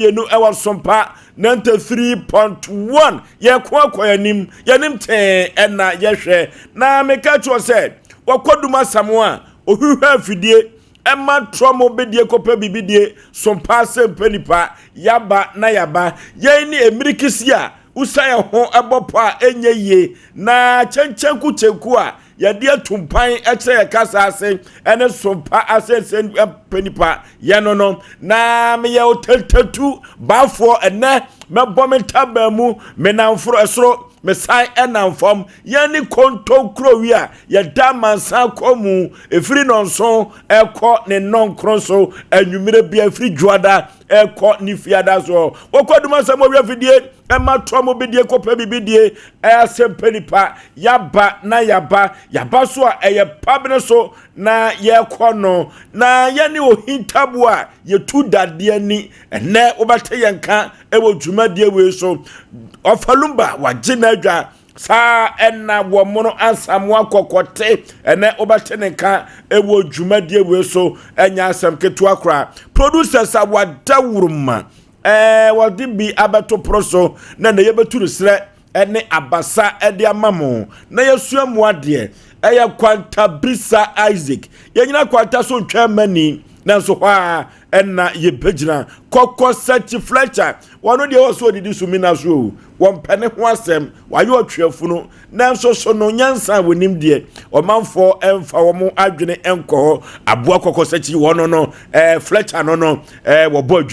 Mmienu ɛwɔ Sompa 93.1. Yɛko akɔ yɛnim yɛnim tee ɛna yɛhwɛ na meka kyerɛ sɛ wɔkɔ dum asam a ohwehwɛ afidie ɛma trɔmo bɛdie kɔpɛ biribi die. Sompa sɛ mpɛ nipa yaba na yaba yɛn ne emirikisi a wosa yɛn ho ɛbɔ pɔ a ɛnyɛ yie na kyɛnkyɛnku kyɛnku a yɛde atu mpan kyerɛ yɛ kasa ase ɛne sompa ase mpɛ nipa yɛ no na meyɛ otentatu baafoɔ. Ɛnɛ mɛbɔ me ntaban mu, menamforo ɛsoro, mesan ɛnam fam. Yɛn ne kontonkuro a yɛda amansan kɔ mu ɛfiri nɔnson ɛkɔ ne nnɔnkron so anwummerɛ bi, ɛfiri dwoada ɛkɔ ne fiada soɔ. Wɔkɔ dum asɛm ɔwia fidie ɛma toa mo bidie kɔpɛ bibi die ɛyɛ mpɛ nipa yaba na yaba yaba so a ɛyɛ pabene so na yɛkɔ no na yɛne ohintabo a yɛtu dadeɛ ni. Ɛnɛ wobɛte yɛn ka ɛwɔ dwumadie wei so. Ɔfalumba wagye n'adwa saa ɛna wɔ mono asamoa kɔkɔte. Ɛnɛ wobɛte ne nka ɛwɔ dwumadie wei so. Ɛnyɛ asɛm ketewa koraa. Producers a wada wuruma wɔde bi abɛto poro so na yɛbɛtu no serɛ ɛne abasa ɛde ama mo na yɛsua mu adeɛ. Ɛyɛ Kwantabisa Isaac. Yɛnyina kwanta so ntwɛn mani nanso hɔ a ɛna yɛbɛgyina kɔkɔ sɛkyi Fletcher. Wɔn deɛ wɔ so odidi so mina so o, wɔn pɛ ne ho asɛm wayɛ ɔtweafo no, nanso so no nyansa a wɔnim deɛ ɔmanfoɔ ɛmfa wɔn adwene ɛnkɔ hɔ. Aboa kɔkɔ sɛkyi wɔn no Fletcher no wɔbɔ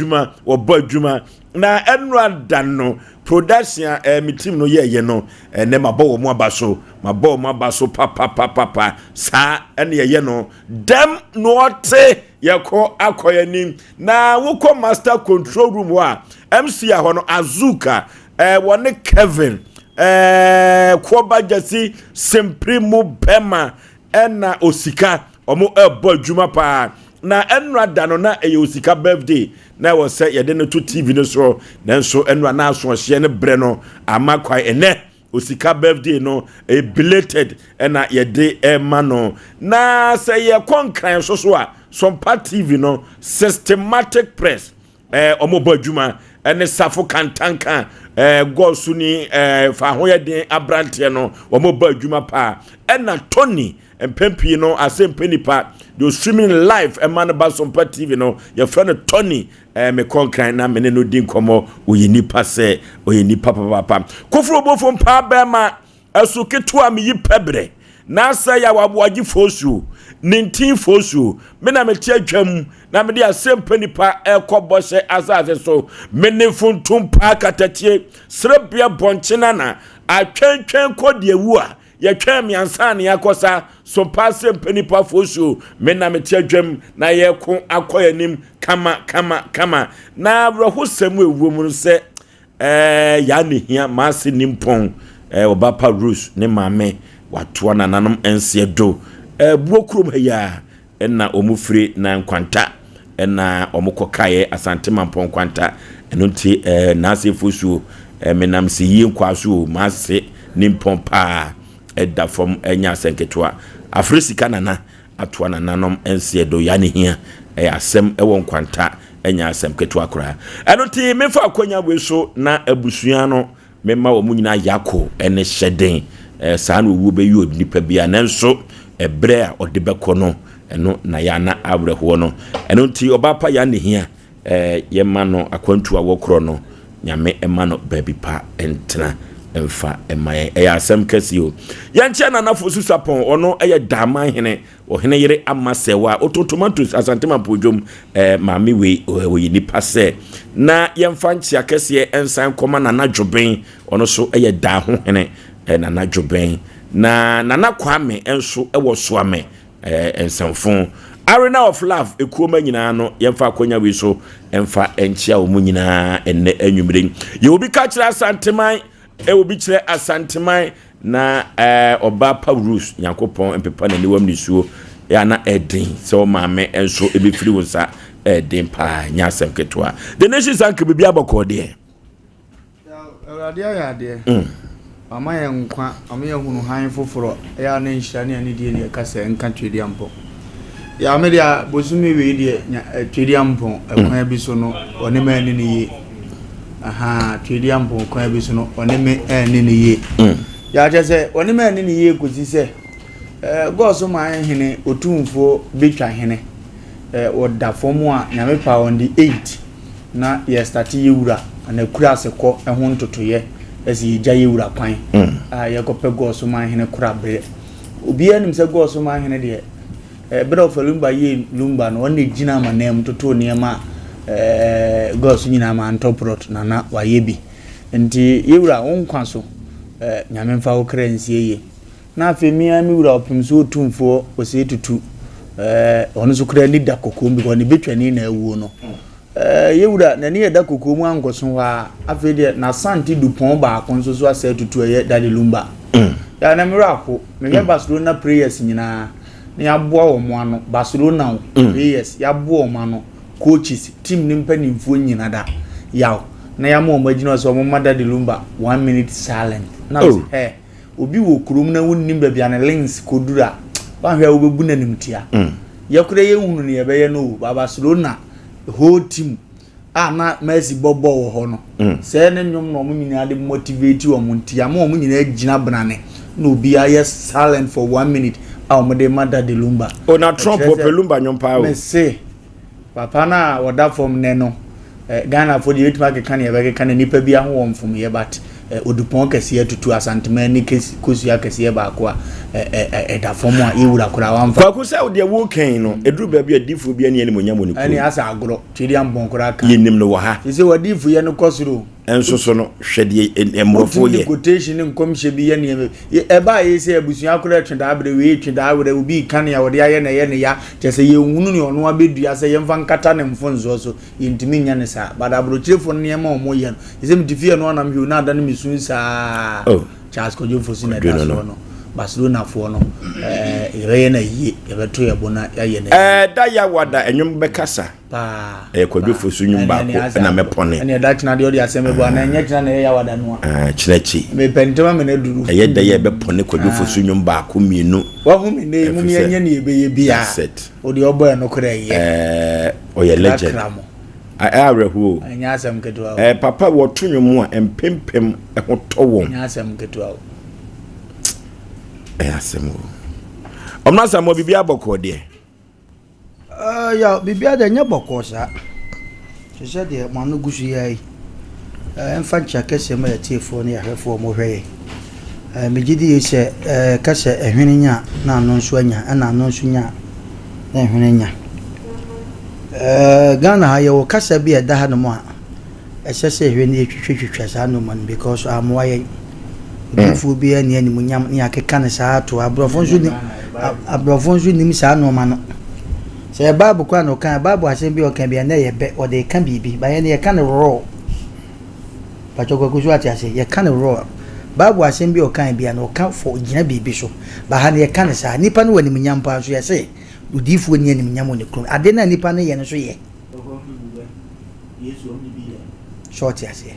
adwuma na ɛnura da no production a mi team no yɛɛyɛ no. Ɛnɛ ma bɔ wɔn aba so, ma bɔ wɔn aba so papapapapa. Saa ɛna yɛyɛ no dɛm na ɔte yɛkɔ akɔ yɛn anim. Na wokɔ master control room hɔ a, MC a hɔ no Azuka wɔne Kevin Kɔba Gyasi Simpiri mu bɛma ɛna Osika wɔn ɛrebɔ adwuma paa. Na ɛnura da no na ɛyɛ Osika birthday na ɛwɔ sɛ yɛde no to TV no so, nanso ɛnura na asoɔhyɛ no brɛ no ama kwan. Ɛnɛ Osika birthday no ɛyɛ belated ɛna yɛde ɛma no. Na sɛ yɛkɔ Nkran so a, Sompa TV no Systematic Press ɔmo bɔ adwuma ɛne Safo Kantanka gɔɔso ni fa ho yɛ den aberanteɛ no. Ɔmo bɔ adwuma paa. Ɛna Tony mpɛn pii no asɛmpɛ nipa de streaming live ɛma no ba Sompa TV no, yɛfrɛ no Tony. Mekɔ Nkran na mene no di nkɔmmɔ. Ɔyɛ nipa sɛ ɔyɛ nipa papapa. Koforo bofo mpaa bɛrima ɛso ketewa meyi pɛbrɛ n'asɛ yɛ awaboagye fosuo ne ntin fosuo. Me na mete atwam na mede asɛmpa nipa ɛkɔ bɔhyɛ asase so. Mene funtum paa katakyie serebea bɔnkyena na atwɛntwɛn kɔ deɛ wu a yɛtwɛn mmiɛnsa ne yɛakɔsa so pa asɛmpa nipa fosuo. Me na mete atwam na yɛko akɔ yɛn kama kama kama. Na awerɛhosɛm a ɛwɔ mu no sɛ yaa ne hia maase nimpɔn ɔba pa Rose ne maame watoa nananom nseɛ do buo kurom ha yi a ɛna wɔn firi na Nkwanta ɛna wɔn kɔ kaeɛ Asante Mampɔn Nkwanta. Ɛno nti n'ase fosuo menam sɛ yie nkwa so o maase nimpɔn paa ɛda fam. Ɛnya asɛm ketewa afiri sika nana atoa nananom nseɛ do. Yaa ne hia ɛyɛ asɛm ɛwɔ Nkwanta, ɛnya asɛm ketewa koraa. Ɛno nti mefa akonnwa wei so na abusua no mema wɔn nyinaa yako ɛne hyɛden. Saa na owuo bɛyi nipa bi a, nanso ɛberɛ a ɔde bɛkɔ no ɛno na yɛ ana awerɛhoɔ no. Ɛno nti ɔbaa pa yɛ ne hia yɛma no akwantu a wɔkorɔ no, Nyame ɛma no baabi pa ntena mfa ɛma yɛn. Ɛyɛ asɛm kɛse o. Yɛnkyɛn nanafo Susapɔn, ɔno ɛyɛ Daaman hene, ɔhene yere ama sɛwa ɔtɔ tomatoes Asantema mpodwom. Maame wei ɔyɛ nipa sɛ na yɛmfa nkyea kɛseɛ nsan kɔma Nana Dwobɛn. Ɔno so ɛyɛ daa ho hene Nana Dwobɛn na Nana Kwame nso ɛwɔ Soame Nsɛmfo Arena of Love ekuoma nyinaa no. Yɛmfa akonnwa wei so ɛmfa nkyea wɔn nyinaa ɛnnɛ anwummere. Yɛ obi ka kyerɛ Asanteman, ɛwɔ bi kyerɛ Asanteman na ɔbaa pa Rose, Nyankopɔn mpepa n'aniwam nisuo. Yɛ ana ɛden sɛ ɔmaame nso ɛbɛfiri wo nsa, ɛden paa, nyɛ asɛm ketewa. The Nation sanka biribi abɔkɔɔ deɛ. Awurade ayɛ adeɛ. Wama yɛn nkwa, wama yɛn hunu hann foforɔ. Ɛyɛ a na nhyira ne anidie ne yɛka sɛ nka Twedeampɔ. Ya me deɛ bosome wei deɛ nya eh, Twedeampɔn ɛkwan mm. bi so no ɔne me ani ne yie. Aha Twedeampɔn kwan bi so no ɔne me ani ne yie. Mm. Ya kyerɛ sɛ ɔne me ani ne yie kɔsi sɛ eh, gɔɔso man hene otumfoɔ betwa hene eh, ɔda fam a nyame pa on the 8 na yɛ starte yɛ wura anaa kura ase kɔ ho ntotoyɛ ɛsɛ yɛgya yɛ wura kwan mm. a yɛkɔpɛ gɔɔso man hene kora berɛ. Obiara nim sɛ Gɔɔ man hene deɛ, berɛ a Ɔfa Lumba yɛɛ Lumba no, ɔno na ɛgyina amanam mu totoo nneɛma a Gɔɔ so nyinaa ma antɔ prɔt na na wayɛ bi. Nti yɛwura wo nkwa so, Nyame mfa wo kra nsie yie. Na afei me ara me wura ɔpem so otumfoɔ Osei Tutu, ɔno nso koraa ani da kɔkɔɔ mu because ne betwani na awuo no. Ɛɛ, yɛ wura, n'ani yɛ da kokoa mu ankɔso hɔ ara. Afei deɛ, n'Asante dupɔn baako nso so asɛ atutu ɛyɛ Daddy Lumba. Yɛ na me werɛ aho. Mehwɛ Barcelona players nyinaa, na yɛaboa wɔn ano. Barcelona o, players, yɛaboa wɔn ano. Coaches, team no mpanimfoɔ nyina da. Yaw, na yɛama wɔn agyina hɔ sɛ wɔmma Daddy Lumba one minute silent. Na mesɛ, hɛ, obi wɔ kurom na wonnim baabi a ne links kɔduru a, woanhwɛ a wobɛbu no animtia. Yɛ koraa yɛnhunu nea yɛbɛyɛ no o, but Barcelona whole team a na Mercy bɔ bɔɔl wɔ hɔ no mm. sɛɛ ne nnwom na wɔn nyinaa de motivate wɔn nti ama wɔn nyinaa gyina brane na obiara yɛ silent for one minute a wɔn de ma Daddy Lumba. o na Trump ɔpɛ Lumba nnwom paa o. mese papa no a ɔda fam nɛ no eh, Ghana fo deɛ yɛtumi akeka ne yɛbɛkeka na nipa bi aho wɔ mfomyɛ but eh, odupɔn kɛseɛ atutu Asanteman ni kosua kɛseɛ baako a eh, ɛda fam a yɛwura koraa wamfa. Kwaku sɛ wo deɛ wokan no ɛduru baabi a difoɔ bi ani animonyam wɔ ne kurom. Ɛne asɛ agorɔ twɛdi ampɔn koraa ka. Yɛnim no wɔ ha. Sɛ wadiifo yɛ no kɔ soro. Nso so no hwɛ deɛ mmorɔfoɔ yɛ. Wotumi de quotation ne nkɔmhyɛ bi yɛ nneɛma bi. Ɛbaa yɛ sɛ abusua koraa twe daa berɛ wei twe daa werɛ obi ka nea wɔde ayɛ na ɛyɛ ne ya kyɛ sɛ yɛnhunu nea ɔno abɛdua sɛ yɛmfa nkata ne mfonsoɔ so. Yɛntumi nyɛ no saa but abrokyerefoɔ no nneɛma a wɔyɛ no te sɛ mete fie no anam hwɛ na adane me sun saa oh. Charles Kwadwo Fosu na ɛda soɔ no Barcelonafoɔ no ɛɛ yɛbɛyɛ no ayie yɛbɛto yɛ bo na yɛayɛ no ayie. Ɛda yawada ɛnwom bɛkasa paa ɛyɛ Kwadwo Fosu nwom baako ɛna mɛpɔne ɛna ɛda kyena deɛ ɔde asɛm bɛbɔ ana ɛnyɛ kyena na ɛyɛ yawada no a kyena akyi mepɛ ntɛm ama no aduru ɛyɛ da yɛ bɛpɔne Kwadwo Fosu nwom baako mmienu wahu me nnɛ yi mom yɛnyɛ ne yɛbɛyɛ biara Wo deɛ ɔbɔ ɛno koraa yɛ. Ɛɛ ɔyɛ legend. Ɛyɛ awerɛhoɔ o. Ɛnyɛ asɛm ketewa o. Ɛɛ papa wɔto nnwom a mpempem ho tɔ wɔn. Ɛnyɛ asɛm ketewa o. Ɛyɛ asɛm o. Ɔmo asɛm wɔ biribi abɔkɔɔ deɛ. Ɛɛ ya biribi adeɛ nyɛ bɔkɔɔ saa. Te sɛ deɛ mo ano gu so yi ara yi. Ɛmfa nkyea kɛseɛ ma yɛatiefoɔ ne yɛahwɛfoɔ a wɔhwɛ yɛn. Megye di yie sɛ yɛka sɛ ɛhwene nya a, na ano nso anya, ɛna ano nso nya a, na ɛhwene anya. Ghana ha yɛwɔ kasa bi a ɛda hanom a ɛsɛ sɛ yɛhwɛ na yɛtwitwatwitwa saa nneɛma no because ammoa yɛn. Odiyifoɔ biara nni animuonyam ne yɛakeka no saa ato hɔ. Aborɔfo nso nim aborɔfo nso nim saa nneɛma no. Sɛ yɛ Bible koraa na ɔka a, Bible asɛm bi a ɔka bi a na ɛyɛ bɛ, ɔde reka biribi. Ba yɛn no yɛka no raw. Pakyɛ Kwaku so ate ase? Yɛka no raw. Bible asɛm bi a ɔka bi a na ɔka fɔ gyina biribi so. Ba ha no yɛka no saa. Nipa no wɔ animuonyam paa nso yɛse odiyifoɔ nni animuonyam wɔ ne kurom. Ade no a nipa no yɛ no nso yɛ. So ɔte aseɛ?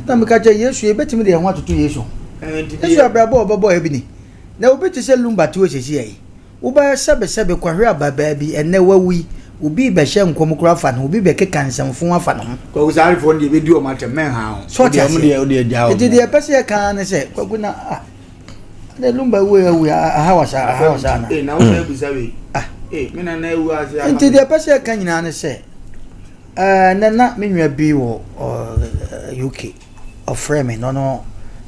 Na meka kyerɛ Yesu, yɛbɛtumi de yɛn ho atoto Yesu ho. Yesu abrabɔ a ɔbɛbɔɔ bi ni. Na obi te sɛ Lumba te hɔ seesei yi, wobɛyɛ sɛbesɛbe kɔhwɛ ababaa bi, ɛnnɛ wawu yi, obi rebɛhyɛ nkɔm koraa afa ne ho, obi rebɛkeka nsɛmfo afa ne ho. Kwaku saa adefoɔ no deɛ ɛbɛdi wɔn atɛm, mɛnha ho. So ɔte aseɛ? Nti deɛ ɛpɛ sɛ yɛka ara ne sɛ, Kwaku na ah, Adɛ Lumba wu awu aha wɔ saa aha wɔ saa na. Ee na wosɛ bisa wei. Ah. Ee me nana ewu ase ama. Nti deɛ pɛ sɛ ɛka nyinaa ne sɛ ɛɛ nɛ na me nua bi wɔ UK ɔfrɛ me na ɔno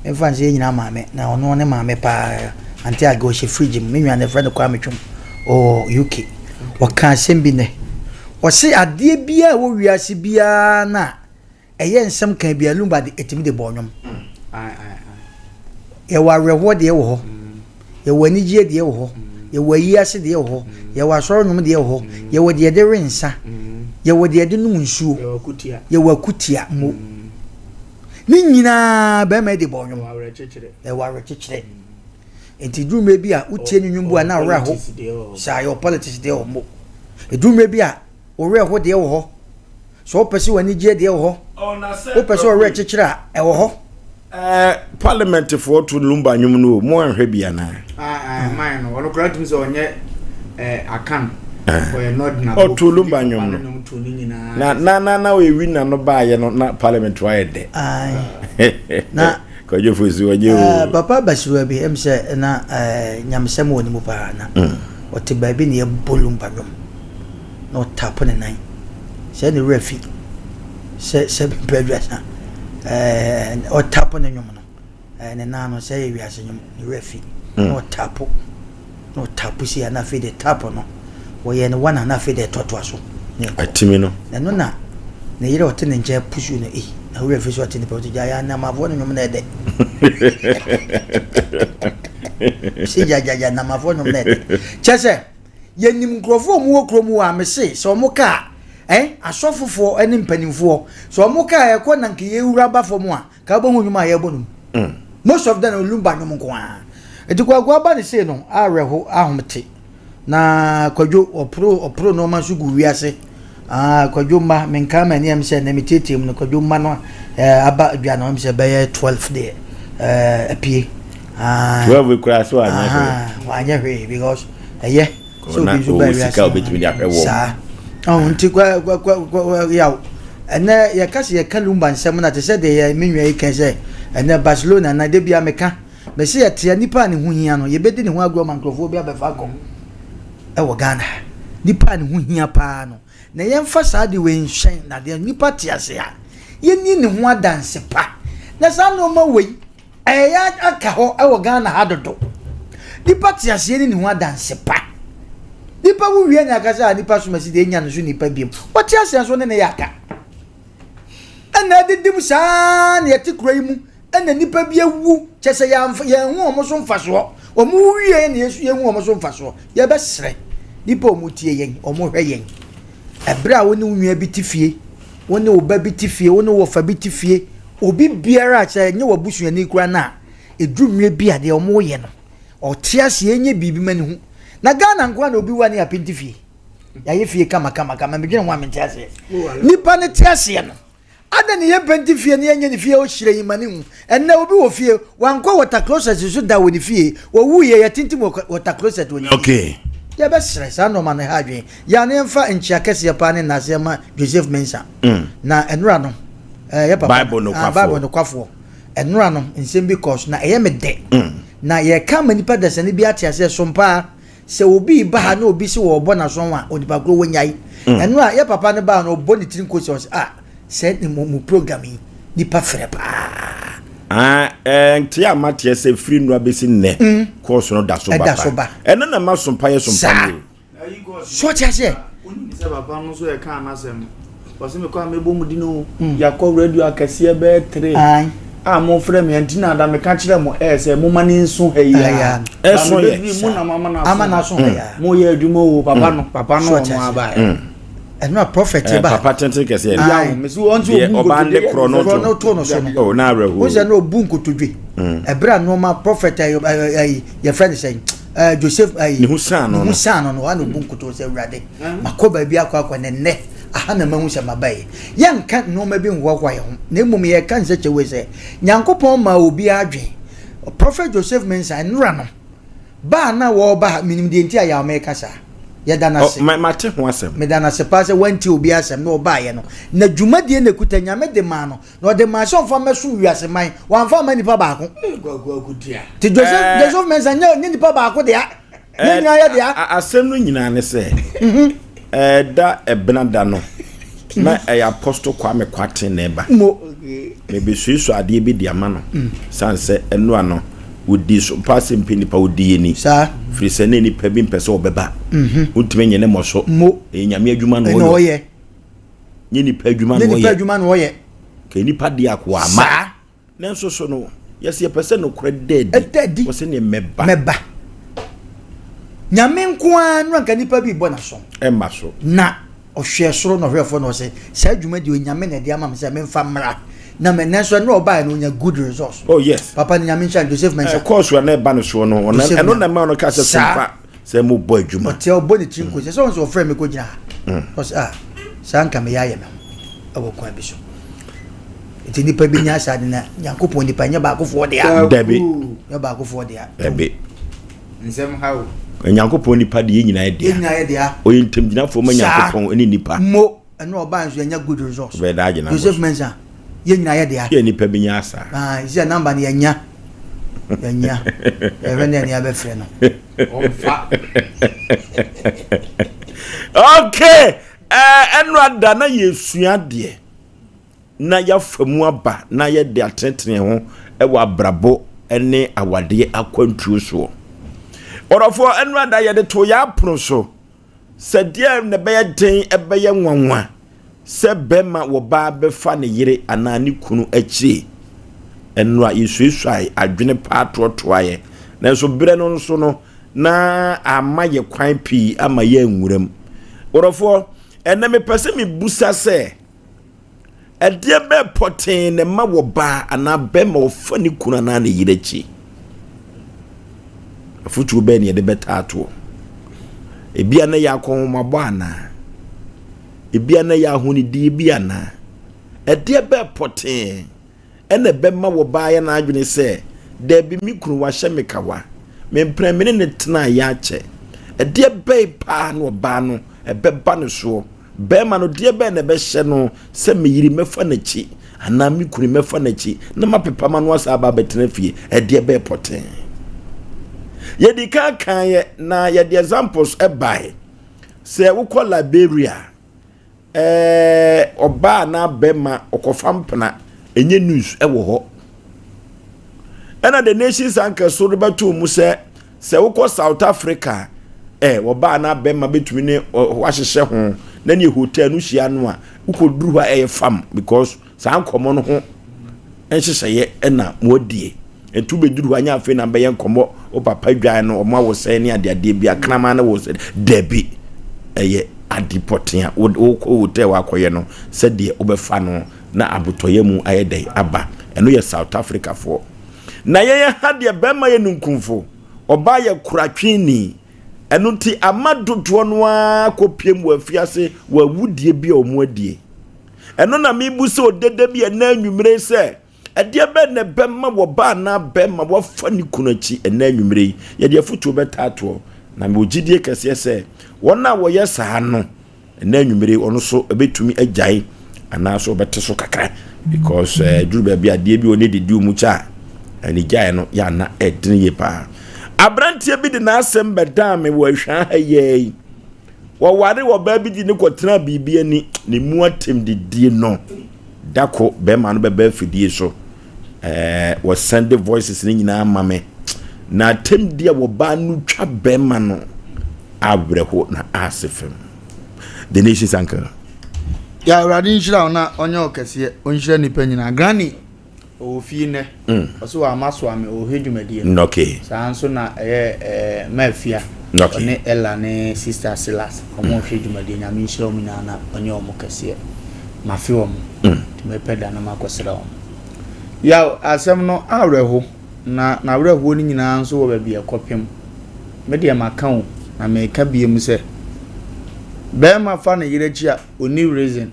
mfa nsɛ yɛ nyinaa maame na ɔno ne maame paa ante age ɔhyɛ fridge mu me nua no ɛfrɛ no Kwame Twum ɔwɔ UK ɔka asɛm bi nɛ ɔse adeɛ biara ɛwɔ wiase biara na Ɛyɛ nsɛm kan bi a Lumba de ɛtumi de bɔ nnwom. Yɛwɔ awerɛhoɔ deɛ wɔ hɔ, yɛwɔ anigyeɛ deɛ wɔ hɔ, yɛwɔ ayi ase deɛ wɔ hɔ, yɛwɔ asɔre nnwom deɛ wɔ hɔ, yɛwɔ deɛ yɛde we nsa, yɛwɔ deɛ yɛde nom nsuo, yɛwɔ akutia mo. Ne nyinaa bɛrima de bɔ nnwom. Yɛwɔ awerɛkyekyerɛ. Nti duru mmerɛ bi a wotie ne nnwom bu a na awerɛho saa yɛwɔ politics deɛ wɔ mo. Duru mmerɛ bi a Wo werɛ ho deɛ wɔ hɔ. Sɛ wopɛ sɛ w'ani gyeɛ deɛ wɔ hɔ. Wopɛ sɛ ɔwerɛ kyekyere a, ɛwɔ hɔ. Ɛɛ parliament foɔ to lumba nwom no o, mo anhwɛ bi anaa? Ah, ah, man no, ɔno koraa tumi sɛ ɔnyɛ ɛɛ akan. Ɔyɛ nɔdina. Ɔto lumba nwom no. Na na na na ɔyɛ winner no baayɛ no na parliament ayɛ dɛ. Aye. Na Kwadwo Fosu ɔnyɛ o. Eh, papa Basiwa bi ɛm sɛ na eh, nyamesɛm wɔ ne mu paa na mm. ɔte baabi na yɛbɔ lumba nwom na ɔtapo ne nan sɛ ne werɛ fi sɛ sɛ mpɛ aduasa ɛɛ ɔtapo ne nwom no ɛɛ ne nan no sɛ yɛ wiase nwom ne werɛ fi mm. na ɔtapo na ɔtapo si a na afei de tapo no wɔyɛ no wana na afei de ɛtoatoa so na ɛkɔ atimi no na ɛno na ne yere ɔte ne nkyɛn pusu no ei na werɛ fi so ɔte nipa ɔte gya yɛ anamafoɔ no nwom na ɛdɛ sɛ gyagyagya namafoɔ nwom na ɛdɛ kyɛ sɛ Yɛnim nkurɔfoɔ a wɔwɔ kurom hɔ a, mese sɛ wɔn kaa eh, asɔfofoɔ ne mpanimfoɔ, sɛ wɔn kaa ɛkɔ na nka yɛwura ba fam a, ka wobɛhu nnwom a yɛbɔ no mu. Mm. Most of them lumba nnwom nko ara. Nti Kwaku aba ne sei no, awerɛho ahomte. Na Kwadwo ɔporo ɔporo nneɛma nso gu wiase. Ah, Kwadwo mma menka ma ani ɛm sɛ na metietie mu no Kwadwo mma no eh, aba dwa no ɛm sɛ bɛyɛ 12 deɛ eh, apue. Ah, 12 kura so anyɛ hwee. Wanyɛ hwee because ɛyɛ sɛ obi nso ba wiase sika obetumi de ahwɛ wɔn. Saa. Ɔho nti kwa kwa kwa kwa yaw. Ɛnɛ yɛka sɛ yɛka lumba nsɛm na te sɛ deɛ yɛ me nua yi kan sɛ ɛnɛ Barcelona na de bia meka mese yɛtea nipa a ne ho hia no yɛbɛdi ne ho agorɔ ma nkurɔfoɔ bi abɛfa akɔ ɛwɔ Ghana nipa a ne ho hia paa no na yɛmfa saa de wei nhyɛn na deɛ nipa te ase a yɛnni ne ho adanse pa na saa nneɛma wei Ɛyɛ aka hɔ wɔ Ghana ha dodo. Nipa te aseɛ ne ne ho adanse pa. Nipa wu wie ne aka sɛ a nipa som asi deɛ nya ne so nipa biom. Wɔte aseɛ nso ne ne yɛ aka. Ɛna adidim saa na yɛte kuro yi mu ɛna nipa bi awu kyɛ sɛ yɛn ho wɔn so mfasoɔ. Wɔn wu wie na yɛhu wɔn so mfasoɔ. Yɛbɛsrɛ nipa wɔn tie yɛn, wɔn hwɛ yɛn. Ɛberɛ a wo ne wo nua bi te fie, wo ne wo ba bi te fie, wo ne wo wɔfa bi te fie, Obi biara a sɛ ɛnyɛ w'abusuani koraa no a, ɛduru mmerɛ bi a deɛ wɔyɛ no, ɔte aseɛ ɛnyɛ biribi ma ne hu. Na Ghana nko ara na obi wu a ne yɛapenti fie. Yɛayɛ fie kama kama kama, medwene ho a mente aseɛ. Nipa no te aseɛ no, adɛn ne yɛmpenti fie na yɛnyɛ ne fie ɔhyerɛn ma ne hu. Ɛnnɛ obi wɔ fie, wankɔ water closet so da wɔ ne fie, ɔwuiɛ yɛtintim water closet wɔ ne fie. Okay. Yɛbɛsrɛ, saa nnoɔma no ɛha adwene. Yɛ a na yɛmfa nkyea kɛseɛ paa ne nnaseɛ ma Joseph Mensah. Na ɛnora no, eh, yɛ papa Bible ah, nokwafoɔ. Bible nokwafoɔ. Ɛnora no, nsɛm bi kɔɔ so na ɛyɛ me dɛ. Na yɛka ma nipa dasani bi ate aseɛ so mpaa sɛ obi ba ha na obi se wɔrebɔ n'aso a onipa koro wɔnyae. Ɛnora yɛ papa no baa no ɔbɔ ne tiri nkosi ɔsɛ ah sɛ ne mo mo program yi nipa frɛ paa. Ah, eh, nte a mateɛ sɛ firi nnora bɛsi nnɛ kɔɔso no da so ba Ɛda so pa. ba. Ɛno na ɛma sompa yɛ sompa Saa. no o. So ɔte aseɛ? Wonim sɛ papa no nso yɛkaa n'asɛm no, ɔse mekɔ a mɛbɔ mu din o, mm. yɛakɔ radio akɛseɛ bɛyɛ tere a mofrɛ me ɛnti na ada meka kyerɛ mo ɛɛ sɛ moma ne nso ha yi a ɛso yɛ mu na mama ama n'aso ha yi a mm. moyɛ adwuma o papa no papa no ɔno aba mm. ɛno a prophet eh, ba papa tenten kɛseɛ yawo mesi wɔn nso obu nkotodwe de korɔ no to no so no oh na awerɛhoɔ wɔn sɛ na obu nkotodwe ɛberɛ a nneɛma prophet ɛyi yɛfrɛ no sɛn ɛɛ joseph ɛyi ne ho san no ne ho san no no wa na obu nkoto sɛ awurade mm. makɔ baabi akɔ akɔ ne nnɛ aha na mahu sɛ maba yi yɛnka nneɛma bi nhoahoa yɛn ho na mmom yɛka nsɛ kyɛ wei sɛ nyankopɔn ma obi adwen prophet joseph mensa nnora no baa na wɔreba ha menim deɛ nti a yɛa meka saa yɛda no ase mate ho asɛm meda no ase paa sɛ wantie obi asɛm na ɔbaeɛ no na dwumadie na ɛkuta nyame de maa no Na ɔde maa sɛ ɔmfa mmɛsom wiase man, wamfa amma nipa baako. Nti Joseph eh. Joseph Mensah nyɛ nyɛ nipa baako dea, ne eh, nyinaa yɛ dea. Asɛm no nyinaa ne sɛ, mhm. ɛda ɛbena da no, na mhm. ɛyɛ Apostle Kwame Kwaten na ɛba. Mebesuasua adeɛ bi de ama no, mm. sane sɛ ɛno ano wodi so mpa sɛ mpɛ nipa wodi yɛ ni firi sɛ ne nipa bi mpɛ sɛ ɔbɛba mhm. wontumi nyɛ ne mmɔ so ɛyɛ nyame adwuma na ɔyɛ nye nipa adwuma na ɔyɛ. Nye nipa adwuma na ɔyɛ. Ka nipa de akoa ama. Saa. Nanso so no, yɛsɛ yɛpɛ sɛ nokorɛ da adi. Ɛda adi. Wɔsɛ neɛ mɛba. Mɛba. Nyame nko ara no anka nipa bi bɔ n'aso. Ɛmma so. Na ɔhwɛ soro na ɔhwɛ fam na ɔsɛ saa adwuma deɛ onyame na ɛde ama me sɛ memfa mmra. Na mɛ nanso ɛno ɔbaeɛ no onya good results. Oh yes. Papa no nyame nhyira Joseph Mensah. Ɛkɔɔ so a na ɛba no soɔ no ɛno na ɛma no ka sɛ sompa. sɛ mo bɔ adwuma. Ɔte ɔbɔ ne tiri nko sɛ sɛ ɔnso ɔfrɛ me kɔ gyina ha. Mm. Ɔsɛ ah saa nka meyɛ ayɛ me ho ɛwɔ kwan bi so. Nti nipa bi nya saa de na Nyankopɔn nipa nyɛ baakofoɔ dea. Dabi. Nyɛ baakofoɔ dea. Dabi. Nsɛm ha o. Nyankopɔn nipa de yɛn nyinaa yɛ dea. Yɛn nyinaa yɛ dea. Ɔyɛ ntamgyinafoɔ ma Nyankopɔn ne nipa. Mo ɛno ɔbaa nso yɛnya good results. Bɛyɛ daa gyina. Joseph Mensah yɛn nyinaa yɛ dea. Yɛ nipa bi nya asa. Ah, sɛ namba no yɛnya. Yɛnya. Yɛhwɛ ne ɛne abɛfrɛ no. Ɔmfa. Okay. Ɛno ada na yɛsua adeɛ na yɛafa mu aba na yɛde atenetene ho wɔ abrabɔ ne awadeɛ akwantuo soɔ. Ɔdɔfoɔ, ɛno ada yɛde to yɛn apono so sɛ deɛ na ɛbɛyɛ den ɛbɛyɛ nwanwa sɛ bɛrima wɔ baa bɛfa ne yere anaa ne kunu akyire. Ɛno a yɛsuasuae adwene paa toɔtoaeɛ. Nanso berɛ no nso no, na ama yɛ kwan pii ama yɛanwura mu. Ɔdɔfoɔ, ɛnɛ mepɛ sɛ mebusa sɛ, Ɛdeɛ bɛn pɔtee na ɛma ɔbaa anaa bɛrima ɔfa ne kunu anaa ne yere akyi? Afotuo bɛn na yɛde bɛtaa toɔ? Ebia na yɛ akɔnhomabɔ anaa? Ebia na yɛ ahonidie bi anaa? Ɛdeɛ bɛn pɔtee ɛna ɛbɛma ɔbaa yɛ n'adwene sɛ, Dabi, me kunu wahyɛ me kawa, mempene me ne no tenaeɛ akyɛ. Ɛdeɛ bɛn paa na ɔbaa no ɛbɛba ne soɔ? Bɛrima no, deɛ bɛn na ɛbɛhyɛ no sɛ me yere mɛfa n'akyi anaa me kunu mɛfa n'akyi na mapepa ma no asa aba abɛtena fie? Ɛdeɛ bɛn pɔtee? Yɛdi kan kaeɛ na yɛde examples ɛbae sɛ wokɔ Liberia Ɛɛ ɔbaa anaa bɛrima ɔkɔfa mpena ɛnyɛ news ɛwɔ hɔ. Ɛna the nations anchor so de bɛto mu sɛ sɛ wokɔ South Africa ɛ ɔbaa anaa bɛrima bɛtumi ne wahyehyɛ ho na ne hotel no hyia no a wokɔduru hɔ a ɛyɛ fam because Saa nkɔmmɔ no ho nhyehyɛeɛ na moadie. Nti wobɛduru hɔ anyɛ afei na bɛyɛ nkɔmmɔ, wo papa dwan no, ɔmo awo sɛn ne adeadeɛ bi, akraman no wo sɛ, dabi, ɛyɛ ade pɔtee a wokɔ hotel akɔyɛ no sɛdeɛ wobɛfa no na abotɔyɛ mu ayɛ dɛn aba. Ɛno yɛ South Africa foɔ. Na yɛn ha deɛ bɛrima yɛ nunkumfo, ɔbaa yɛ koratweeni. Ɛno nti ama dodoɔ no ara kɔpiem wɔ afiase wɔ awudie bi a wɔn adie. Ɛno na mebu sɛ odede bi ɛnɛ anwummere sɛ, ɛdeɛ bɛn na ɛbɛma wɔba anaa bɛrima wafa ne kunu akyi ɛnɛ anwummere yi? Yɛde afotuo bɛtaatoɔ, na mewɔ gyidie kɛseɛ sɛ wɔn a wɔyɛ saa no, ɛnɛ anwummere wɔn nso ɛbɛtumi agyae anaasɛ wɔbɛte so kakra because eh, duru baabi adeɛ bi wɔne didi wɔn kyɛ a ɛne gyae no yɛ ana ɛdene yie paa. Aberanteɛ bi de n'asɛm bɛdaa me wɔ ahwaa ha yɛ yi. Wɔwaree ɔbaa bi de no kɔtenaa biribi ani, ne mu atem didie no. Da ko bɛrima no bɛba afidie so. Ɛɛ wɔsɛn de voices no nyinaa ma me. Na atemdi a wɔbaa no twa bɛrima no awerɛho na ase fam. The Nation's Uncle. Ya Awurade nhyira wo na ɔnyɛ wo kɛseɛ, ɔnhyira nnipa nyinaa. Granny. Ɔwɔ fie nnɛ. Ɔse wama soa me ɔhwɛ dwumadie no. Okay. Saa nso na ɛyɛ ɛɛ Mafia. Okay. Ɔne Ella ne sister Silas. Ɔmo hwɛ dwumadie Nyame nhyira ɔmo nyinaa na ɔnyɛ ɔmo kɛseɛ. Mafe ɔmo. Nti mɛpɛ da na makɔ sra ɔmo. Yaw asɛm no awerɛho na n'awerɛhoɔ no nyinaa nso wɔ baabi a ɛkɔpem. Me deɛ maka o na meka biom sɛ bɛɛma fa ne yere akyi a ɔnni reason.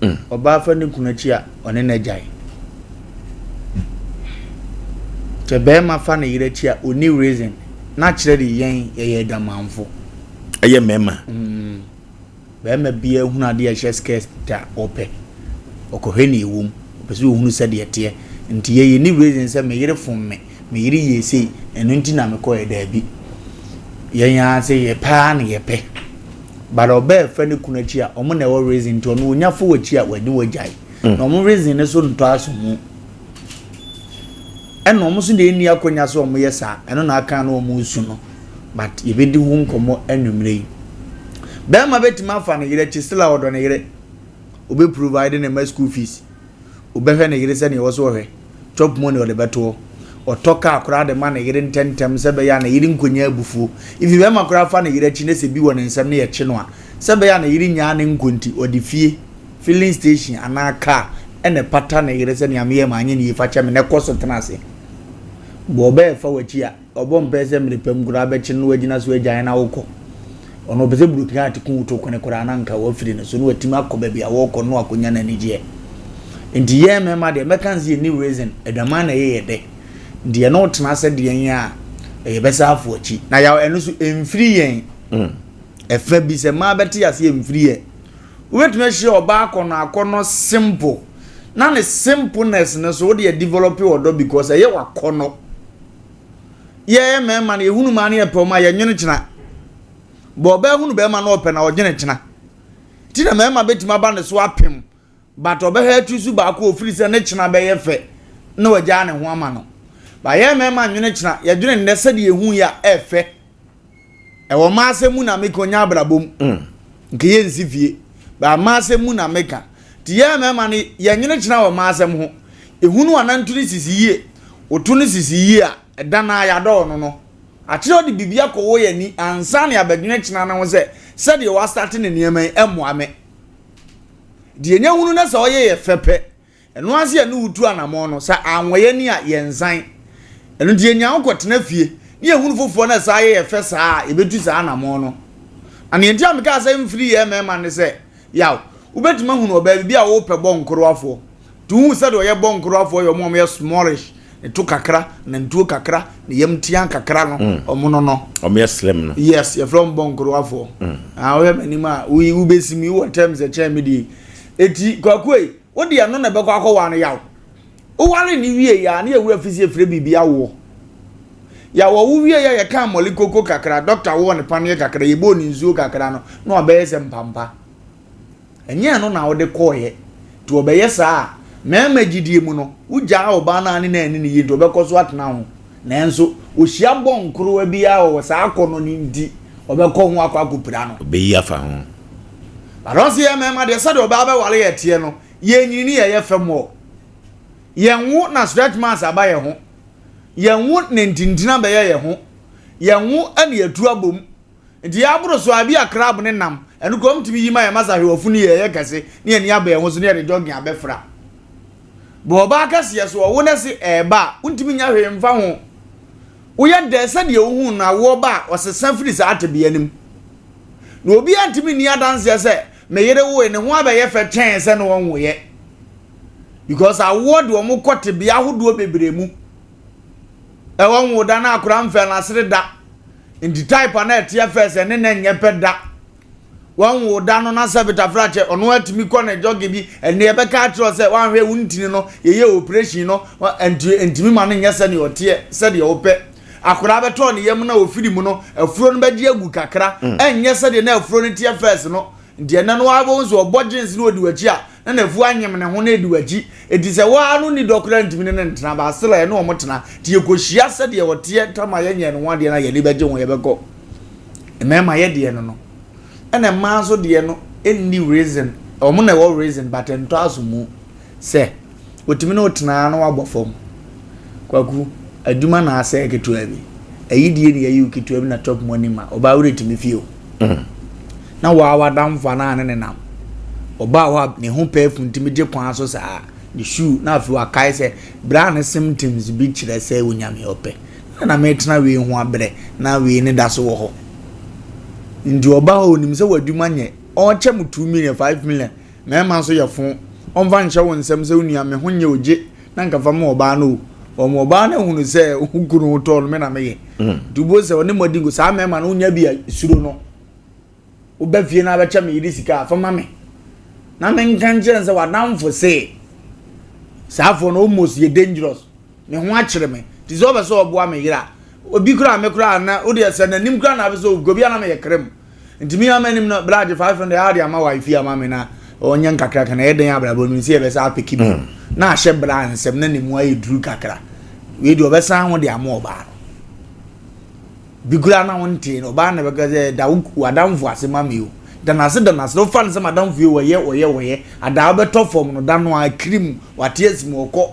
Ɔbaa fa ne kunu akyi a, ɔne no agyae. Sɛ bɛrima fa ne yere akyi a, ɔnni reason. Na kyerɛ de yɛn yɛyɛ adwamanfo. Ɛyɛ mmarima. Mm. Bɛrima biara hunu adeɛ a ɛhyɛ skirt a ɔpɛ. Ɔkɔhwɛ nea ɛwɔ mu. Ɔpɛ sɛ ɔhunu sɛdeɛ ɛteɛ. Nti yɛ yɛnni reason sɛ me yere fom me, me yere yɛɛ sei, ɛno nti na mekɔɛ. Daabi. Yɛn ara sɛ yɛpɛ ara na yɛpɛ. But ɔbaa ɛfa ne kunu akyi a ɔmo na ɛwɔ reason nti ɔno onya fo w'akyi a w'ani w'agyae. Mm. Na ɔmo reason ne so ntɔ aso mu. Ɛna ɔmo so deɛ nni akonya sɛ ɔmo yɛ saa ɛno na aka na ɔmo su no. But yɛbɛdi ho nkɔmmɔ anwummerɛ yi. Bɛrima bɛtumi afa ne yere akyi still a ɔdɔ ne yere. Obe provide ne ma school fees. Obɛhwɛ ne yere sɛnea ɛwɔ sɛ ɔhwɛ. Chop money ɔde bɛto hɔ. Ɔtɔ car koraa de ma ne yere ntɛmntɛm sɛ ɛbɛyɛ a ne yere nkonya abufuo. Even bɛrima koraa fa ne yere akyi na sɛ bi wɔ ne nsam na yɛkye no a, sɛ ɛbɛyɛ a ne yere nyaa ne nkɔ nti, ɔde fie, filling station anaa car na ɛpata ne yere sɛ nea meyɛɛ manyɛ no yie fa kyɛ me na kɔ so tena ase. Bɔ ɔbaa ɛfa w'akyi a, Ɔbɔ mpae sɛ mmere pa mu koraa bɛkye no na wagyina so agyae na wokɔ. Ɔno ɔpɛ sɛ broken heart ku wo to kwene koraa na anka wafiri no so na watumi akɔ baabi a wɔrekɔ no na wakɔnya n'anigyeɛ. Nti yɛn mmarima deɛ mɛka sɛ yɛnni reason, adwaman na ɛyɛ yɛ dɛ. Nti yɛne wo tena sɛ deɛn a, yɛbɛsa afo akyi. Na yaw ɛno nso ɛmfiri yɛn. Ɛfa bi sɛ mmaa bɛte aseɛ ɛmfiri yɛn. Wobɛtumi ahyia ɔbaa akɔnɔ akɔnɔ simple na ne simpleness no so wode develop ɔdɔ because ɛyɛ wakɔnɔ. Yɛyɛ mmarima no yɛhunu mmaa no yɛpɛ wɔn a yɛnwene kyena. Bɔ ɔbaa hunu bɛrima no ɔpɛ na ɔdwene kyena. Nti na mmarima bɛtumi aba ne so apem but ɔbɛhwɛ atu so baako ofiri sɛ ne kyena bɛyɛ fɛ na wagyaa ne ho ama no. Ba yɛn mmarima nwene kyena, yɛdwene nnɛ sɛdeɛ ehu yɛ a ɛfɛ. Ɛwɔ mmaa asɛm mu na meka onya abrabɔ mu. Nka yɛ nsi fie. Ba mmaa asɛm mu na meka. Nti yɛn mmarima no yɛnwene kyena wɔ mmaa asɛm ho. Ehunu anantu ne sisi yie, oto ne sisi yie a ɛda naa yɛadɔɔ no no. Akyerɛ ɔde biribi akɔwɔ yɛn ani ansa na yɛabɛdwene kyena no ho sɛ sɛdeɛ wastate ne nneɛma yi ɛmmoa me. Deɛ nya hunu na sɛ ɔyɛ yɛ fɛ pɛ, ɛno ara sɛ yɛne wo tu anammɔn no, sɛ anwɔ yɛn ani a yɛnsan. Ɛno nti yɛnya wo kɔtena fie ne yɛhunu foforɔ na ɛsan yɛ yɛ fɛ saa a, yɛbɛtu saa anammɔn no. Na deɛ nti a mekaa sɛ mfiri yɛn mmarima ne sɛ, yaw, wobɛtumi ahunu ɔbaa bi bi a wopɛ bɔ nkorowafoɔ. Nti wohu sɛdeɛ ɔyɛ bɔ nkorowafoɔ yɛ ɔmo a ɔmo yɛ smallish, ne to kakra, nantuo kakra, ne yam tea kakra no, ɔmo no no. Ɔmo yɛ slim no. Yes, yɛfrɛ ɔmo bɔ nkorowafoɔ. Ah, wohwɛ m'anim a, woyi wobɛsi mi wɔ terms ɛkyɛn me deɛ. Eti kwaku yi, wode ɛno na ɛbɛkɔ akɔwa no yaw. Woware ne wie ya ne yɛwura fi sɛ yɛfrɛ biribi awoɔ. Yɛwɔ wo wie ya yɛka mmɔle koko kakra, doctor wɔ ne paneɛ kakra, yɛbɔɔ ne nsuo kakra no, na wabɛyɛ sɛ mpampa. Ɛnyɛ ɛno na wode kɔɔyɛ. Nti wɔbɛyɛ saa a, mmarima gyidie mu no, wogyaa ɔbaa no a ne nan ani ne yie nti ɔbɛkɔ so atena ho. Nanso, ohyia bɔ nkorowa biara wɔ saa akɔnnɔ no nti, ɔbɛkɔ ho akɔ akɔpira no. Ɔbɛyi afa ho. But ɔse yɛ mmarima deɛ sɛdeɛ ɔbaa bɛware yɛ teɛ no, yɛnyini ne yɛyɛ fam wɔ. Yɛnwo na stretch marks aba yɛ ho. Yɛnwo na ntintin abɛyɛ yɛ ho. Yɛnwo na yɛtu abom. Nti yɛaboro so a, bi a crab ne nam, ɛno koraa wɔtumi yi ma yɛn masa hwɛ wafunu yɛ ɛyɛ kɛse ne yɛn ani aba yɛn ho so ne yɛde jogging abɛfra. Bɔ ɔbaa kɛseɛ so ɔwo no se ɛɛba a, wontumi nya hwee mfa ho. Woyɛ dɛ sɛdeɛ wohu no awoɔ ba a, ɔsesa firi saa tebea no mu. Na obiara ntumi nni adanseɛ sɛ me yere woe ne ho abɛyɛ fɛ kyɛn sɛ ne ɔnwoeɛ. Because awoɔ de wɔn kɔ tebea ahodoɔ bebree mu. Ɛwɔ nwo da na akora mfɛ n'asere da. Nti type a na ɛteɛ first ɛne na nyɛ pɛ da. Wɔn wo da no na sɛ bitafrakyɛ ɔno atumi kɔ ne jɔge bi ɛne ɛbɛka akyerɛ sɛ wanhwɛ wo ntini no yɛyɛ operation no nti ntumi ma no nyɛ sɛdeɛ ɔteɛ sɛdeɛ wopɛ. Akwadaa bɛtɔɔ ne yam na ofiri mu no afuro no bɛgye agu kakra ɛnyɛ sɛdeɛ na afuro no teɛ first no. Nti ɛnɛ no wabɛhu sɛ ɔbɔ jeans na ɔdi w'akyi a na n'afu anyem ne ho na edi w'akyi. Enti sɛ wo ara no nni dɔ koraa ntumi ne no ntena, but still a yɛne wɔn tena. Nti yɛkɔhyia sɛdeɛ ɔteɛ tam a yɛnyɛɛ ne ho adeɛ no a yɛn ani bɛgye ho, yɛbɛkɔ. Mmarima yɛ deɛ no no. Ɛna mmaa nso deɛ no nni reason, wɔn na ɛwɔ reason but ɛntɔ aso mu sɛ Otumi ne wo tena na wabɔ fam. Kwaku, adwuma na asɛe ketewa bi. Ayidie na yɛyi wo ketewa bi na chop money ma. Ɔbaa werɛ tumi fie o. Mm. Na waa w'adamfo anaa ne nenam. Ɔbaa hɔ a ne ho pɛɛfum tumi gye kwan so saa. Ne shoe na afei wakae sɛ bra ne symptoms bi kyerɛ sɛ onyame ɔpɛ. Na na metena wei ho abrɛ na wei ne da so wɔ hɔ. Nti ɔbaa hɔ onim sɛ w'adwuma nyɛ. Ɔkyɛ mo 2 million, 5 million. Mmarima nso yɛ fo. Ɔmfa nhyɛ wo nsam sɛ wo nua me ho nyɛ ogye na nka fa ma ɔbaa no o. Ɔma ɔbaa no ahunu sɛ wo kunu wo tɔɔ no me na meyɛ. Mm. Nti wobɛhu sɛ ɔne mo adi nko saa mmarima no wonya bi a suro no. Woba fie na abɛkyɛ me yere sika a fa ma me. Na menka nkyerɛ no sɛ w'adamfo se saafoɔ no almost yɛ dangerous. Me ho akyere me. Nti sɛ ɔbɛ sɛ ɔboa me yere a obi koraa me koraa na wodeɛ sɛ n'anim koraa na abɛ sɛ obi a na meyɛ krem. Nti me ama anim no bra agye 500 a de ama wife ama me na ɔnyɛ nkakra kana ɛyɛ den abrabɔ no nsi yɛbɛsa apeki bi mm. na ahyɛ bra nsɛm na ne mu ayɛ duru kakra wei deɛ ɔbɛsan ho de ama ɔbaa no bi koraa na wonte no ɔbaa na bɛka sɛ da wadamfo ase ma me o da n'ase da n'ase wofa no sɛ madamfo yi wɔyɛ wɔyɛ wɔyɛ adaa wobɛtɔ fam no da no a kirim wate asi mu ɔkɔ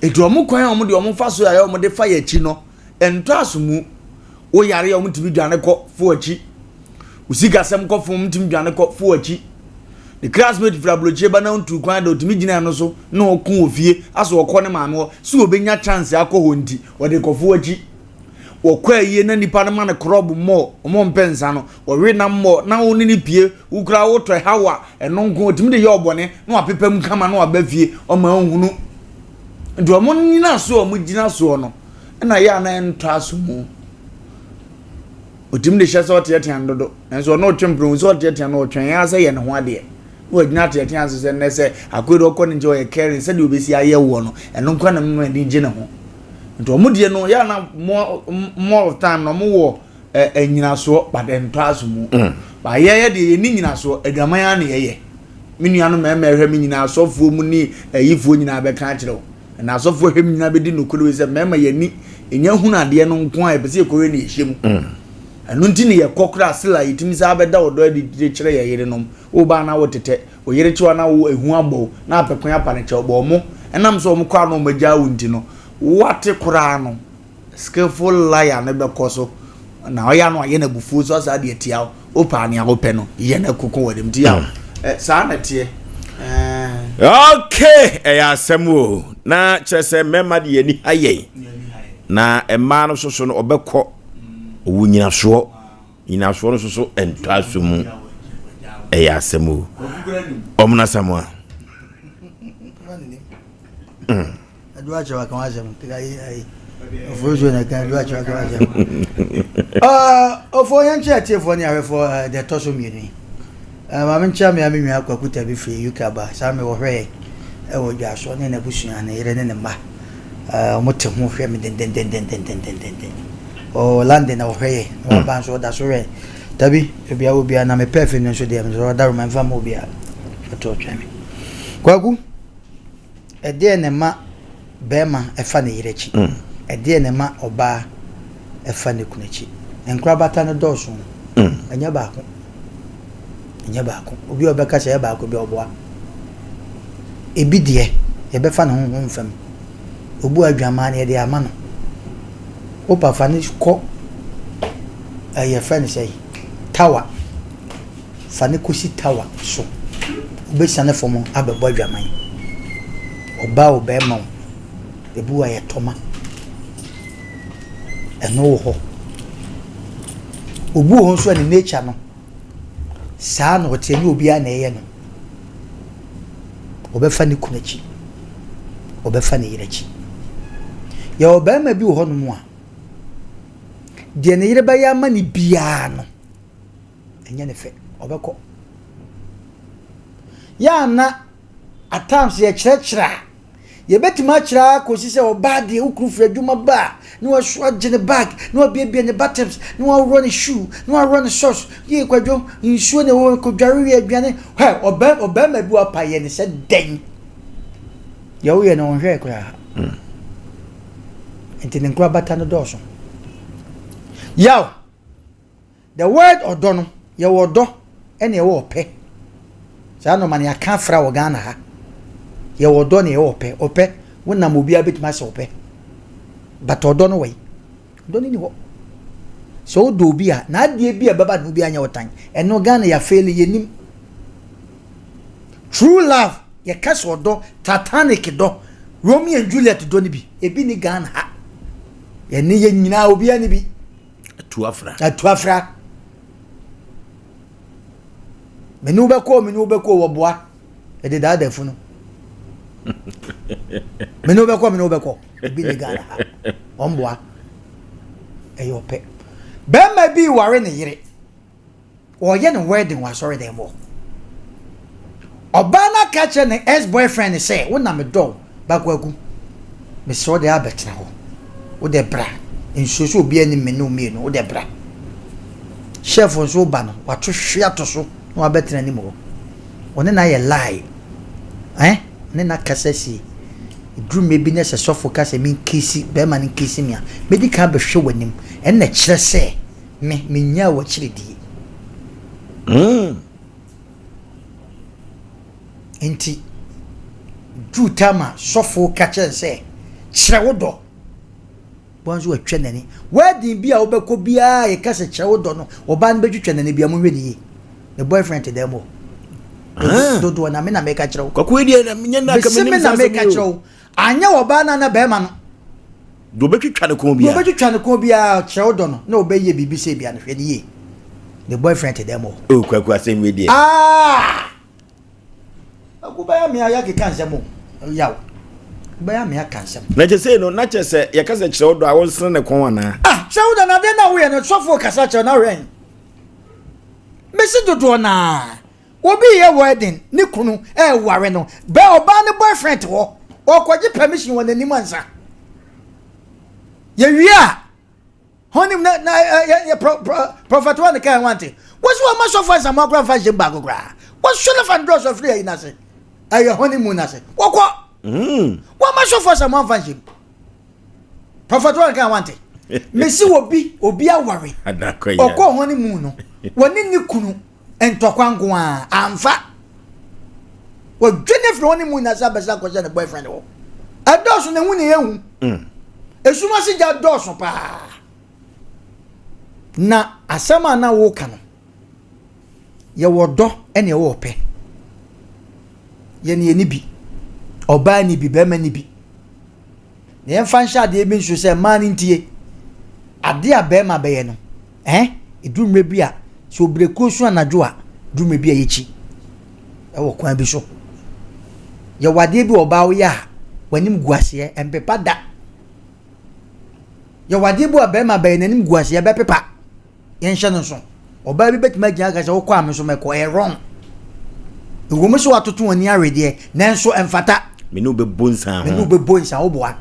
ɛti ɔmo kwan a ɔmo de ɔmo fa so a ɔmo de fa yɛ akyi no ɛntɔ aso mu Wo yare a wɔtumi dwane kɔ fo akyi. Wo sikasɛm kɔ fam wɔtumi dwane kɔ fo akyi. Ne classmate firi aburokyire ba na ɔntu kwan da ɔtumi gyina no so na ɔko wɔ fie asɛ ɔkɔ ne maame hɔ sɛ ɔbɛnya chance akɔ hɔ nti ɔde kɔ fo akyi. Wɔkɔ ayie na nipa no ma no krɔb mmɔ, ɔmo mpɛ nsa no, wɔwe nam mmɔ na wo ne no pie, wo koraa wotɔ ɛhaw a, ɛno nko ɔtumi de yɛ ɔbɔne na wapepa mu kama na waba fie, ɔma nhunu. Nti ɔmo nyinasoɔ a ɔmo gyina soɔ no, ɛna yɛ a na ɛntɔ aso mu. Ɔtumi de hyɛ sɛ ɔteatea no dodo, nanso ɔno ɔtwe mprɛhu sɛ ɔteatea no, ɔtwɛn ara sɛ yɛ ne ho adeɛ. Na wagyina ateatea ase sɛ nnɛ sɛ akoe de ɔkɔ ne nkyɛn ɔyɛ caring sɛdeɛ ɔbɛsi ayɛ woɔ no, ɛno nko na mma ani gye ne ho. Nti wɔn deɛ no yɛ na more more of time na wɔn wɔ ɛ nyinasoɔ but ɛntɔ aso mu. Mm. Ba yɛyɛ deɛ yɛni nyinasoɔ adwaman ara na yɛyɛ. Me nuanom mmarima ɛhwɛ me nyinaa asɔfoɔ mu ne ayifoɔ nyinaa bɛka akyerɛ wo. Na asɔfoɔ hwɛ me nyinaa bɛdi nokorɛ wei sɛ mmarima yɛni ɛnya hunu adeɛ no nko a yɛpɛ sɛ yɛkɔhwɛ ne yɛhyɛ mu. Mm. Ɛno nti ne yɛkɔ koraa sila yɛtumi saa bɛda ɔdɔ adi kyerɛ yɛ yerenom. Wo ba na wotetɛ, wo yere kyew anaa wo ehu abɔ wo na apɛ kwan apa no kyɛw, bɔ ɔmo. Ɛnam sɛ ɔmo kɔ a na ɔmo agyaa wo nti no, woate koraa no, skillful liar no bɛkɔ so na ɔyɛ a na wayɛ no abufuo so asaa de atia wo. Wopɛ a nea wopɛ no, yɛ na koko w'anim. Nti yaw, eh, saa na ɛteɛ. Eh. Okay, ɛyɛ asɛm o. Na kyerɛ sɛ mmarima de yɛn ani ha yɛn. Na mmaa no soso no ɔbɛkɔ ɔwɔ nyinasoɔ. Nyinasoɔ no soso ntɔ aso mu. Ɛyɛ asɛm o. Ɔmo Samoa. Adu akyerɛ waka wasɛm ayi ofo so na kan adu akyerɛ waka wasɛm. Ofo yɛn kyerɛ atiefoɔ ne ahwɛfoɔ deɛ ɛtɔ so mmienu yi. Maame nkyerɛ me a me nua Kwaku Tabi firi UK aba saa me wɔhwɛ yɛn ɛwɔ dwasoɔ ne n'abusua ne yere ne ne mma. Wɔn te ho hwɛ me dendendendendendenden. Ɔwɔ London na ɔhwɛ yɛn na waba nso ɔda so hwɛ. Tabi ebi a obiara na me pɛɛfin no nso deɛ nso ɔda roma nfa ma obiara. Ɔtɔ ɔtwɛn me. Kwaku. Ɛdeɛn na ɛma barima fa ne yere akyi? Ɛdeɛn na ɛma ɔbaa fa ne kunu akyi? Nkorabata no dɔɔso. Ɛnyɛ baako. Ɛnyɛ baako. Obi a ɔbɛka sɛ ɛyɛ baako bi ɔboa. Ebi deɛ, yɛbɛfa ne honhom fam. Obu adwaman no, yɛde ama no. Wopa fa no kɔ ɛyɛ fɛ no sɛ tawa. Fa no kɔsi tower so. Wobɛsiane fam abɛbɔ adwaman. Ɔbaa o, barima o, ebi wɔ hɔ a ɛyɛ tɔma. Ɛno wɔ hɔ. Obi wɔ hɔ nso a ne nature no, saa na ɔte, ɛnyɛ obiara na ɛyɛ no. Ɔbɛfa ne kunu akyi, ɔbɛfa ne yere akyi. Yɛwɔ barima bi wɔ hɔnom a, deɛ ne yere bɛyɛ ama no biara no, ɛnyɛ ne fɛ, ɔbɛkɔ. Yɛ a na at times yɛkyerɛkyerɛ a, yɛbɛtumi akyerɛ ara kɔsi sɛ ɔbaa deɛ wo kunu firi adwuma ba a, na waso agye ne bag, na wabiabia ne buttons, na waworɔ ne shoe, na waworɔ ne socks, yie kwadwo, nsuo na ɛwɔ kɔdware wie aduane. Hɛ, ɔbɛ, ɔbɛrima bi wapa yɛ ne sɛ dɛn? Deɛ woyɛ no ɔnhwɛɛ koraa. Mm. Nti ne nkorabata no dɔɔso. Yaw! The word ɔdɔ no, yɛwɔ ɔdɔ ɛna yɛwɔ ɔpɛ. Saa nɔɔma no yɛaka afra wɔ Ghana ha. Yɛwɔ ɔdɔ na yɛwɔ ɔpɛ. Ɔpɛ, wonam obiara bɛtumi asɛ ɔpɛ. But ɔdɔ no wɔ yi. Ɔdɔ no ni hɔ. Sɛ wodɔ obi a, n'adeɛ bi a ɛbɛba ne ho biara nyɛ ɔtan. Ɛno Ghana yɛafeeli, yɛnim. True love, yɛka sɛ ɔdɔ, Titanic dɔ, Romeo and Juliet dɔ no bi, ebi ni Ghana ha. Yɛne yɛn nyinaa obiara ni bi. Atu afra. Atu afra. Mene wo bɛkɔ, mene wo bɛkɔ wɔ boa. Ɛde daadaa funu. Mene wo bɛkɔ, mene wo bɛkɔ. Ebi ne Ghana ha. Wɔn boa. Ɛyɛ ɔpɛ. Bɛrima bi ware ne yere. Wɔreyɛ no wedding wɔ asɔredan mu hɔ. Ɔbaa no aka akyerɛ ne ex boyfriend no sɛ, wo na medɔ wo, ba Kwaku, mesrɛ wo deɛ abɛtena hɔ. Wo deɛ bra. Nsuo sɛ obiara nim me ne wo mmienu, wo deɛ bra. Chef nso ba no, wato hwe ato so na wabɛtena anim hɔ. Ɔne no ayɛ lie. Eh? Ɔne no akasa sie. Ɛduru mmerɛ bi na sɛ sɔfo ka sɛ menkisi, bɛrima no nkisi me a, mɛdi kan abɛhwɛ w'anim. Ɛnna ɛkyerɛ sɛ Me, menyaa w'akyiridie. Mm. Nti, duru tam a sɔfo ka kyerɛ sɛ, kyerɛ wo dɔ. Wɔn nso wɔatwa n'ani. Wedding bi a wobɛkɔ biara yɛka sɛ kyerɛ wo dɔ no, ɔbaa no bɛtwitwa n'ani bia monhwɛ ne yie. Ne boyfriend te dɛm hɔ. Ah. Dodoɔ na me na meka kyerɛ wo. Kwaku yi deɛ nyɛ na kame nim saa asɛm yi o. Bese me na meka kyerɛ wo. Anyɛ ɔbaa no ana bɛrima no. Deɛ ɔbɛtwitwa ne kɔn Deɛ biara. ɔbɛtwitwa ne kɔn biara kyerɛ wo dɔ no na ɔbɛyɛ biribi sɛ bia no hwɛ ne yie. Ne boyfriend te dɛm hɔ. O Kwaku asɛm wei deɛ. Ah! Kwaku bɛyɛ me ayɛ keka nsɛm o. Yaw. Bɛyɛ me aka nsɛm. Na kyɛ sɛ no na kyɛ sɛ yɛka sɛ kyerɛ wo dɔ a wonsene ne kɔn anaa? Ah, kyerɛ wo dɔ na adeɛ na woyɛ no sɔfo kasa kyerɛ na hwɛn. Mesi dodoɔ naa. Obi yɛ wedding ne kunu ɛware no. Bɛ ɔbaa ne boyfriend hɔ. Ɔkɔgye permission wɔ n'anim ansa. Yɛwie a Hɔn na na yɛ yɛ prɔ prɔ prɔfɛt wa ne kan wante. Wɔsi wɔn ma sɔfo asamoah koraa nfa nhyɛm baako koraa. Wɔsɔ ne fa ndrɔs ɔfiri ayi n'ase. Ɛyɛ hɔn mu n'ase. Wɔkɔ. Mm. Wɔn ma sɔfo asamoah nfa nhyɛm. Prɔfɛt wa ne kan wante. Mesi obi obi aware. Ɔkɔ hɔn mu no. Wɔne ne kunu ntɔkwa nko ara amfa. Wɔdwene firi hɔn mu n'ase abɛsa akɔhyɛ ne boyfriend hɔ. Ɛdɔɔso na ehu ne ehu. Mm. Esum ase gya dɔɔso paa. Na asɛm a na woka no, yɛwɔ dɔ ɛna ɛwɔ ɔpɛ. Yɛn yɛn bi, ɔbaa ni bi, bɛrima ni bi. Na yɛmfa nhyɛ adeɛ bi nso sɛ mmaa no ntie. Adeɛ a bɛrima bɛyɛ no, ɛn, ɛduru mmerɛ bi a, sɛ obirekuo so anadwo a, duru mmerɛ bi a yɛkyi ɛwɔ kwan bi so. Yɛwɔ adeɛ bi wɔ ɔbaa woyɛ a, w'anim gu aseɛ, ɛmpepa da. Yɛwɔ adeɛ bi wɔ bɛrima bɛyɛ n'anim gu aseɛ, ɛbɛpepa. Yɛnhyɛ no nso. Ɔbaa bi bɛtumi agyina aka sɛ wokɔ a me nso mɛkɔ, ɛyɛ wrong. Ɛwɔ mu sɛ watoto w'ani awedeɛ, nanso ɛmfata. Me ne wo bɛbɔ nsa ho. Me ne wo bɛbɔ nsa ho boa.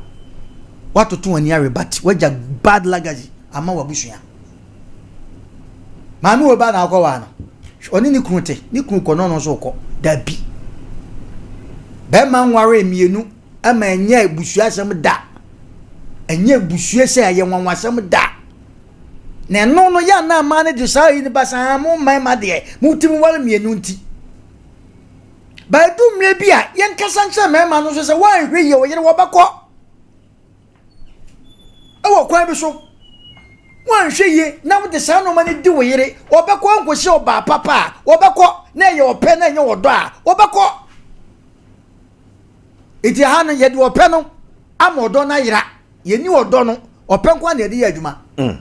Watoto w'ani awe but wagya bad legacy ama w'abusua. Maame wɔ ba na akɔ waa no. Ɔne ne kunu te, ne kunu kɔ na ɔno nso kɔ. Dabi. Bɛrima nware mmienu ama ɛnyɛ abusua asɛm da. Ɛnyɛ abusua sɛ ɛyɛ nwanwasɛm da. Na ɛno no yɛ anaa mmaa no de saa yi no ba saa mo mmarima deɛ motumi ware mmienu nti. Bɛdu mmerɛ bi a yɛnkasa nkyerɛ mmarima no nso sɛ woanhwɛ yie ɔyere wɔbɛkɔ ɛwɔ kwan bi so. Woanhwɛ yie na wode saa nneɛma no di wo yere wɔbɛkɔ nkɔhyɛ ɔbaa papa a wɔbɛkɔ na ɛyɛ ɔpɛ na ɛnyɛ ɔdɔ a wɔbɛkɔ. Nti ha no yɛde ɔpɛ no ama ɔdɔ no ayera. Yɛnni ɔdɔ no, ɔpɛ nko ara na yɛde yɛ adwuma. Mm.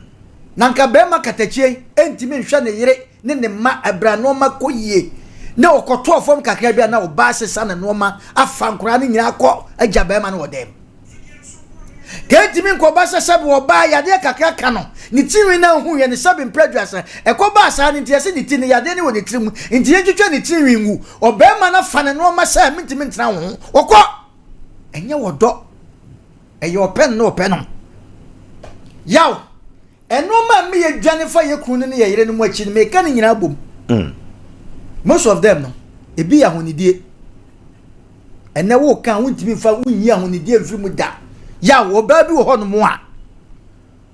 Na nka barima katakyie ntumi nhwɛ ne yere ne ne mma ɛberɛ a nneɛma kɔ yie na ɔkɔtɔɔ fam kakra bi a na ɔbaa sesa ne nneɛma afa nkoraa no nyinaa kɔ agya barima no wɔ dɛm. Kɛntumi nkɔba sɛ sɛbe ɔbaa yadeɛ kakra ka no ne tirinwi na nhu yɛ ne sɛbe mprɛ aduasa ɛkɔbaa saa no nti yɛsɛ ne ti no yadeɛ no wɔ ne tiri mu nti yɛntwitwa ne tirinwi ngu ɔbarima no afa ne nneɛma sɛ mentumi ntena wo ho ɔkɔ ɛnyɛ wɔdɔ Ɛyɛ ɔpɛ no na ɔpɛ no. Yaw, nneɛma a meyɛ dwane fa yɛ kunu no ne yɛ yere no mu akyi no, meka ne nyinaa bom. Mm. Most of them no, ebi yɛ ahonidie. Ɛnɛ woka wontumi mfa wonyi ahonidie mfiri mu da. Yaw, ɔbaa bi wɔ hɔnom a,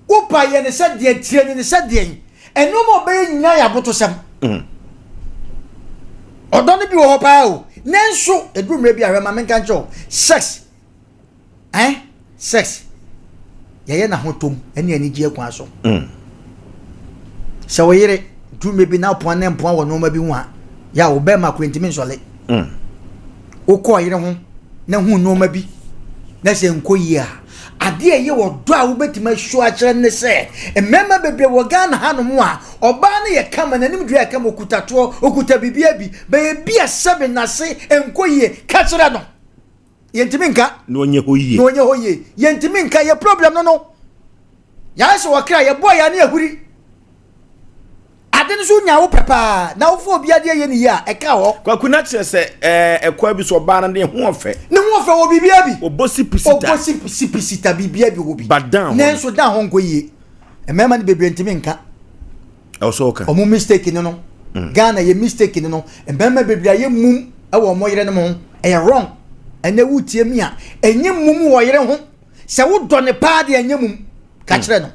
wopa yɛ ne sɛ deɛ tire ne ne sɛ deɛn. Nneɛma a ɔbɛyɛ nyinaa yɛ abotosɛm. Mm. Ɔdɔ no bi wɔ hɔ paa o. Nanso, ɛduru mmerɛ bi a hwɛ ma menka nkyerɛ wo, sex Eh sex yɛyɛ n'ahotɔ mu ne anigyeɛ kwan so. Mm. Sɛ wo yere dwuma bi na ɔpoa ne mpoa wɔ nneɛma bi ho a, yɛ a wo bɛrima kora ntumi nsɔle. Mm. Wokɔ yere ho na hu nneɛma bi na sɛ nkɔ yie a, adeɛ a ɛyɛ ɔdɔ a wobɛtumi asuo akyerɛ ne sɛ mmarima bebree wɔ Ghana hanom a ɔbaa no yɛ kama n'anim dua yɛ kama okuta toɔ okuta biribi abi bɛyɛ bi a sɛbe n'ase nkɔ yie ka kyerɛ no. Yɛntumi nka. Na ɔnyɛ hɔ yie. Na ɔnyɛ hɔ yie. Yɛntumi nka yɛ problem no no. Yɛayɛ sɛ wɔkra yɛbɔ yɛ ne ahuri. Ade no so nya wo pɛ paa na wofo obi adeɛ yɛ ne yie a ɛka hɔ. Kwaku na kyerɛ sɛ ɛɛ ɛkwan bi so ɔbaa no ne ho ɔfɛ. Ne ho ɔfɛ wɔ biribiara bi. Ɔbɔ sipisita. Ɔbɔ sipisita biribiara bi wɔ bi. But down hɔ. Nanso down hɔ nkɔ yie. Mmarima no bebree ntumi nka. Ɛwɔ sɛ ɔka. Ɔmo mistake no no. Mm. Ghana yɛ mistake no no. Mmarima bebree ayɛ mum ɛwɔ ɔmo yere nom ho. Ɛyɛ wrong. Ɛnɛ wotie mi a, ɛnyɛ mum wɔ yere ho. Sɛ wodɔ ne paa deɛ ɛnyɛ mum. Ka mm. kyerɛ no.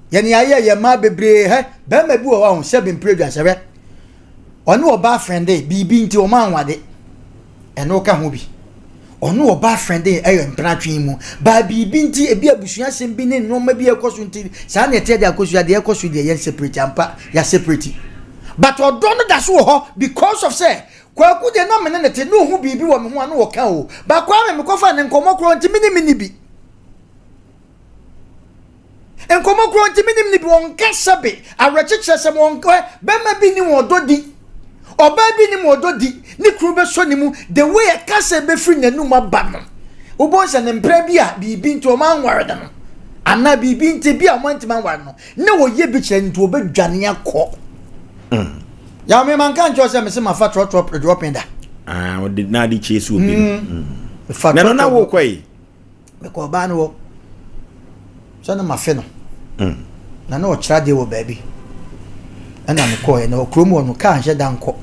Yɛne ayɛ yɛ mmaa bebree hɛ. Bɛrima bi wɔ hɔ a sɛ bempere dwa sɛ hwɛ. Ɔne ɔbaa frɛnde biribi nti ɔmo anwade. Ɛno ka ho bi. Ɔne ɔbaa frɛnde ɛyɛ mpenatwe mu. Baa biribi nti ebi abusua asɛm bi ne nneɛma bi ɛkɔ so nti saa na ɛteɛ de akɔsua deɛ ɛkɔ so deɛ yɛn separate ampa yɛ separate. But ɔdɔ no da so wɔ hɔ because of sɛ Kwaku deɛ na mene ne te na ohu biribi wɔ me ho a na ɔka o. But Kwame mekɔfa ne nkɔmmɔ korɔ nti me ne me ni bi. Nkɔmmɔ koraa ɔntumi nim ne bi, ɔnka sɛbe, awerɛkyekyerɛ sɛm, ɔnka, bɛrima bi nim ɔdɔ di, ɔbaa bi nim ɔdɔ di, ne kunu bɛsɔ ne mu, the way ɛka sɛ ɛbɛfiri n'anum aba no, wobɛhu sɛ ne mpra bi a biribi nti ɔma anware no no, anaa biribi nti bi a ɔma ntumi anware no, na wɔyɛ bi kyerɛ no nti wɔbɛdwane akɔ. Mm. Yaw me manka nkyerɛ sɛ mese mafa trɔtrɔ dropping da. Ah, ɔde na ade kyie so obi no. Mm. Mm. Na no na wokɔ yi. Mekɔ ɔbaa no hɔ sɛ na mafe no. Mm. Na na ɔkyerɛ adeɛ wɔ baabi. Ɛna mekɔɛ na kurom hɔ no kaa nhyɛ da nkɔ.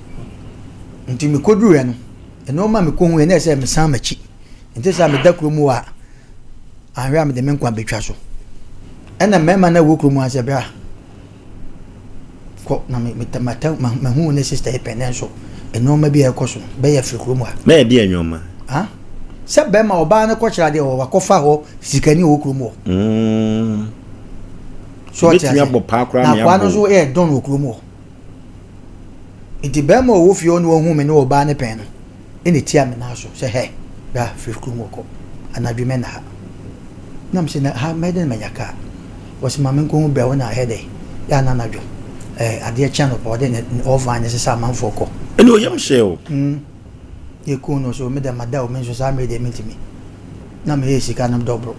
Nti mekɔduruiɛ no, nneɛma a mekɔhuiɛ na ɛsɛ mesan m'akyi. Nti sɛ meda kurom hɔ a, anhwɛ a mede me nkwa bɛtwa so. Ɛna mmarima no a ɛwɔ kurom hɔ sɛ bra kɔ na mahu ne sista yi pɛ nanso nneɛma bi a ɛkɔ so no bɛyɛ firi kurom ha. Na ɛde nneɛma. Ha sɛ bɛrima ɔbaa no kɔkyerɛ adeɛ wɔ wakɔfa hɔ sikani wɔ kurom hɔ. Mm. So ɔte ase na akoa no nso yɛ dɔn wɔ kurom hɔ. Nti bɛrima a ɔwɔ fie hɔ na wahu me ne ɔbaa no pɛn no ɛna ɛtia me nan so sɛ hɛ bra firi kurom hɔ kɔ anadwo mɛnna ha. Na mese na ha mɛyɛ dɛn na manya kaa? Ɔse ma menkɔhu brɛ wo na ayɛ dɛn yɛ a na anadwo eh, adeɛ kye anɔpa ɔde ne ɔvan no sesa amanfoɔ kɔ. Ɛne ɔyam hyɛɛ wo? Mm, yɛkuu no so me dɛ mada o me nso saa mmerɛ deɛ mentumi. Na meyɛɛ sika no dɔboro.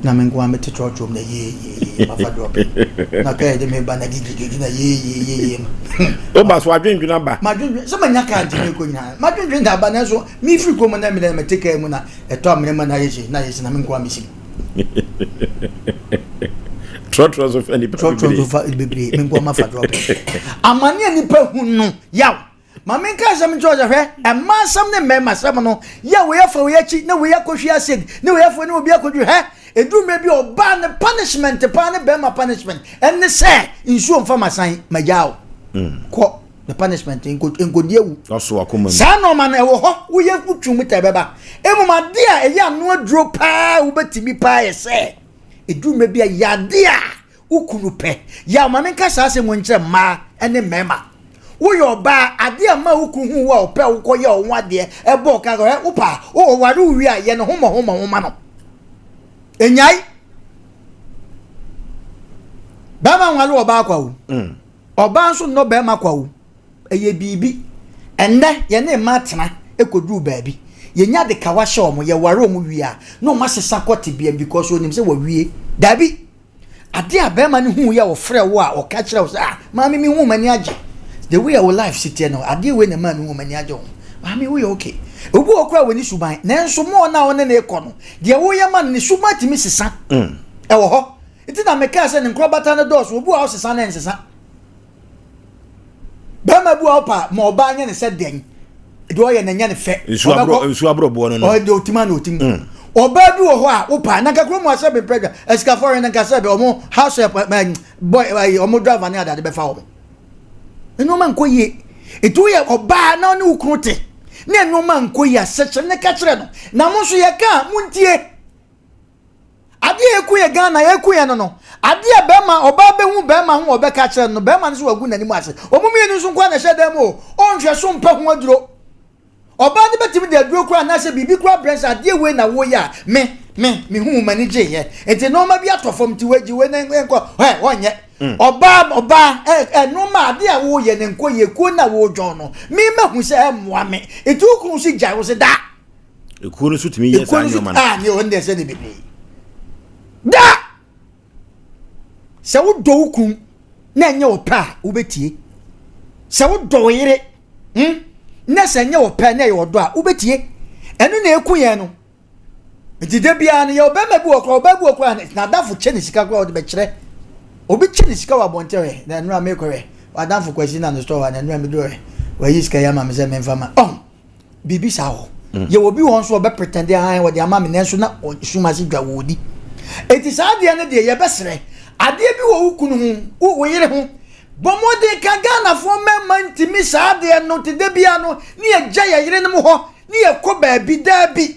Na me nko ara mete trɔtrɔ mu na yeeyeye mafa drɔpe. Na kaa yɛde me ba na gigigigi na yeeyeyeye. Woba so adwendwen aba. Madwendwen sɛ manya kaa nti mekɔ nyinaa. Madwendwen na aba nanso mefiri kurom na mene mete kaa mu na ɛtɔ amena mu na ayɛ hye na ayɛ hye na me nko ara mesi mu. Trɔtrɔ so fa nipa bebree. Trɔtrɔ so fa bebree me nko ara mafa drɔpe. Amane a nipa hu no yaw. Ma menka asɛm nkyerɛ wo sɛ, hwɛ, mmaa asɛm ne mmarima asɛm no, yɛ wei afa wei akyi, ne wei akɔhwie acid, ne wei afa ne obi akɔdwi, hwɛ, ɛduru mmerɛ bi a ɔbaa ne punishment paa ne barima punishment ɛne sɛ nsuo mfa masan magyaa wo mm. kɔ ne punishment nkɔdi awu saa nɔɔma no ɛwɔ hɔ woyɛ wotwu mu ta ɛbɛba mmom adeɛ a ɛyɛ ano aduro paa wobɛtumi paa yɛ sɛ ɛduru mmerɛ bi a yɛ adeɛ a Wo kunu pɛ. Yaw, ma menka saa asɛm yi nkyerɛ mmaa ne mmarima. Woyɛ ɔbaa, adeɛ a mma wo kunu hu wo a ɔpɛ a wokɔyɛ wo ho adeɛ, ɛbɔ wo ka, ɛ, wopɛ a, ɔware wo wie a, yɛ ne ho mmɔho mmɔho ma no. Ɛnyae. Bɛrima nware ɔbaa kwa o. Mm. Ɔbaa nso nnɔ bɛrima kwa o. Ɛyɛ biribi. Ɛnnɛ, yɛne mmaa tena kɔduru baabi. Yɛnya de kawa hyɛ wɔn, yɛware wɔn wie a, na wɔn asesa kɔ tebea because wɔnim sɛ wɔawie. Daabi. Ade a bɛrima no huu yɛ a ɔfrɛ wo a ɔka kyerɛ wo sɛ ah maame me hu m'ani agye the way a wo life si teɛ no adeɛ wei na ɛmaa me hu m'ani agye ho maame woyɛ okay obi wɔ koraa wɔ ne suban nanso mo na wo ne ne kɔ no deɛ woyɛ ma no ne suban tumi sesa mm. ɛwɔ hɔ nti na mekaa sɛ ne nkorabata no dɔɔso obi wɔ a ɔsesa na ɛnsesa Bɛrima bi wɔ hɔ pa ma ɔbaa nyɛ ne sɛ dɛn deɛ ɔyɛ na nyɛ ne fɛ. Nsu aborɔboɔ no no. Ɔyɛ deɛ ɔtim a na ɔtim. Mm. Ɔbaa bi wɔ hɔ a wopa na nka kurom asɛ bempɛ dwa asikafoɔ yɛ na nka sɛ bɛ ɔmo house help boy ɔmo driver ne adade bɛfa ɔmo. Nneɛma nkɔ yie. Nti woyɛ ɔbaa na ɔne wo kunu te ne nneɛma nkɔ yie asɛkyerɛ ne ka kyerɛ no na mo nso yɛka a montie. Adeɛ a ɛku yɛ Ghana ɛku yɛ no no adeɛ a bɛrima ɔbaa bɛhu bɛrima ho ɔbɛka kyerɛ no no bɛrima no nso wagu n'anim ase wɔn mmienu nso nkoa na ɛhyɛ dan mu o ɔnhwɛ so mpɛ ho aduro ɔbaa no bɛtumi de aduro koraa anaasɛ biribi koraa brɛ sɛ adeɛ wei na woyɛ a me me mehu m'ani gye yɛ nti nneɛma bi atɔ fam nti wagyi wei na nkɔ ɛ ɔnyɛ mm. ɔbaa ɔbaa ɛ ɛ nneɛma adeɛ a woyɛ ne nkɔ yɛ kuo na wodwɔn no me mahu sɛ ɛmmoa me nti wokunu si gyae wo sɛ daa Ekuo no so tumi yɛ saa nneɛma no. Ah, ne ɔno deɛ sɛ ne bebree. Da! Sɛ wodɔ wo kun na ɛnyɛ wo pɛ a, wobɛtie. Sɛ wodɔ wo yere hmm, na sɛ ɛnyɛ wo pɛ na ɛyɛ ɔdɔ a, wobɛtie. Ɛno na ɛku yɛn no. Nti da biara no yɛ ɔbɛrima bi wɔ koraa, ɔbaa bi wɔ koraa, n'adamfo kyɛ ne sika koraa ɔde bɛkyerɛ. Obi kyɛ ne sika wɔ abɔnten hwɛ, na ɛnora mekɔhwɛ. W'adamfo Kwasi na ne store hɔ a, na ɛnora meduru hwɛ. Wayi sika yi ama me sɛ memfa ma. Ɔn! biribi saa hɔ mm. yɛwɔ bi wɔn nso ɔbɛ pretend ahan wɔde ama me nanso na sum ase dwa wɔ di eti saa adeɛ no deɛ yɛbɛsrɛ adeɛ bi wɔ wo kunu ho wo wo yere ho bɔ mmɔden ka ghanafoɔ mmarima ntumi saa adeɛ no te da bia no ne yɛgya yɛ yere no mu hɔ ne yɛkɔ baabi daabi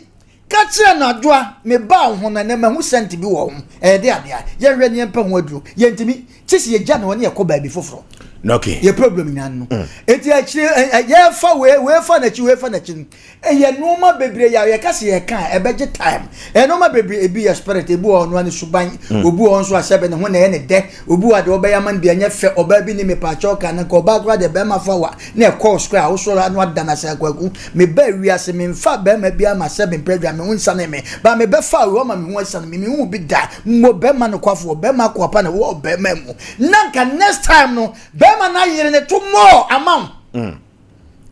Ka kyerɛ no, Adwoa, mebaa wo ho no, ɛnnɛ mahu sɛnte bi wɔ wo ho. Ɛyɛ de adeɛ a? Yɛnhwɛ na yɛmpɛ ho aduro. Yɛntumi. Kye sɛ yɛgya no hɔ na yɛkɔ baabi foforɔ. Okay. Yɛ problem nyinaa no. Eti akyire yɛfa wei wei fa n'akyi wei fa n'akyi no. Ɛyɛ nneɛma bebree yɛ yɛka sɛ yɛka a ɛbɛgye time. Ɛyɛ nneɛma bebree ebi yɛ spirit ebi wɔ ɔno ne suban mm. obi wɔ nso asɛbɛ ne ho na ɛyɛ ne dɛ obi wɔ adeɛ ɔbɛyɛ ama no bi ɛnyɛ fɛ ɔbaa bi ne mepaakyɛw ka no nka ɔbaa koraa deɛ bɛrima fa wa na ɛkɔɔ soro a wosɔre ano ada no asɛ akwaku meba wiase memfa bɛrima bi ama sɛ mempɛ adwa me ho nsane me ba mebɛfa awi ɔma me ho asane me mehu bi da mmɔ bɛrima nokwafoɔ bɛrima akoapa na wɔ bɛrima mu na nka next time no bɛrima no ayere ne to more ama wo mm.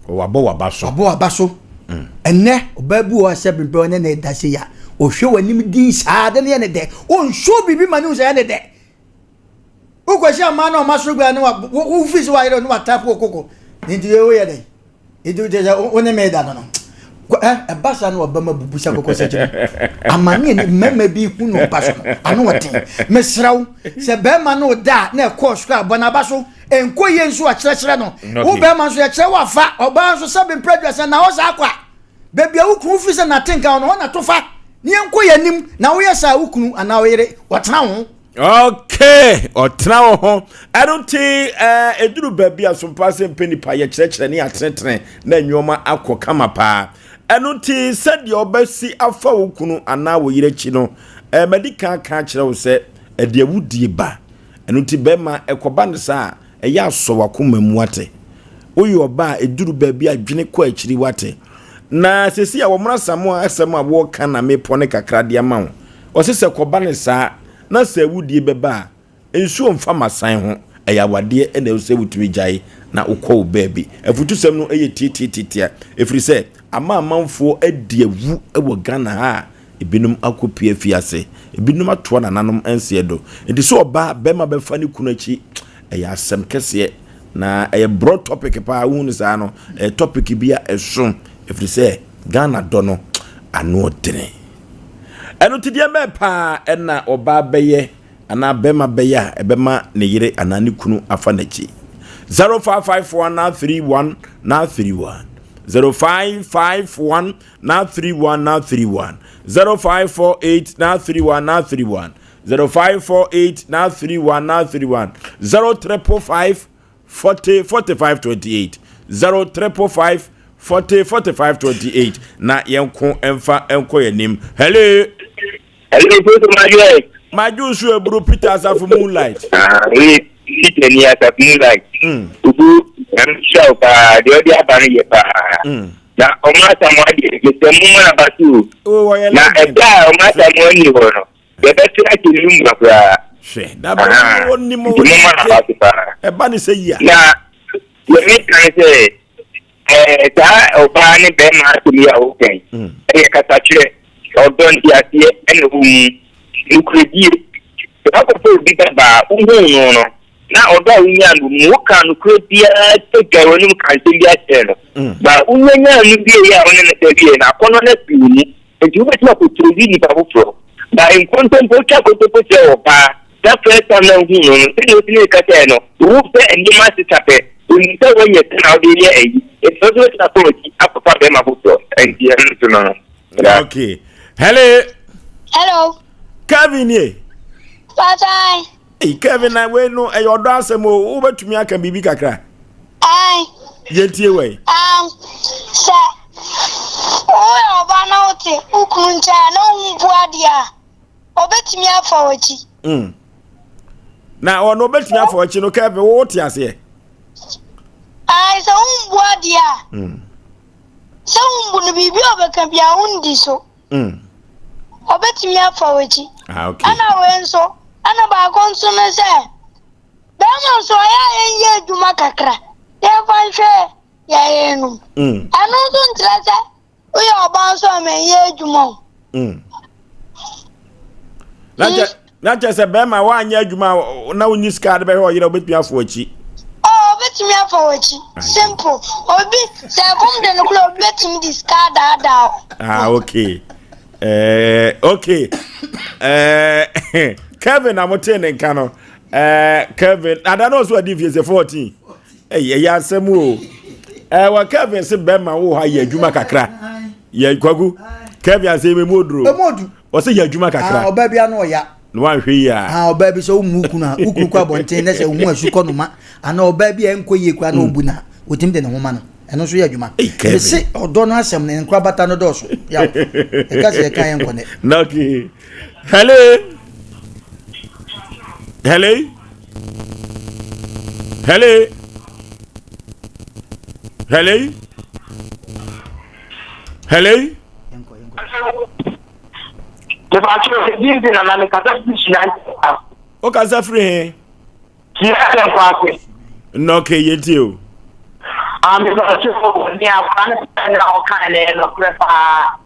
Wabɔ waba so. Wabɔ waba so. Mm. Ɛnɛ ɔbaa bi wɔ hɔ sɛ bempɛ ɔne ne da se ya. Ɔhwɛ w'anim din saa de ne yɛ ne dɛ. Ɔnsuo biribi ma ne hu sɛ yɛ ne dɛ. Wokɔhyia mmaa na ɔma soro gba ne wa wofi sɛ wayerɛ ne watapo wɔ koko. Ne nti woyɛ dɛn? Nti wokyɛ sɛ wo ne me da no no. Ɛba saa na waba ma bubu sɛ kɔkɔ sɛ kyerɛ. Amane ne mmarima bi hu no mpa so no ano ɔden. Mesrɛ wo sɛ bɛrima no da a na ɛkɔɔ soro a bɔ n'aba so. Ɛnkɔ yie nso a kyerɛkyerɛ no. Wo bɛrima nso yɛkyerɛ wo afa. Ɔbaa nso sɛ bempere aduasa na hɔ saa kwa. Baabi a wo kunu firi sɛ nate nka no hɔ na to fa. Ne yɛnkɔ yɛn anim na woyɛ saa wo kunu anaa wo yere ɔtena wo ho. Okay, ɔtena wo ho. Ɛno nti ɛduru baabi a sompa sɛ mpɛ nipa yɛkyerɛkyerɛ ne yɛatenetene na nneɛma akɔ kama paa. Ɛno nti sɛdeɛ ɔbɛsi afa wo kunu anaa wo yere akyi no, madi kan ka akyerɛ wo sɛ ɛde awudie ba. Ɛno nti bɛrima, ɛkɔba no saa a, ɛyɛ a sɔ w'akoma mu wate. Woyɛ ɔbaa a, ɛduru baabi a dwene kɔ akyiri wate. Na seesei a wɔn Asamoah asɛm a wɔreka na mepɔne kakra de ama wo. Ɔse sɛ kɔba no saa na sɛ awudie bɛba a, nsuo mfa m'asan ho, ɛyɛ awadeɛ na ɛwɔ sɛ wotumi gyae na wokɔ wo baabi. Afutusɛm no yɛ tiatiatiatia ɛfiri sɛ ama amanfoɔ adi awu wɔ Ghana ha a Ebinom akɔpue afiase, ebinom atoa nananom nseɛ do. Nti sɛ ɔbaa bɛrima bɛfa ne kunu akyi, ɛyɛ asɛm kɛseɛ. Na ɛyɛ broad topic paa, wohu no saa no, ɛyɛ topic bi a ɛso, ɛfiri sɛ Ghana dɔ no, ano ɔdene. Ɛno nti deɛ bɛɛ paa ɛna ɔbaa bɛyɛ anaa bɛrima bɛyɛ a ɛbɛma ne yere anaa ne kunu afa n'akyi. 0551 931 931 0551 931 931 0548 931 931 0548 931 931 0555 40 45 28 0555 40 45 28 na yɛnko mfa nkɔ yɛn anim. Hello. Hello, Foto Madwe. Madwe nso eburu Peter Asafo Moonlight. Ah, oye Peter ni Asafo Moonlight. Mm. Ubu, ɛm hyɛ paa, deɛ ɔde aba no yɛ paa. Mm. Na ɔmo Asamoah deɛ, mesɛ mo ma aba so o. Na ɛda a ɔmo Asamoah ni hɔ no, yɛbɛte akyɛ ne mu koraa. Hwɛ, na bɛ wɔ ni mo wɔ mo ma aba so paa. Ɛba ne sɛ yia. Na yɛne kan sɛ ɛɛ saa ɔbaa ne bɛrima asɛm yi a wɔka yi, mm. ɛyɛ kasakyerɛ, ɔdɔ nteaseɛ ɛna ɛwɔ mu, nokorɛdie. Sɛ wakɔfɛ obi babaa, wohuu no no, na ɔdɔ a wonyaa no mu, wokaa nokorɛ biara gyae w'anom ka nsɛm bi akyerɛ no. Mm. Ba wonyanyaa no wieeɛ a wo ne no sɛ wieeɛ no, akɔnnɔ no afiri wo mu. Nti wobɛtumi akɔtiri nnipa foforɔ. Ba nkontompo, wotwa nkontompo kyerɛ ɔbaa, na first time na wohuu no no, sɛdeɛ wosi ne no kasaeɛ no, wohu sɛ nneɛma asesa pɛ, onim sɛ woanya sika na wode reyɛ ayi, nti ɔno nso bɛtumi akɔ w'akyi akɔfa bɛrima foforɔ. Nti ɛno nso no no. Okay. Hello. Hello. Kevin nie. Patai. Hey, Kevin na wei no ɛyɛ ɔdɔ asɛm o wobɛtumi aka biribi kakra. Ae. Yɛntie wei. Um, sɛ woyɛ ɔba na wote wo kunu nkyɛn a na wohu adeɛ a, ɔbɛtumi afa w'akyi. Mm. Na ɔno ɔbɛtumi afa w'akyi no Kevin wo te aseɛ. Ae, sɛ wombu adeɛ a, mm. sɛ wombu no biribi a ɔbɛka biara wondi so. Mm. Ɔbɛtumi afa w'akyi. Ah, okay. Ɛna wei nso, ɛna baako nso ne sɛ, bɛrima nso ɔyɛ a yɛnyɛ adwuma kakra, yɛmfa nhwɛ yɛn yerenom. Mm. Ɛno nso nkyerɛ sɛ woyɛ ɔbaa nso a mɛnyɛ adwuma o. Mm. Na kyɛ na kyɛ sɛ bɛrima woanyɛ adwuma na wonyi sika de bɛhwɛ ɔyere a wobɛtumi afo akyi. Oh, obetumi afa w'akyi. Simple. Obi sɛ ɛkɔm de no koraa obi betumi de sika adaadaa wo. Ah, okay. Eh, okay. Eh, Kevin na mote ne nka no. Eh, Kevin, ada no so adi mfie sɛ 14. Ɛyɛ ɛyɛ asɛm o. Eh, wa Kevin se bɛrima wo ha yɛ adwuma kakra. Yɛ kwaku. Kevin asɛ emu oduro. Emu odu. Ɔsɛ yɛ adwuma kakra. Ah, ɔbaa bi ano ɔya. Na wanhwɛ yie a. Ah, ɔbaa bi sɛ womu wo kunu a, wo kunu kɔ abɔnten na sɛ wohu asu kɔ noma anaa ɔbaa bi a ɛnkɔ yie koraa na ɔbu no a, wɔtumi de ne ho ma no. Ɛno nso yɛ adwuma. Mese ɔdɔ no asɛm no nkorabata no dɔɔso. Yaw. Ɛka sɛ yɛka yɛnkɔ nɛ. Okay. Hello. Hello. Hello. Hello. Hello. Wokasa firi he? Nnɔke yɛntie o.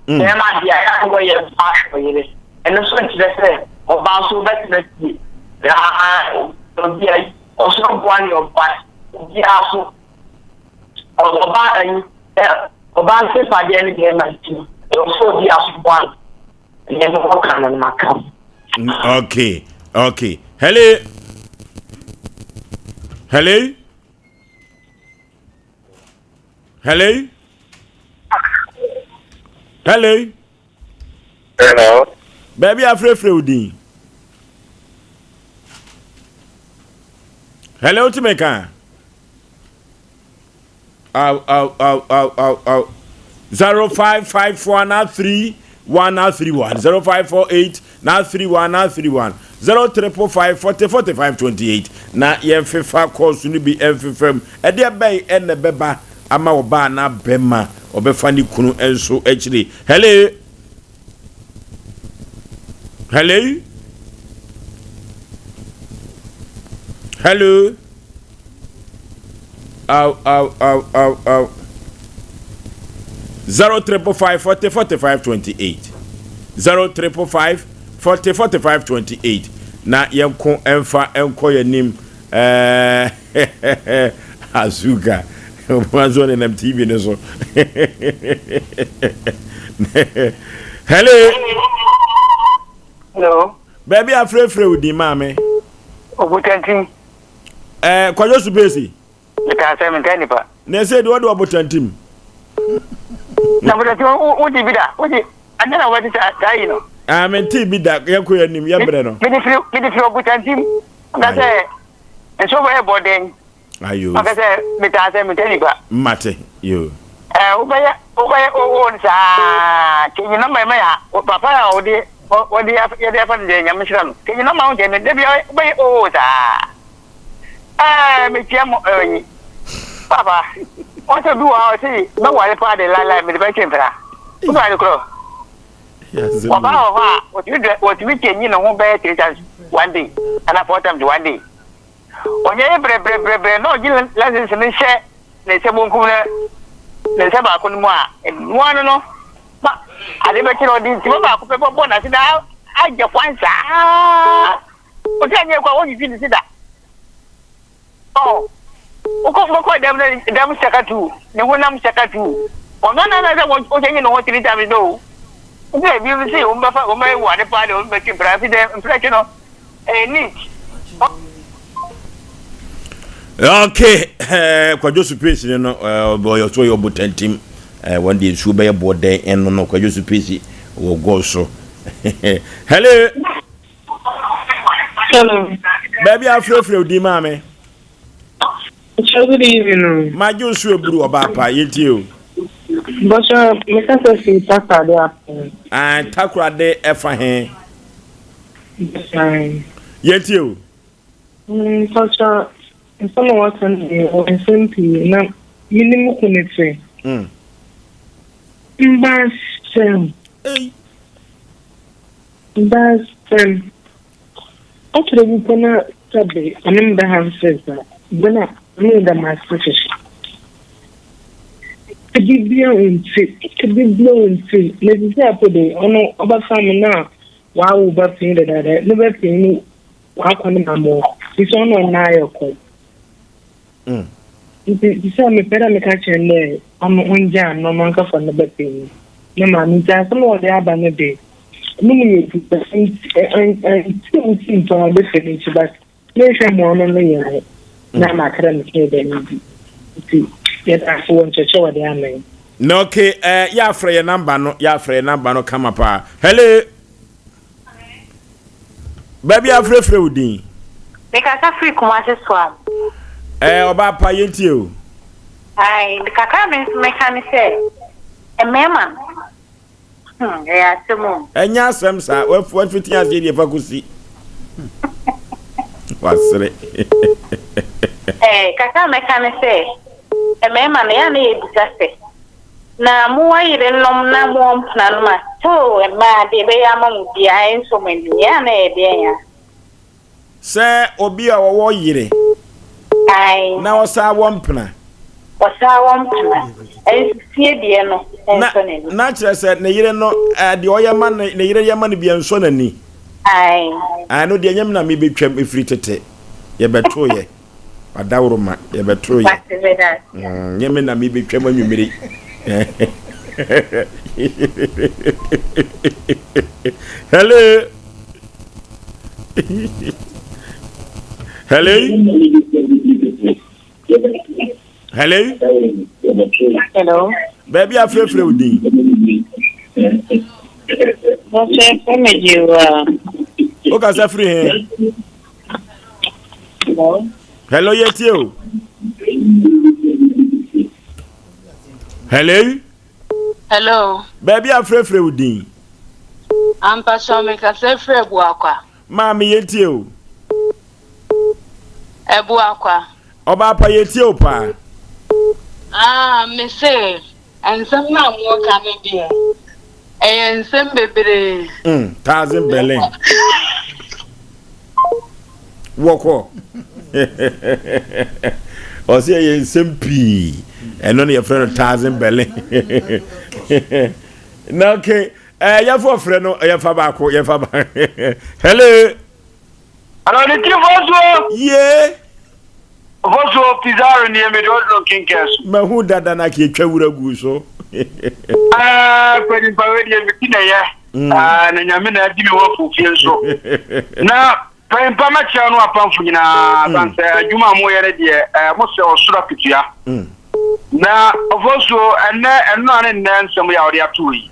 Bɛrima deɛ ayɛ a wɔyɛ mfa ahwɛ yere ɛno nso nkyerɛ sɛ ɔbaa nso wobɛtena fie na obi a ɔsoro boa ne ɔboa obiara so ɔbaa ayi ɔbaa nsefadeɛ ne bɛrima nti ɛwɔ sɛ obiara so boa no ɛnyɛ no wɔka no no maka. Okay, okay. Hello. Hello. Hello. Hello. Hello. Baabi afrɛfrɛ wo din. Hello, wotumi ka? Aw, aw, aw, aw, aw, aw. 0554 na 3 1 na 3 1 0548 na 3 1 na 3 1 0 triple 5 40 45 28 na yɛmfefa kɔɔso no bi mfefa mu. Ɛdeɛ bɛn ɛna ɛbɛba ama ɔbaa na bɛma ɔbɛfa ne kunu nso akyire. Hello. Hello. Hello. Aw, aw, aw, aw, aw. 0 triple 5 40 45 28. 0 triple 5 40 45 28. Na yɛnko ɛmfa ɛnkɔ yɛn anim. Ɛɛ Azuka. Ɔmo nso nenam TV no so. Hello. Hello. Baabi afrɛfrɛ wo din maame. Obutantim. Ɛɛ Kwadwo Supesi. Metaa sɛ mentaa nipa. Na ɛsɛ deɛ ɔde ɔbotantim. Na botantim wodi bi da wodi ɛnɛ na wɔte saa saa yi no. Ah mente bi da yɛn kɔ yɛn anim yɛ brɛ no. Mede firi mede firi ɔbotantim ɔka sɛ nsuo bɛyɛ bɔ dɛn. Ayo. Ɔka sɛ metaa sɛ mentaa nipa. Mate yo. Ɛɛ wobɛyɛ wobɛyɛ owó no saa kyenyi nɔmba yi ma yɛ papa a ɔde wɔde yɛde afa no deɛ nyame hyira no kyenyi nɔmba ho kyɛ me da bia wobɛyɛ owó saa. Ɛɛ mekyia mo ɛyi papa wɔn sɛ bi wɔ ha ɔsi mɛware paa de lailai mede bɛtwe mpena wobɛ ade korɔ ɔbaa wɔ hɔ a wɔtumi dɛ wɔtumi kyɛnyi ne ho bɛyɛ three times one day ana four times one day ɔnyɛ yɛ brɛbrɛbrɛbrɛ na ɔgye license no hyɛ ne nsa bonkum ne ne nsa baako no mu a ɛnoa no no ma ade bɛkyɛ na ɔde ntoma baako pɛ bɔbɔ n'ase na agye kwan saa. Ɔsɛ ɛnyɛ kwa wɔnyiyi ne ti da. Ɔ wokɔ wokɔ dɛm na dɛm sakatu ne honam sakatu. Ɔno na na sɛ wɔkyɛ nye ne ho three times do. Nti ebi bi se wɔn bɛfa wɔn bɛyɛ wɔ ade paa de wɔn bɛtwe mpira fi dɛ mpira twe no ɛyɛ neat. Okay, eh, kwadwo supesi no no ɔyɛ so ɔyɛ ɔbotantim eh, wɔn deɛ nsuo bɛyɛ boɔ dɛn ɛno no kwadwo supesi wɔ gɔɔ so. Hello. Hello. Baabi afrɛfrɛ odi maame. Good evening. Magye nso eburu ɔbaa pa yɛntie o. Bɔsɔ mekasa fi Takoradi apɔn. Ah, Takoradi ɛfa he. Yɛntie o. Mpɔsɔ nsɛm a wɔka no deɛ wɔ nsɛm pii na menim ko ne te. Mba sɛm. Baasɛm, Ɔkyerɛ bi mpo na sɛbe ɔne me bɛ have sex a, bɛ na ɔne me da m'ase hyehye. Ade bia ɔnte, ade bia ɔnte. Na sisi apo de, ɔno ɔbɛfa me na wawo ba panyin dadaada, ne ba panyin no wakɔ ne maame hɔ. Sisi ɔno ɔno ayɛ kɔ. Ntsi sesei a mepɛ dɛ meka kyerɛ no dɛ ɔno ongyaa no na ɔno ankasa ne ba panyin ne maame. Ntsi asɛm a ɔdze aba no de, no mu yɛ dur but nntse ntsi mpo a ɔbɛfa n'ekyir but mennhwɛ ma ɔno ne yɛ ho na maka dɛ mekɛyɛ dɛm ntsi. Ntsi yɛda ase wɔ nkyerɛkyerɛ a wɔdze ama hɛn. Na okay, eh, yɛafrɛ yɛ number no, yɛafrɛ yɛ number no kama paa. Hello. Baabi a frɛfrɛ wo din. Mekasa firi Kumasi Soam. Ɛɛ ɔbaa pa yɛntie o. Ae, kakra me nso mɛka ne sɛ, mmarima no, hmm, ɛyɛ asɛm o. Ɛnyɛ asɛm saa, wafiti aseɛ deɛ fa kɔsi. Wasere. Ɛɛ, kakra mɛka ne sɛ, mmarima no, yɛ a na yɛbisa sɛ, na mowɔ yerenom na mowɔ mpenanom a, still mmaa deɛ ɛbɛyɛ ama mo biara ɛnsɔ mo ani, yɛ a na ɛyɛ deɛn a? Sɛ obi a ɔwɔ yere. Ae. Na ɔsan wɔ mpena. Ɔsan wɔ mpena. Nso fie deɛ no nsɔ n'ani. Na kyerɛ sɛ ne yere no deɛ ɔyɛ ma ne ne yere yɛ ma no bi nsɔ n'ani. Ae. Ae no deɛ nyɛ me na mebɛtwam ɛfiri tete yɛbɛtoeɛ. Adaworoma yɛbɛto yɛ. Nyɛ me na mebɛtwam anwummere. Hello. Hello. Hello. Hello. Baabi afrɛfrɛ wo din. Wokasa firi he? Hello. Hello, yɛtie o. Hello. Hello. Baabi a frɛfrɛ wo din. Ampasɔ mekasa firi Abuakwa. Maame yɛtie o. Abuakwa. Ɔbaapa yɛtie o paa. Ah, me se nsɛm no a moka no deɛ ɛyɛ nsɛm bebree. Thousand Berlin. Wɔkɔ. Ɔsɛ ɛyɛ nsɛm pii. Ɛno no yɛfrɛ no Thousand Berlin. Na okay, yɛfo ɔfrɛ no yɛfa baako yɛfa baako. Hello. Hello, ne ti fosuo. Yee. Fosuo Pizarro nie mede oduro nkenkɛn so. Mahu dada na ka etwa wura gu so. Ɛɛ panyimpa wei deɛ me ti na ɛyɛ. Ɛɛ na nyame na adi me wɔ fofie nso. Na panyimpa mɛkyerɛ no apamfo nyinaa san sɛ adwuma a moyɛ no deɛ ɛɛ mo sɛ ɔsoro akatua. Na ɔfosuo ɛnɛ ɛno ne nnɛ nsɛm yɛ a wɔde ato yi.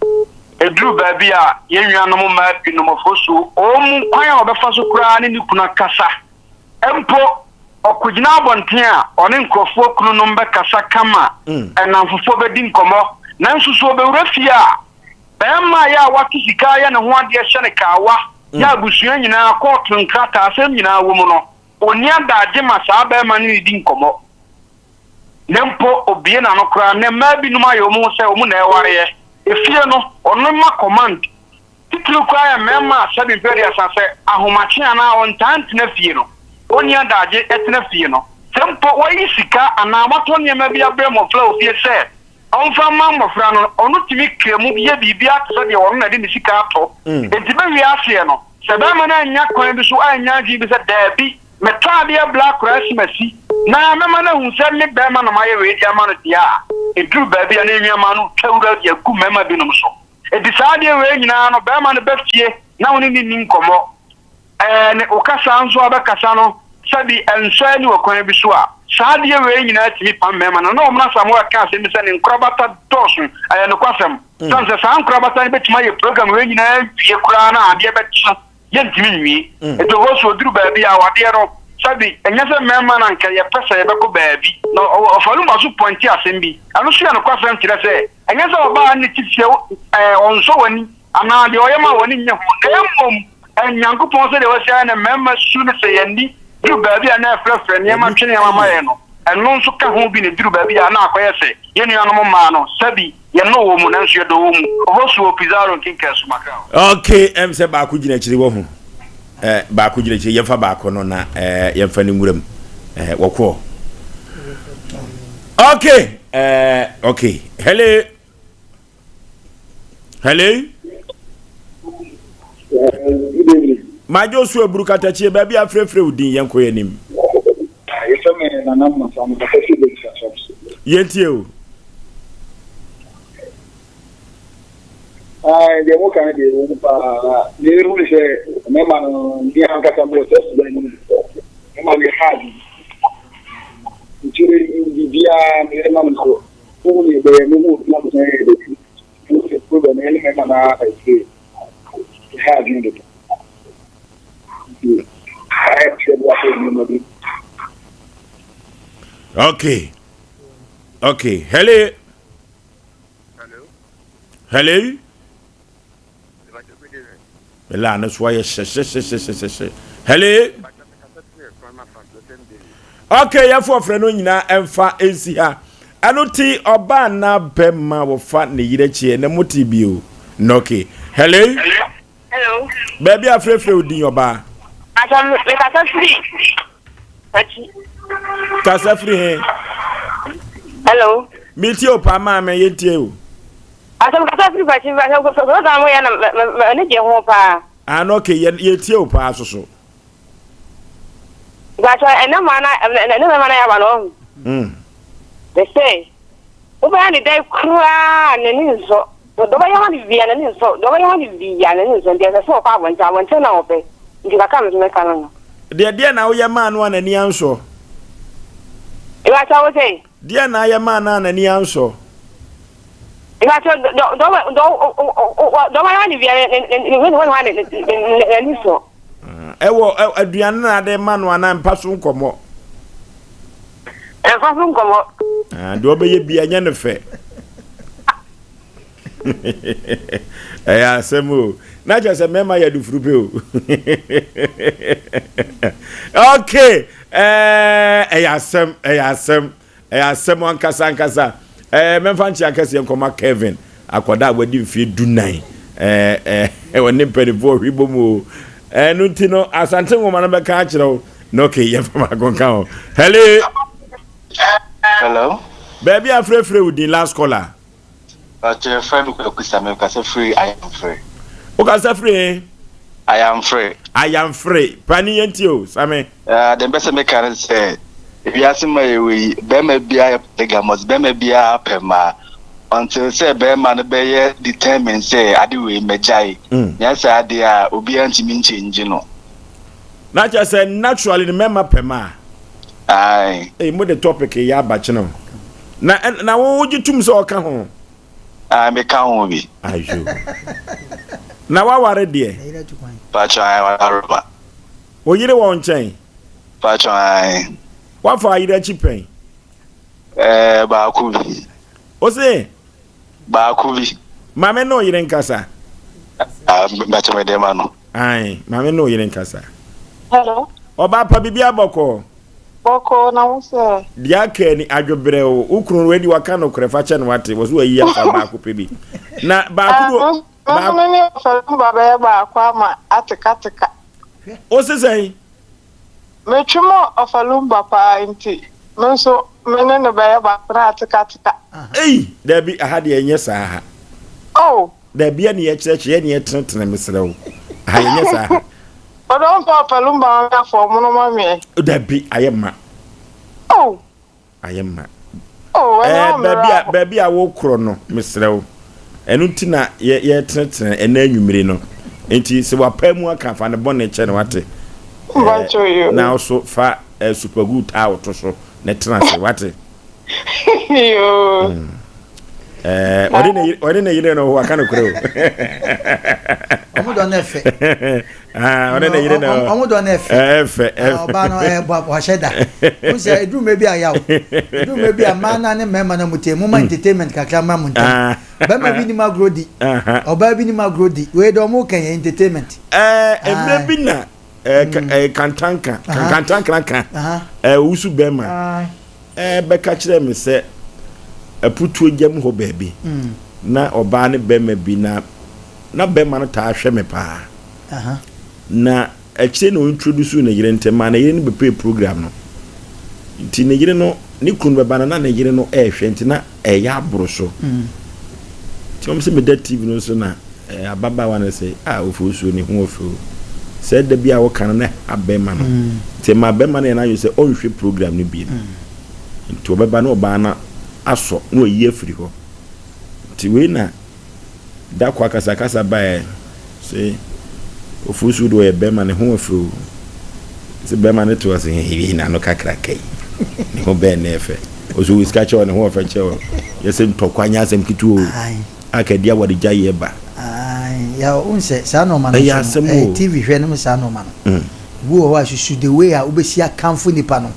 Ɛduru baabi a, yɛn nuanom mmaa binom, ɔfosuo, wɔn mu kwan a wɔbɛfa so koraa ne ne kunu akasa. Mpo, ɔkɔgyina abɔnten a, ɔne nkurɔfoɔ kununom bɛkasa kama, nnamfofoɔ bɛdi nkɔmmɔ. Nanso sɛ ɔbɛwura fie a, barima a yɛ a wate sika ayɛ ne ho adeɛ hyɛ no kawa, yɛ a abusua nyinaa, kɔɔto nkrataasɛm nyinaa wɔ mu no, ɔnni adaagye ma saa barima no ne di nkɔmmɔ. Na mpo obue n'ano koraa nnɛ mmaa binom ayɛ wɔn ho sɛ wɔn na ɛwareɛ. Efie no, ɔno ma command. Titiriw koraa yɛ mmarima a sɛbi mfeɛ aduasa sɛ ahomakye anaa ɔntaa ntena fie no, ɔnni adagye tena fie no. Sɛ mpo wayi sika anaa watɔ nneɛma bi abrɛ mmɔfra wɔ fie sɛ ɔmfa mma mmɔfra no, ɔno tumi kra mu yɛ biribiara te sɛ deɛ ɔno na ɛde ne sika atɔ. Enti bɛwie aseɛ no, sɛ barima no annya kwan bi so annya adwene bi sɛ daabi, Metɔ adeɛ bla koraa si masi na mɛma no ahu sɛ me bɛɛma na mayɛ wei de ama no deɛ a, ɛduru baabi a na nnuamaa no twa wura de agu mmarima binom so. Enti saa adeɛ wei nyinaa no bɛɛma no ba fie na wo ne no nni nkɔmmɔ. Ɛɛ ne wo kasa nso a wobɛkasa no sɛbi ɛnsɔ ani wɔ kwan bi so a, saa adeɛ wei nyinaa tumi pam mmarima no. Na wɔn Asamoah ka asɛm bi sɛ ne nkorabata dɔɔso, ɛyɛ nokwasɛm. Sane sɛ saa nkorabata no bɛtumi ayɛ program wei nyinaa awie koraa na adeɛ bɛkye. Yɛntumi nwie. Enti hɔ so ɔduru baabi a awadeɛ no, sɛbi, ɛnyɛ sɛ mmarima na anka yɛpɛ sɛ yɛbɛkɔ baabi. Na ɔfa so pɔinte asɛm bi. Ɛno nso yɛ nokwasɛm kyerɛ sɛ, ɛnyɛ sɛ ɔbaa ne te fie ɛɛ ɔnsɔ w'ani anaa deɛ ɔyɛ ma w'ani nnye ho, na mmom Nyankopɔn sɛdeɛ wasi ayɛ no mmarima su ne sɛ yɛn ani duru baabi a na ɛfrɛfrɛ nneɛma twe nneɛma ma yɛn no, ɛno nso ka ho bi na ɛduru baabi a na akɔyɛ sɛ yɛn nuanom mmaa no, sɛbi, Yɛnnɔ wɔn mu, nanso yɛdɔ wɔn mu. Ofosuo, Pizarro nkenkan Sumakra. Okay, ɛm sɛ baako gyina akyiri wɔ ho. Eh, baako gyina akyiri, yɛmfa baako no na eh, yɛmfa no nwura mu. Eh, wɔkɔɔ. Okay, eh, okay. Hello. Hello. Madwo so aburu katakyie baabi afrɛfrɛ wo din yɛnkɔ yɛn anim. Yɛfrɛ me Nana Masa, mekasa firi Bɛnti Asɔre so. Yɛntie o. Ae, deɛ moka no deɛ ɛwɔ mu paa. Na deɛ ɛhu ne sɛ mmarima no, me ankasa mewɔ saa suban no mu. Mmarima no yɛ hard. Nti biribiara meyɛ ma no so. Wohu deɛ ɛbɛyɛ, mehu obi na mesɛ yɛ bɛtu. Wohu sɛ problem ɛne mmarima no ara na ɛsɛ. Ɛha adwene dodo. Nti ayɛ te sɛ bi afei nneɛma bi. Okay. Okay. Hello. Hello. Hello. Mela no so ayɛ hyɛhyɛhyɛhyɛhyɛ. Hello. Okay, yɛfo ɔfrɛ no nyinaa ɛmfa nsi ha. Ɛno ti ɔbaa na bɛma wɔfa ne yerɛ kyeɛ na mo ti bio. Okay. Hello. Hello. Baabi a frɛfrɛ wo din ɔbaa. Asa me kasa firi akyi. Kasa firi he. Hello. Me tie o paa maame yɛ tie o. Asa me kasa firi akyi asa program mo yɛ na me ne gye ho paa. Ah no okay yɛ yɛ tie o paa soso. Gbacho ɛnɛ maa na ɛnɛ mɛma na yɛ aba no ɔho. Mm. Me se wobɛyɛ ne dɛn koraa n'ani nsɔ. Deɛ ɔbɛyɛ ma no biara n'ani nsɔ. Deɛ ɔbɛyɛ ma no biara n'ani nsɔ. Nti ɛsɛ sɛ ɔkɔ abɔnten. Abɔnten na ɔpɛ. Nti kakra a me nso mɛka no no. Deɛ deɛ na woyɛ maa no a n'ani ansɔ? Mepakyɛ wo sɛ? Deɛ na ayɛ maa no a n'ani ansɔ? Mepakyɛ deɛ deɛ ɔbɛyɛ ma no biara n'ani sɔ. Ɛwɔ aduane na ade ma no anaa mpa so nkɔmmɔ? Mpa so nkɔmmɔ. Deɛ ɔbɛyɛ bia nyɛ no fɛ. Ɛyɛ asɛm o. Na kyerɛ sɛ mmarima yɛ adufuru pɛ o. Okay, ɛyɛ asɛm, ɛyɛ asɛm. Ɛyɛ asɛm ankasa ankasa. Ɛɛ mɛmfa nkyea kɛseɛ nkɔma Kevin, akwadaa a wadi mfeɛ dunan. Ɛɛ ɛɛ ɔne mpanimfoɔ hwe bɔ mu o. Ɛno nti no Asante nwoma no bɛka akyerɛ wo. Na okay yɛmfa baako nka ho. Hello. Hello. Baabi a frɛfrɛ wo din last caller. Ɔkyerɛ frɛ me Kwaku Same kasa firi Ayamfre. Wo kasa firi he? Ayamfre. Ayamfre. Pani yɛn tie o, Same. Ah, deɛ mpɛ sɛ meka ne sɛ, ewiase mu a yɛwɔ yi, bɛrima biara yɛ polygamous, bɛrima biara pɛ mmaa. Until sɛ bɛrima no bɛyɛ determined sɛ ade wei mɛgyae. Nyɛ saa deɛ a, obiara ntumi nkyɛngye no. Na kyerɛ sɛ naturally no mɛma pɛ ma. Ae. Ei mo de topic yi aba kyene o. Na na wo wogye tum sɛ ɔka ho? Ae me ka ho bi. Ayo. Na waware deɛ? Pacho ae waware ma. Wo yere wɔ wo nkyɛn? Pacho ae. Wafa ayere akyi pɛn? Ɛɛ baako bi. Wo se? Baako bi. Maame ne wo yere nkasa. Ah, mpacho mede ma no. Ae, maame ne wo yere nkasa. Hello. Ɔbaa pa biribi abɔkɔɔ. Bɔkɔɔ na wo sɛ. Deɛ aka ni adwobrɛ o, wo kunu wei deɛ waka nokorɛ fa kyɛ no wate, wɔ so wayi afa baako pɛ bi. Na baako do. Baako no ne ɔfɛlɛmba bɛyɛ baako ama atekateka. Wo se sɛn? Metwe mo ɔfɛlumba paa nti me nso me ne no bɛyɛ baako na atekateka. Ei! Dabi, aha deɛ ɛnyɛ saa ha. Oh! Dabi ɛne yɛkyerɛkyerɛ ɛne yɛtenetene mesrɛ wo. Aha yɛnyɛ saa ha. Ɔdɔ mpa ɔfɛlumba ma me afɔ mono ma me. Dabi ayɛ ma. Oh! Ayɛ ma. Oh, ɛne Ɛɛ wɔn baabi mmerɛ a baabi a wokorɔ no mesrɛ wo. Ɛno nti na yɛ yɛtenetene ɛnɛ anwummere no. Nti sɛ wapaa mu aka fa ne bɔne kyɛ no wate. Ɛɛ na wo so fa ɛɛ super glue taa wo to so na tena ase wate. Yoo. Mm. Ɛɛ ɔde ne ɔde ne yere no waka no korɛ o. Ɔmo dɔ no ɛfɛ. Ah, ɔne ne yere na ɔmo dɔ no ɛfɛ. Ɛfɛ ɛfɛ. Ɔbaa no ɛbɔ wahyɛ da. N sɛ eduru mɛ bi a yaw. Eduru mɛ bi a mmaa na ne mmarima na mo tie mo ma entertainment kakra ma mo ntɛm. Bɛrima bi nim agorɔ di. Ɔbaa bi nim agorɔ di. Wei de ɔmo kɛn yɛ entertainment. Ɛɛ mmerɛ bi na ɛɛ kantanka kantankanka ɛɛ owusu bɛrima. Bɛka kyerɛɛ me sɛ aputuo gya mu hɔ baabi na ɔbaa ne bɛrima bi na na bɛrima no taa hwɛ me paa na akyire na ɔintroduce ne yere ntɛm maa ne yere no bɛpɛɛ program no nti ne yere no ne kunu bɛba no na ne yere no ɛrehwɛ nti na ɛyɛ aboro so nti wɔn sɛ meda tv no so na Eh, ababaawa no sɛ, ah, Ofosuo ne ho ɔfɛ o. Sɛ da bi a woka no na ɛha bɛrima no. Nti ɛma bɛrima no yɛ n'adwene sɛ ɔnhwɛ program no bio. Nti ɔbɛba na ɔbaa no asɔ na wayi afiri hɔ. Nti wei na da kɔ akasakasa baeɛ sɛ Ofosuo deɛ ɔyɛ bɛrima ne ho ɔfɛ o. Sɛ bɛrima no te hɔ sɛ hehehe n'ano kakraka yi ne ho bɛn na ɛfɛ. Ɔsɛ ɔwɔ sika kyɛ wɔ ne ho ɔfɛ kyɛ wɔ. Yɛ sɛ ntɔkwa nyɛ asɛm ketewa o. A ka di aware gya yɛ ba. Ae ya wohu sɛ saa nnoɔma no Ɛyɛ nso no asɛm ɛyɛ o. TV hwɛ nom saa nnoɔma no. Obi wɔ hɔ a susu the way a wobɛsi akamfo nipa no.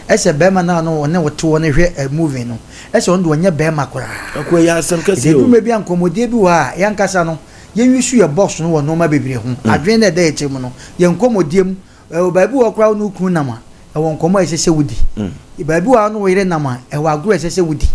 Ɛsɛ bɛrima no a no ɔne wo te hɔ no hwɛ eh, movie no. Ɛsɛ ɔno deɛ ɔnyɛ bɛrima koraa. Ɛkɔ ɛyɛ asɛm Nti kɛseɛ ɛduru o. mmerɛ bi a nkɔmmɔdie bi wɔ hɔ a yɛn ankasa no yɛn use yɛ box no wɔ nnoɔma bebree ho. Adwene no a ɛda yɛn tirim no, yɛn nkɔmmɔdie mu, ɛwɔ baabi wɔ hɔ koraa wo ne wo kunu nam a, ɛwɔ nkɔmmɔ a ɛsɛ sɛ wodi. Baabi wɔ hɔ a wo ne wo yere nam a, ɛwɔ agorɔ a ɛsɛ sɛ wodi.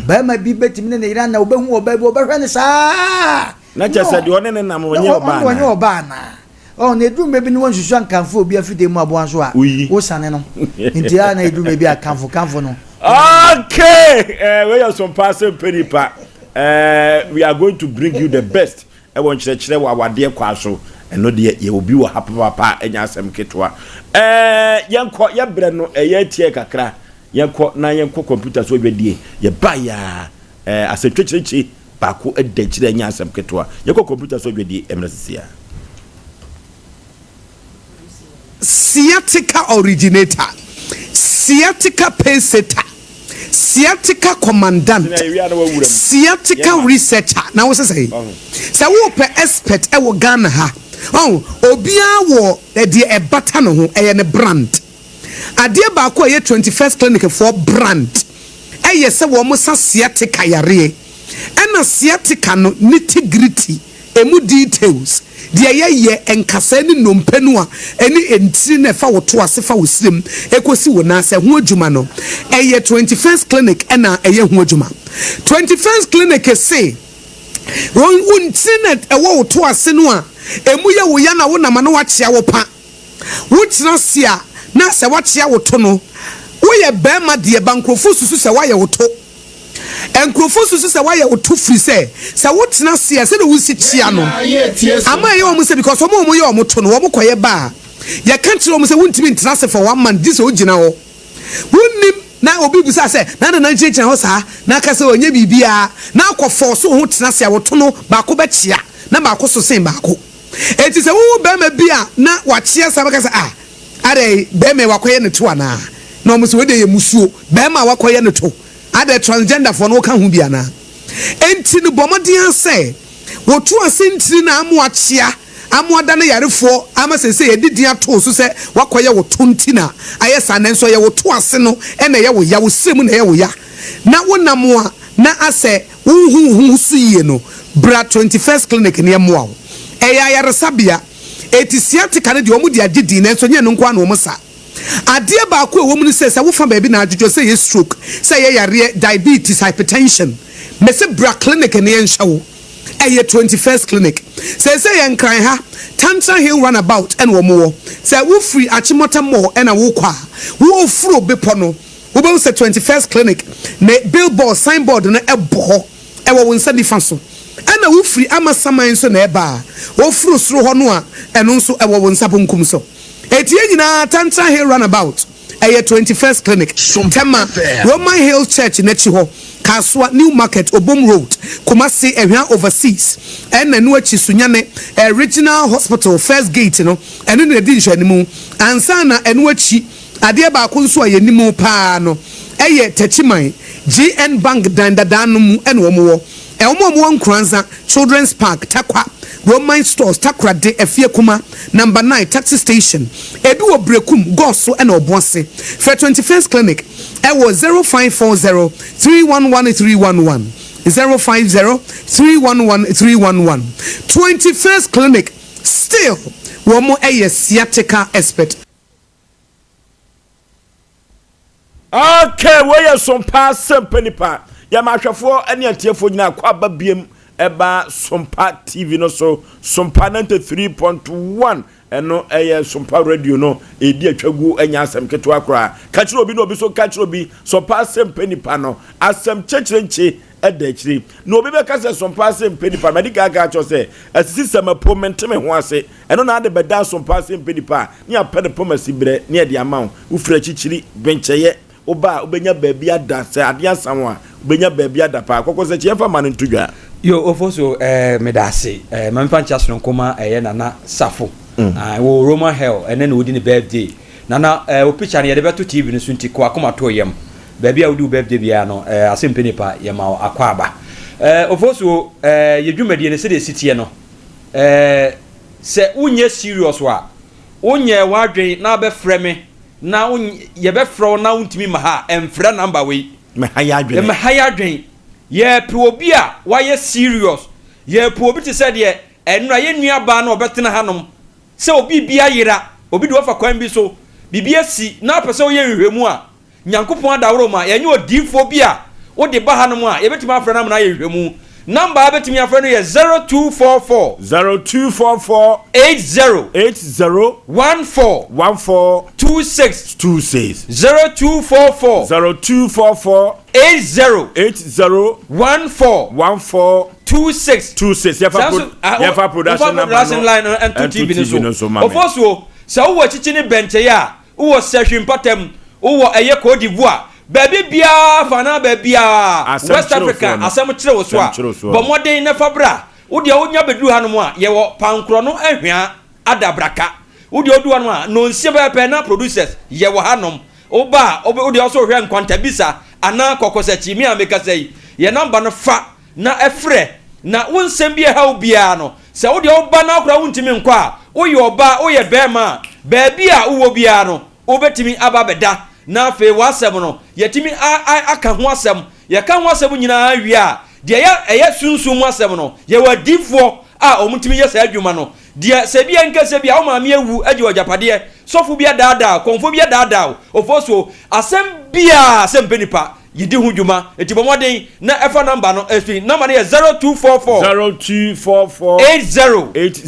Barima bi bɛtumi ne ne yere anam, wobɛhu ɔbaa bi, ɔbɛhwɛ no saa. Na kyerɛ sɛ deɛ ɔne ne nam no ɔnyɛ ɔbaa anaa? Ɔnyɛ ɔbaa anaa? Ɔn, na ɛduru mmerɛ bi no wansusu ankamfo obi afidie mu aboa nso a, wosane no. Nti a na ɛduru mmerɛ bi a kamfo kamfo no. Okay, eh, wei yɛ sompa asɛm pɛ nipa. Eh, we are going to bring you the best. Ɛwɔ nkyerɛkyerɛ wɔ awadeɛ kwaa so. Ɛno deɛ yɛ obi wɔ ha papaapa ɛnyɛ asɛm ketewa. Eh, yɛnkɔ yɛbrɛ no ɛyɛ atiɛ kakra. Yɛnkɔ na yɛnkɔ computer so adwadie. Yɛba ya eh, asɛntwɛkyerɛkyerɛ baako da akyire a ɛnyɛ asɛm ketewa. Yɛkɔ kɔmputa so adwadie mmerɛ sisi a. Sciatica originator, sciatica pacesetter, sciatica commandant, sciatica researcher na wo sɛ sɛn? Sɛ wopɛ expert wɔ Ghana ha, ɔn, obiara wɔ deɛ ɛbata ne ho, ɛyɛ ne brand. Adeɛ baako a ɛyɛ 21st Clinic foɔ brand yɛ sɛ wɔn sa sciatica yareɛ. Ɛna sciatica no nitty gritty, ɛmu details, deɛ yɛyɛ, nkasɛɛ ne nnompe no a ɛne ntini no a ɛfa wo to ase fa wo srem ɛkɔsi wo nan ase ɛho adwuma no, ɛyɛ 21st Clinic na ɛyɛ ho adwuma. 21st Clinic se wɔn wo ntini no a ɛwɔ wo to ase no a ɛmu yɛ wo ya na wonam a na wakyea wo pa. Wotena ase a na sɛ woakyea wo to no, woyɛ barima deɛ ba nkurɔfoɔ susu sɛ woayɛ wo to. Nkurɔfoɔ susu sɛ woayɛ wo to firi sɛ, sɛ wotena ase a sɛdeɛ wosi kyea no ama ɛyɛ wɔn sɛ because wɔn a wɔyɛ wɔn to no wɔn kɔyɛ ba a yɛka kyerɛ wɔn sɛ wontumi ntena ase for one month gye sɛ wogyina hɔ. Wonnim na obi bisa sɛ na nana gyinagyina hɔ saa na aka sɛ ɔnyɛ biribiara na akɔ force wo ho tena ase a wo to no baako bɛkyea na baako so sen baako. Enti sɛ wohu barima bi a na wakyea saa bɛka sɛ, Ah, adɛn, barima yi wakɔyɛ ne to anaa? Na wɔn sɛ, Wei deɛ yɛ musuo, barima a wakɔyɛ ne to. Adɛn, transgenderfoɔ no woka ho bi anaa? Enti no bɔ mmɔden ara sɛ woto ase ntini no a ama wakyea, ama wadane yarefoɔ, ama seesei yɛde din ato wo so sɛ wakɔyɛ wo to nti na ayɛ saa, nanso ɛyɛ wo to ase no na ɛyɛ wo ya, wo srɛ mu na ɛyɛ wo ya, na wonam a na asɛ Wonhu wo ho so yie no, bra 21st Clinic na yɛmmoa wo. Ɛyɛ ayaresabea. Eti sciatica no deɛ wɔde agye din nanso ɛnyɛ ɛno nko ara na wɔsa. Adeɛ baako a ɛwɔ mu ne sɛ, sɛ wofa baabi na adwodwo, sɛ ɛyɛ stroke, sɛ ɛyɛ yareɛ, diabetes, hypertension, mese bra clinic na yɛnhwɛ wo. Ɛyɛ 21st Clinic. Seesei yɛ Nkran ha, Tantra Hill Runabout na wɔwɔ. Sɛ wofiri Achimota Mall na worekɔ a, woreforo bepɔ no, Wobɛhu sɛ 21st Clinic ne billboard, signboard, no bɔ hɔ, ɛwɔ wo nsa nifa so. Ɛna wofiri Amasaman nso na ɛreba a, woforo soro hɔ no a, ɛno nso ɛwɔ wo nsa bonkum so. Enti yɛn nyinaa, Tantra Hill Runabout, ɛyɛ 21st Clinic, Tema, Roman Hill Church no akyi hɔ, Kasoa, New Market, Obom Road, Kumasi, Ahwea Overseas, ɛna ɛno akyi Sunyani, eh, Regional Hospital, First Gate no, ɛno na ɛdi nhwɛanimu. Ansa na ɛno akyi. Adeɛ baako nso a yɛnim pa ara no yɛ Techiman, GN Bank dan dadaa no mu na wɔn wɔ. Wɔn a wɔwɔ Nkoranza, Children's Park, Tarkwa, Roman Stores, Takoradi, Afiekuma, Number 9, Taxi Station. Ebi wɔ Berekum, Goso na Obuasi. Frɛ 21st Clinic wɔ 0540 311 311, 050 311 311. 21st Clinic, still wɔn yɛ sciatica expert. Okay, wei yɛ Sompa Asɛmpa Nipa. Yɛma ahwɛfoɔ ne atiefoɔ nyinaa kɔ aba biem ɛba Sompa TV no so. Sompa 93.1 ɛno ɛyɛ Sompa radio no ɛdi atwa gu ɛnyɛ asɛm ketewa koraa. Ka kyerɛ obi na obi so ka kyerɛ obi Sompa Asɛmpa Nipa no asɛm kyekyere nkye ɛda akyire. Na obi bɛka sɛ Sompa Asɛmpa Nipa madi kan aka akyerɛ sɛ asisi sɛm apo mente me ho ase. Ɛno na ade bɛda asompa ase mpɛ nipa a, ne apɛ ne pɔm asi berɛ ne ɛde ama wo. Wofiri akyikyiri, benkyɛeɛ, woba a, wobɛnya baabi ada, sɛ adeɛ asa wo a, wobɛnya baabi ada paa. Kɔkɔ sɛ kyi, yɛmfa mma no nto dwa. Yo Ofosu eh, meda ase eh, ma memfa nkyea sononko ma ɛyɛ Nana Safo mm. ah, wɔ Roman Hell ɛnɛ na ɔdi ne birthday. Nana eh, wo picture no yɛde bɛto TV no so nti kɔ akoma to yam. Baabi a wodi wo birthday biara no eh, ase mpɛ nipa yɛma wo akɔ aba. Eh, Ofosu eh, yɛ dwumadie no sɛdeɛ ɛsi teɛ no eh, sɛ wonyɛ serious a, Wonyɛɛ w'adwen na abɛfrɛ me na yɛbɛfrɛ wo na wontumi mma ha a, ɛmfrɛ number wei. Mɛha y'adwene. Mɛha y'adwen. Yɛɛpɛ obi a wayɛ serious. Yɛɛpɛ obi te sɛ deɛ ɛnora yɛn nua baa no a ɔbɛtena hanom. Sɛ obi bi ayera, obi de wo afa kwan bi so, biribi asi na wopɛ sɛ woyɛ nhwehwɛmu a, Nyankopɔn adaworo ma yɛnyɛ odiyifoɔ bi a wode ba hanom a, yɛbɛtumi afrɛ no ama no ayɛ nhwehwɛmu. Number a wobɛtumi afrɛ no yɛ 0244. 0244. 80. 80. 14. 14. 26. 26. 0244. 0244. 80. 80. 14. 14. 26. 26. Yɛfa pro, yɛfa production number no. line no ɛnto TV no so. Ofosuo, sɛ wowɔ akyikyi ne bɛnkyɛeɛ a, Wowɔ sahwi mpɔtam, wowɔ ɛyɛ Cote d'Ivoire, baabi biara fa anaa baabiara West Africa asɛm kyere wo so a, bɔ mmɔden na fa bra. Wo deɛ wonya bɛduru hanom a, yɛwɔ Pankorɔ Ahwea Adabraka. Wo deɛ wodu hanom a, nnɔnsia pɛpɛpɛ na producers yɛwɔ hanom. Woba a, wo deɛ wo nso wohwɛ Nkwantabisa anaa Kɔkɔsakyi, me a mekasa yi, yɛn number no fa na frɛ na wo nsɛm bi a ɛha wo biara no, sɛ wo deɛ woba na koraa wontumi nkɔ a, woyɛ ɔbaa, woyɛ barima a, baabi a wowɔ biara no, wobɛtumi aba abɛda na afei w'asɛm no, yɛatumi aka ho asɛm. Yɛka ho asɛm nyinaa wie a, deɛ ɛyɛ ɛyɛ sunsum mu asɛm no, yɛwɔ adiyifoɔ a wɔtumi yɛ saa adwuma no. Deɛ sɛ bi a nka sɛ bi a wo maame awu agye w'agyapadeɛ, sɔfo bi adaadaa wo, kɔmfoɔ bi adaadaa wo, ofosuo, asɛm biara sɛ mpɛ nipa, Yedi ho dwuma, enti bɔ mmɔden na fa nɔmba no fi. Nɔmba no yɛ 0244. 0244. 80. 80.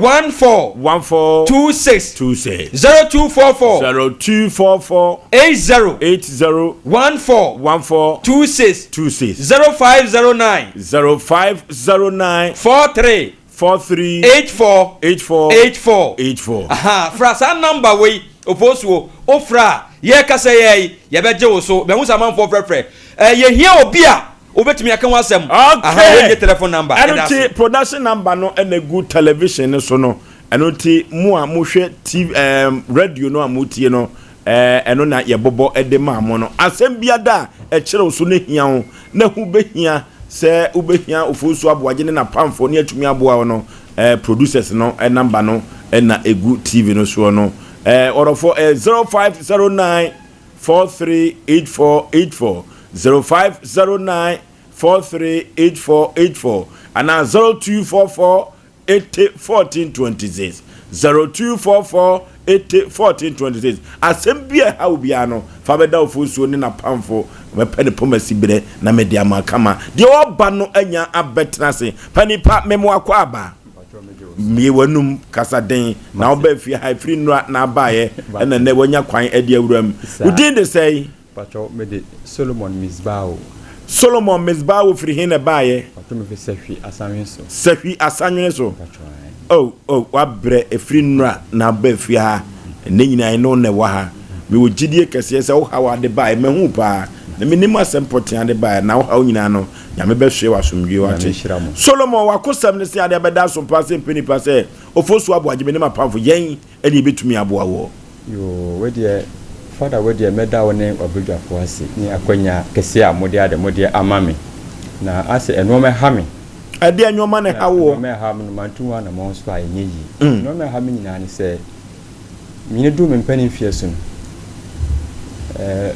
14. 14. 26. 26. 0244. 0244. 80. 80. 14. 14. 26. 26. 0509. 0509. 43. 43 84 84 84 84. Aha, fra saa number wei Ofosuo, wofrɛ a, yɛrekasa yi ara yi, yɛbɛgye wo so. Mahu sɛ amanfoɔ frɛfrɛ. Eh, yɛhia obi a wobɛtumi aka ho asɛm. Aha, wei Okay. nye telephone number. Ɛno Yɛda nti ase. production number no na egu television no so no. Ɛno nti mo a mohwɛ TV ɛɛm radio no a motie no ɛɛ ɛno na yɛbobɔ de maa mo no. Asɛm biada a ɛkyerɛ wo so no hia wo na ho bɛhia sɛ wobɛhia Ofosu Aboagye ne n'apamfoɔ ne atumi aboa wo no eh, producers no eh, number no eh, na ɛgu TV no soɔ no eh, ɔdɔfoɔ eh, 0509 438484 0509 438484 anaa 0244 80 14 26 0244 80 14 26 Asɛm bi a ɛha wo biara no, fa bɛda Ofosuo ne n'apamfo. Mɛpɛ ne poma siberɛ na mede ama kama. Deɛ ɔreba no anya abɛtena ase. Pa nipa, mem wakɔ aba. Mmue w'anum, kasa den. Na wobaa fie ha, ɛfiri nnora na abaeɛ, ɛna nnɛ woanya kwan de awura mu. Wo din de sɛn? Pakyɛw mede Solomon Misbah o. Solomon Misbah wo firi he na ɛbaeɛ? Pakyɛw me firi Sahwi Asanwene so. Sahwi Asanwene so. Pakyɛw ae. Oh oh wabrɛ ɛfiri nnora na aba fie ha ɛnɛ nyinaa yɛne wo na ɛwɔ ha. Mewɔ gyidie kɛseɛ sɛ wo haw a wode baeɛ mahu wo paa na menim asɛm pɔtee a wode baeɛ na wo haw nyinaa no Nyame bɛsoɛ wo asomdwoeɛ Nyame wate. nhyira mo. Solomon wakosɛm ne sɛ adeɛ bɛda aso paa sɛ mpɛ nipa sɛ Ofosu Aboagye me ne m'apamfo yɛn ɛne yɛbɛtumi aboa woɔ. Yoo wei deɛ Father wei deɛ mɛda wo ne w'abadwafoɔ ase ne akwanya kɛseɛ a mode ade modeɛ ama me na asɛ ɛnoɔma ɛha me. Ɛdeɛ nnoɔma na ɛha woɔ? Nnoɔma ɛha me no mantu ho anamɔn nso a ɛnyɛ yie. Nnoɔma ɛha me nyinaa ne sɛ menyini duu me mpanin mfeɛ so no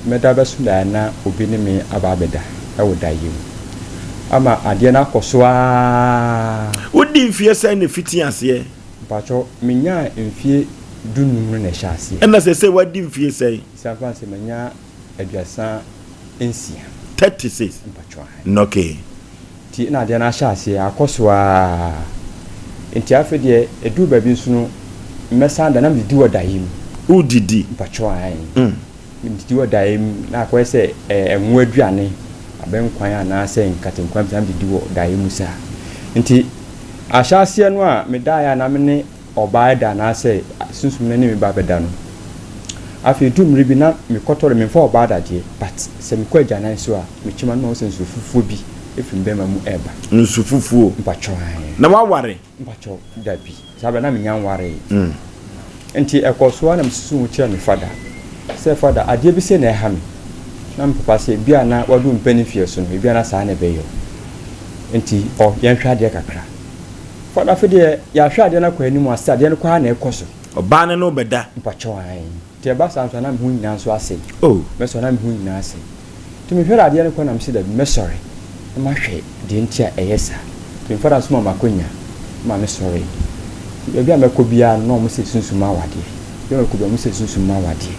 mɛda bɛso daeɛ na obi ne me aba abɛda wɔ daeɛ mu ama adeɛ no akɔ so ara. Wodii mfeɛ sɛn na ɛfitii aseɛ? Mpakyɛw, menyaa mfie dunum no na ɛhyɛ aseɛ. Ɛna sɛsɛi wadi mfie sɛn? Sɛ mfa no sɛ manya 36. 36? Mpakyɛw, ahe. Nɔkee. Nti na adeɛ no ahyɛ aseɛ, akɔ so ara. Nti afei deɛ, ɛduru baabi nso no, mɛsan da na medidi wɔ daeɛ mu. Wodidi? Mpakyɛw, ahe. Medidi wɔ daeɛ mu, na akɔyɛ sɛ ɛɛ ɛngo aduane, abɛnkwan anaasɛ nkatenkwan bi saa, na medidi wɔ daeɛ mu saa. Nti. Ahyɛaseɛ no a medaeɛ a na me ne ɔbaa reda anaasɛ sunsum no ne me ba bɛda no, afei ɛduru mmerɛ bi na mekɔtɔre, memfa ɔbaa da deɛ, but sɛ mekɔ agyanan so a, mekyem a na mahu sɛ nsu fufuo bi firi me bɛrima mu reba. Nsu fufuo? Mpakyɛw, ae. Na woaware? Mpakyɛw, dabi. Saa berɛ no na mennya nwaree. Nti ɛkɔɔ so ara na mesusu ho kyerɛɛ me fada sɛ, Fada, adeɛ bi sei na ɛha me. Na me papa sɛ, Ebia na wadu mpanin mfeɛ so no, ebia na saa na ɛbɛyɛ wo. Nti ɔ, yɛnhwɛ adeɛ kakra. Fada, afei deɛ yɛahwɛ adeɛ no akɔ anim a, sɛ adeɛ no kɔ ara na ɛkɔ so. Ɔbaa no ne wo bɛda. Mpakyɛw ae. Nti ɛba saa nso a na me ho nyinaa nso asɛe. Oh. Mɛsɔre na me ho nyinaa asɛe. Nti mehwɛɛ adeɛ no kɔ na mese dabi mɛsɔre na mahwɛ deɛ nti a ɛyɛ saa. Nti me father nso maa me akwanya ma me sɔree. Nti baabi a mɛkɔ biara no na wɔn se sunsum awadeɛ. Baabi a mɛkɔ biara wɔn se sunsum awadeɛ.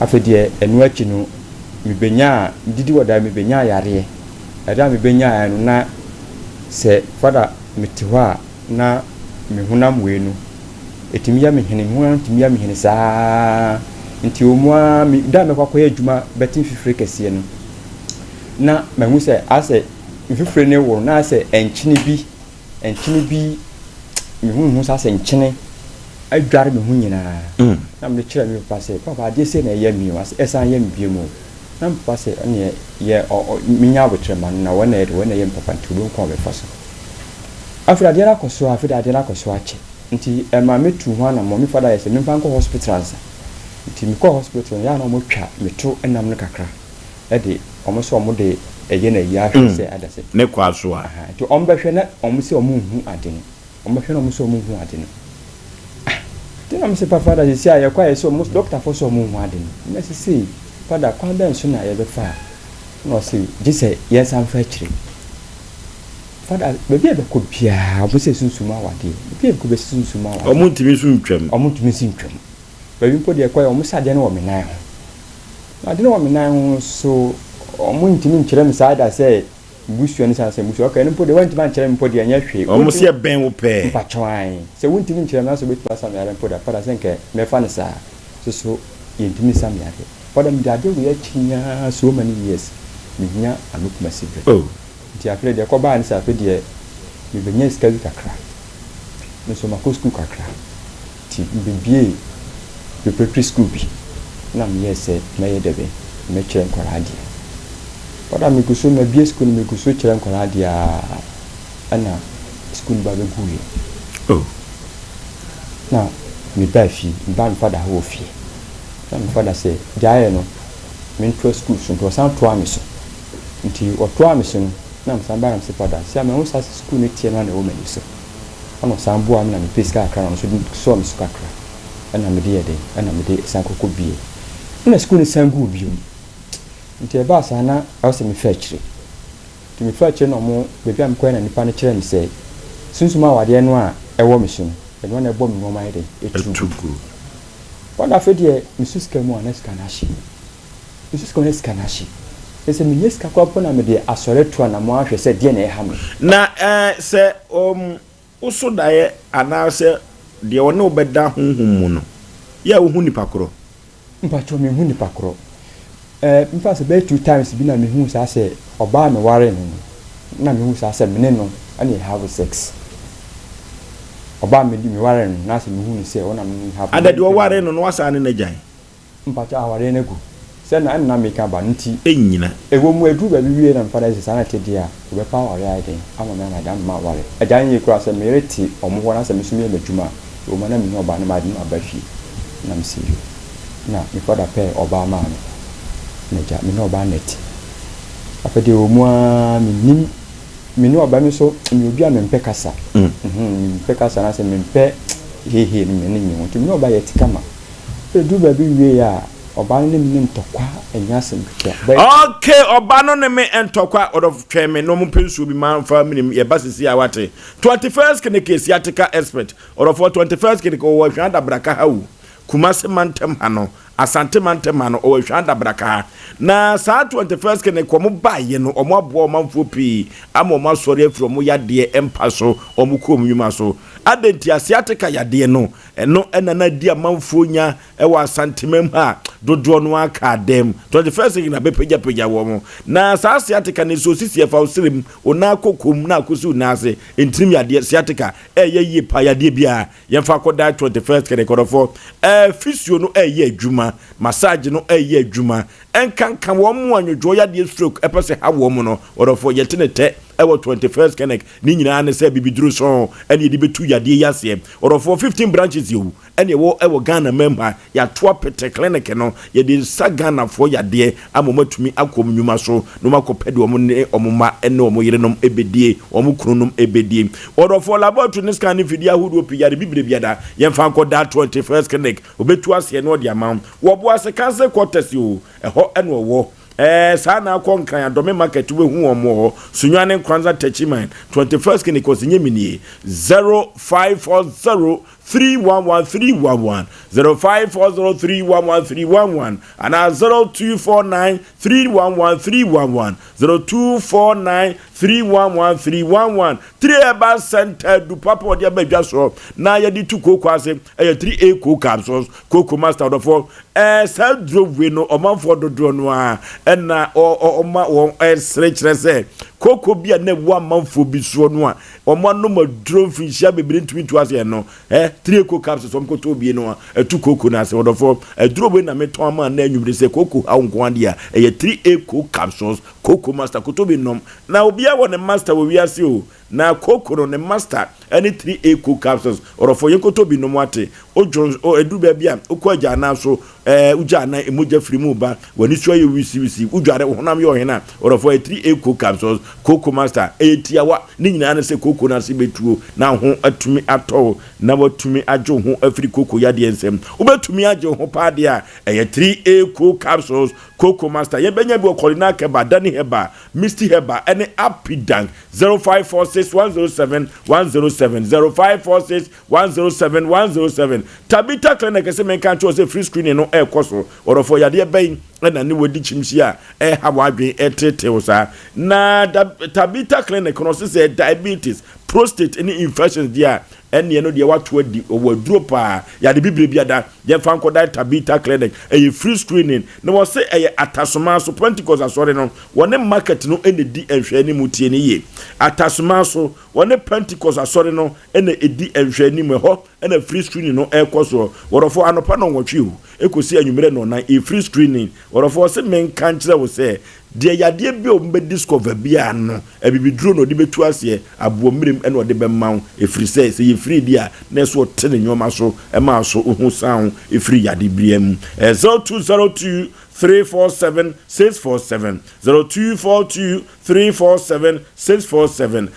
Afei deɛ ɛno akyi no mebenyaa, medidi wɔ daeɛ mebenyaa yareɛ. Yareɛ a mebenyaeɛ no na sɛ father mete hɔ a na me honam wei no, ɛtumi yɛ me hene, me honam tumi yɛ me hene saa ara. Nti ɛwɔ mu ara, me, da a mɛkɔ akɔyɛ adwuma bɛte mfifire kɛseɛ no, na mahu sɛ asɛ mfifire no woro, na asɛ nkyene bi, nkyene bi, mehu hu sɛ asɛ nkyene adware me ho nyinaa. Mm. Na mede kyerɛ me papa sɛ, papa adeɛ sei na ɛyɛ me o, asɛ ɛsan yɛ me bio mu o. Na me papa sɛ, ɛneɛ yɛ, ɔ, ɔ, menya aboterɛ ma no, na wɔn na ɛyɛ de, wɔn na ɛyɛ me papa nti wɔbɛhu kwan a wɔbɛfa so. Afei adeɛ no akɔ so a, afei deɛ adeɛ no akɔ so akyɛ. Nti ɛmaa me tuu ho anammɔn. Me father yɛ sɛ memfa nkɔ hospital ansa. Nti mekɔɔ hospital no, yɛ a na wɔtwa me to nam no kakra de, wɔn sɛ wɔn de ɛyɛ no ayi ahwɛ sɛ ada sɛ. Ne kɔ aso a. Aha, nti wɔn bɛhwɛ na wɔn sɛ wɔn nhu ade no. Wɔn bɛhwɛ na wɔn sɛ wɔn nhu ade no. Ah, nti na me sɛ pa father sisi a yɛkɔ a yɛ sɛ wɔn, doctor foɔ sɛ wɔn nhu ade no. Na sisi father kwan bɛn so na yɛbɛfa a? Ɛna ɔse gye sɛ yɛnsan mfa akyire. Father, baabi a yɛbɛkɔ biara, wɔn sɛ sunsum awadeɛ. Baabi a yɛbɛkɔ biara sunsum awadeɛ. Wɔn ntumi nso ntwam. Wɔn ntumi nso ntwam. Baabi mpo deɛ ɛkɔɛ, wɔn sɛ adeɛ no wɔ me nan ho. Na adeɛ no wɔ me nan ho nso, wɔn ntumi nkyerɛ me saa da sɛ busua no san sɛ busua. Okay, ɛno mpo deɛ wɔntumi ankyerɛ me mpo deɛ ɛnyɛ hwee. Wɔn sɛ ɛbɛn wo pɛɛ. Mpakyɛw ae. Sɛ wontumi nkyerɛ me na sɛ wobɛtumi asa me yareɛ mpo deɛ, Father sɛ nka mɛfa no saa. Nso so yɛntumi nsa me yareɛ. Father mede adeɛ wei akyini ara so many years. Mehia ano kumasi berɛ. Oh. Nti afei deɛ ɛkɔbaa ne sɛ afei deɛ mebɛnyaa sika bi kakra, me nso makɔ sukuu kakra, nti mebebuee preparatory school bi na meyɛɛ sɛ mɛyɛ dɛbɛn, mɛkyerɛ nkwadaa adeɛ. But a megu so mabue sukuu no megu so kyerɛ nkwadaa adeɛ ara ɛna sukuu no ba bɛguiɛ. Oh. Na mebaa fie, mebaa me fada hɔ wɔ fie. Na me fada sɛ gyaeɛ no mentoa sukuu so nti ɔsan toaa me so. Nti ɔtoaa me so no, na mesan bae na mese, Fada, seesei a mahu saa sɛ sukuu no teɛ no ara na ɛwɔ m'ani so. Ɛna ɔsan boaa me na mepɛɛ sika kakra na ɔno nso de sɔɔ me so kakra. Ɛna mede yɛɛ dɛn? Ɛna mede san kɔkɔ bie. Ɛna sukuu no san guu bio. Nti ɛbaa saa na ɛwɔ sɛ mefa akyire. Nti mefaa akyire na ɔmo, baabi a mekɔeɛ na nipa no kyerɛɛ me sɛ, sunsum awadeɛ no a ɛwɔ me so no, ɛno ara na ɛbɔ me nnoɔma ayɛ dɛn? Ɛtu gu. Fada, afei deɛ meso sika mu a na sika no ahye. Nso sika no sika no ahye. Kyerɛ sɛ mennya sika koraa mpo na mede asɔre atu anammɔn ahwɛ sɛ deɛn na ɛha me. Na sɛ woso daeɛ anaasɛ deɛ ɔne wo bɛda honhom mu no, yɛ a wohu nipa korɔ? Mpakyɛw menhu nipa korɔ. Ɛɛ mfa sɛ bɛyɛ 2 times bi na mehuu saa sɛ ɔbaa a mewaree no no na mehu saa sɛ mene no na yɛ have sex. Ɔbaa a mewaree no na sɛ mehu no sɛ ɔna mene no have. Ada deɛ ɔwaree no no wasan ne no agyae? Mpakyɛ awareɛ no agu. Sɛ na ɛna na meka ba no nti. Ɛnnyina. Ɛwɔ mu aduru baabi wie na mefa no sɛ saa na ɛte deɛ a, wɔbɛpa awareɛ ayɛ den ama me ama ama maware. Agya anyɛ yie koraa sɛ me yere te wɔn hɔ na sɛ me nso meyɛ m'adwuma a, ɛwɔ mu a na menni ɔbaa no made no aba fie. Na mese yoo. Na me father pɛɛ ɔbaa maa me. Na agya me ne ɔbaa no na ɛte. Afei deɛ ɛwɔ mu ara mennim, me ne ɔbaa me nso meyɛ obi a mempɛ kasa. Mempɛ kasa anaasɛ mempɛ heihei no m'ani nnye ho nti me ne ɔbaa yɛte kama. Eduu baabi wiei a, ɔbaa no ne me ntɔkwa nyɛ asɛm ketewa. Bɛyɛ. Okay, ɔbaa no ne me ntɔkwa, ɔdɔ twɛn me na ɔmo pɛ nsuo bi ma nfa minim yɛ ba sisi a wate. 21st Kineke sciatica expert, ɔdɔfoɔ 21st Kineke ɔwɔ Ahwea Adabraka ha o, Kumasi mantam ha no, Asante mantam ha no, ɔwɔ Ahwea Adabraka ha. Na saa 21st Kineke ɔmo baeɛ no, ɔmo aboa ɔmanfoɔ pii ama ɔmo asɔre afiri ɔmo yadeɛ mpa so, ɔmo kɔ ɔmo nnwuma so. Adɛn nti a sciatica yadeɛ no Ɛno na na adi amanfoɔ nya wɔ Asantemam ha a dodoɔ no ara kaa dɛm. 21st century na bɛpagyapagya wɔn. Na saa sciatica no nso osisi ɛfa wo serɛ mu, wo nan kɔkɔ mu na akɔsi wo nan ase. Ntirim yadeɛ, sciatica, ɛyɛ yie paa yadeɛ biara. Yɛmfa akɔda 21st kɛnɛkɔdɔfoɔ. Ɛɛ physio no ɛyɛ adwuma, massage no ɛyɛ adwuma. Ɛnkanka wɔn a nwodwoɔ yadeɛ stroke ɛpɛ sɛ ha wɔn no, ɔdɔfoɔ yɛte ne tɛ. ɛwɔ 21st Clinic. Ne nyinaa ne sɛ bibiduro sɔn ɛne yɛde bɛtu yadeɛ yi aseɛ. Ɔdɔfoɔ, 15 branches yɛwu ɛne ɛwɔ ɛwɔ Ghana mam ha. Yɛato apete clinic no, yɛde nsa Ghanafoɔ yadeɛ ama wɔn atumi akɔ wɔn nnwuma so na wɔn akɔpɛ deɛ wɔn ne wɔn mma ne wɔn yerenom ɛbɛdie, wɔn kununom ɛbɛdie. Ɔdɔfoɔ, laboratory ne scan ne mfidie ahodoɔ pii, yare bibire biada yɛmfa nkɔ da 21st Clinic, ɔbɛtu aseɛ na ɔde ama wo. Wɔbo ase Council quarters o, ɛhɔ ɛna ɔwɔ. Ɛɛ saa na akɔ Nkran Adɔme market, wobɛhu wɔn wɔ hɔ. Sunyani, Nkranza, Techiman, 21st Clinic ɔsi nye mi nie: 0540 311 311, 0540 311 311, anaa 0249 311 311, 0249 311 311. Three Herbal Center du papa ɔde aba dwa soɔ na yɛde tu kooko ase, ɛyɛ 3A coco capsules, Coco Master. Ɔdɔfoɔ, saa duro wei no, ɔmanfoɔ dodoɔ no a ɛna ɔma wɔn ɛsere kyerɛ sɛ kooko bi a na ɛwɔ amanfoɔ bi soɔ no a wɔn anom aduro mfinhyia bebree ntumi ntu aseɛ no, 3A coco capsules, wɔn kɔtɔ obie no a ɛtu kooko no ase. Ɔdɔfoɔ, aduro wei na metɔn ama na anwumire sɛ kooko haw nko adeɛ a, ɛyɛ 3A coco capsules, Coco Master. Kɔtɔ bi nom na obiara wɔ ne master wɔ wiase o, na kooko no ne master ɛne 3A coco capsules. Ɔdɔfoɔ, yɛn kɔtɔ bi nom ate. Odwo edu baabi a okɔ agya anan so, wogya anan, emogya firi mu ba, w'ani so ayɛ wisiwisi, wodware honam yɛ ɔhene a, ɔdɔfoɔ, yɛ 3A coco capsules, Coco Master. Ɛyɛ tiawa ne nyinaa ne sɛ kooko no ase bɛtuo na ho atumi atɔ na watumi agye wo ho afiri kooko yadeɛ nsɛm. Wobɛtumi agye wo ho paa deɛ a, ɛyɛ 3A coco capsules, Coco Master. Yɛbɛnya bi wɔ Kɔlina Kɛba, Dani Heba, Misty Heba ɛne Apidank. 0546 107 107, 0546 107 107. Tabita Clinic sɛ menka nkyerɛ sɛ free screening no ɛrekɔ so. Ɔdɔfoɔ, yadeɛ bɛn ɛna ne wadi kyimhyia a ɛha w'adwen ɛtetew saa? Na Tabita Clinic no sɛ diabetes, prostate ne infections deɛ a, ɛneɛ no deɛ wato adi, ɔwɔ aduro paa. Yɛade bibire bi ada, yɛmfa nkɔda Tabita Clinic. Ɛyɛ free screening na wɔsɛ ɛyɛ Atasoma so Pentecost asɔre no, wɔne market no ɛna di nhwɛ anim. Tie ne yie, Atasoma so wɔne Pentecost asɔre no ɛna ɛdi nhwɛ anim. Ɛhɔ ɛna free screening no ɛrekɔ soɔ. Wɔdɔfo, anɔpa 8 o ɛkɔsi anwummerɛ 4, ɛyɛ free screening. Wɔdɔfo, ɔsɛ menka nkyerɛ wo sɛ deɛ yadeɛ bi a wɔn bɛ discover biara no, abibiduro na ɔde bɛtu aseɛ aboɔ mmerem ɛna ɔde bɛma wo, ɛfiri sɛ yɛ free di a, na ɛso ɔte ne nneɛma so ɛma so ho san ho ɛfiri yade bia mu. 0202 347 647, 0242 347 647.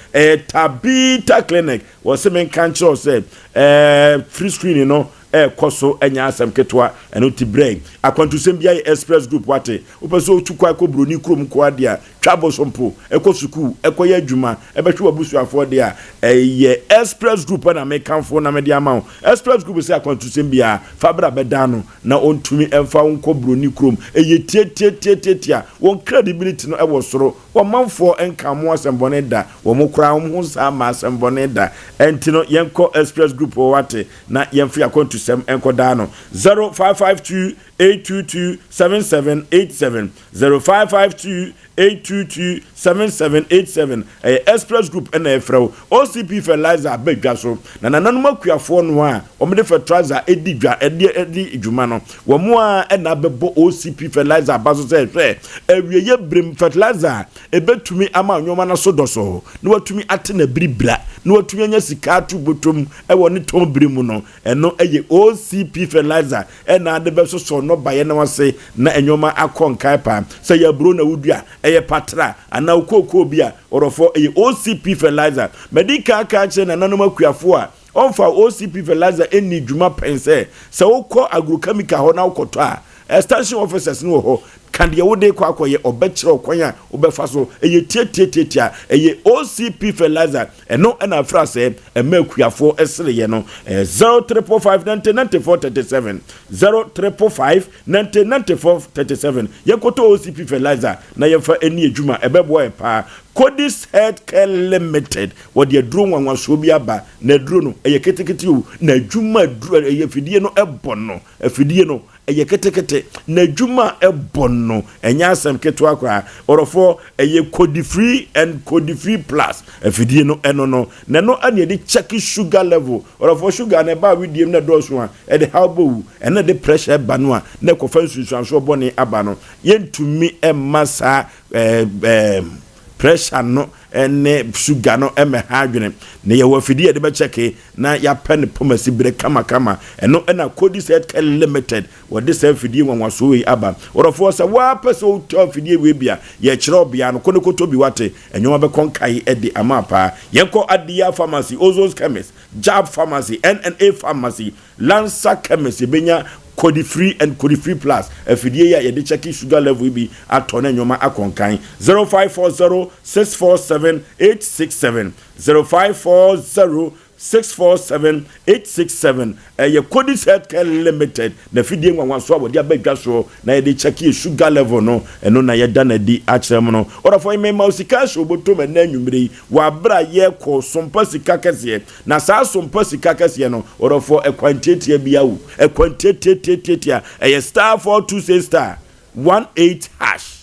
Tabita Clinic wɔsɛ menka nkyerɛ wo sɛ free screening no ɛɛkɔ so, ɛnyɛ asɛm ketewa. Ɛno ti brɛ akwantusɛm bi ayɛ Express Group. Wate, wopɛ sɛ wotu kwan kɔ buroni kurom kɔ adeɛ a, twa bosompo ɛkɔ sukuu, ɛkɔyɛ adwuma, ɛbɛhwɛ w'abusuafoɔ deɛ a, ɛyɛ Express Group ɛna mekamfo na mede ama wo. Express Group sɛ akwantusɛm biara fa bra bɛda no na ɔntumi ɛmfa wo nkɔ buroni kurom. Ɛyɛ tietietietietia, wɔn credibility no ɛwɔ soro, wɔn manfoɔ nka mo asɛmbɔne da, wɔn koraa wɔn ho saa ma asɛmbɔne da. Ɛnti no yɛnkɔ Express Group wɔ, wate, na yɛmfa akwantusɛm nkɔdaa no. 0552 822 7787, 0552 822 7787. Ɛyɛ Express Group ɛna ɛfrɛ wo. OCP fertilizer aba dwa so na nananom akuafoɔ no a wɔde fertilizer ɛdi dwa, ɛde dwuma no, wɔn a ɛna abɛbɔ OCP fertilizer aba so sɛ hwɛ, awieyɛ birim fertilizer ɛbɛtumi ama nneɛma no so dɔsɔ na watumi ate na biribira na watumi anya sika ato bɔtɔm ɛwɔ ne tɔn bere mu no. Ɛno ɛyɛ OCP fertilizer ɛna ade bɛsosɔ nnɔbaeɛ no ase na nneɛma akɔ nkae paa. Sɛ yɛ aburo na wodua, ɛyɛ patra anaa kookoo bi a, ɔrɔfɔ, ɛyɛ OCP fertilizer. Mɛdi kan ka kyerɛ nananom akuafoɔ a ɔmfa OCP fertilizer ɛnni dwuma pɛn sɛ wokɔ agrochemical hɔ na wokɔtɔ a, extension officers no wɔ hɔ, ka deɛ wode kɔ akɔyɛ, ɔbɛkyerɛ ɔkwan a wobɛfa so. Ɛyɛ tietietietia, ɛyɛ OCP fertilizer. Ɛno ɛna afra sɛ ɛma akuafoɔ ɛsereyɛ no. Ɛyɛ 0555 90 94 37, 0555 90 94 37. Yɛnkɔtɔ OCP fertilizer na yɛmfa ɛni adwuma, ɛbɛboa yɛ paa. Codis Healthcare Limited wɔde aduro nwanwasoɔ bi aba, na aduro no ɛyɛ ketekete o, na adwuma aduro ɛyɛ afidie no ɛbɔ no, afidie no ɛyɛ ketekete na adwuma ɛbɔ no, ɛnyɛ asɛm ketewa koraa. Ɔrɔfoɔ, ɛyɛ Codifree and Codifree Plus afidie no. Ɛno no na ɛno ɛna yɛde check sugar level. Ɔrɔfoɔ, sugar na ɛba awidie mu na ɛdɔɔso a, ɛde haw bɔ wu, ɛna de pressure ɛba no a, na ɛkɔfa nsunsuansoɔ bɔne aba no. Yɛntumi ɛmma saa ɛɛ ɛɛ Pressure no ne sugar no mmɛha adwene. Na yɛwɔ afidie a yɛde bɛkyɛke na yɛapɛ ne pomasi berɛ kamakama. Ɛno na Kodis Healthcare Limited wɔde saa afidie nwanwasoɔ wei aba. Ɔdɔfoɔ, sɛ wo ara pɛ sɛ wotɔ afidie wei bi a, yɛkyerɛ wo bea no, kɔ na kɔtɔ bi wate. Nneɛma bɛkɔ nkae de ama paa. Yɛnkɔ Adiya Pharmacy, Ozone's Chemist, Jab Pharmacy, NNA Pharmacy, Lansa Chemist, yɛbɛnya Kodifree and Kodifree Plus afidie yi a yɛde kyɛke sugar level yi bi atɔ na nneɛma akɔ nkan. 0540 647 867, 0540 647 867. Ɛyɛ Kodis Healthcare Limited n'afidie nwanwasoɔ a wɔde aba dwa soɔ na yɛde kyɛke yɛ sugar level no, ɛno na yɛda no adi akyerɛ mo no. Ɔdɔfoɔ yi, mema wo sika ahyɛ wo bɔtɔm ɛnnɛ anwummere yi wɔ aberɛ a yɛrekɔ Sompa Sika Kɛseɛ. Na saa Sompa Sika Kɛseɛ no, ɔdɔfoɔ, ɛkwan tiatia bi awu, ɛkwan tiatiatiatiatia, ɛyɛ star 426 star 18 hash.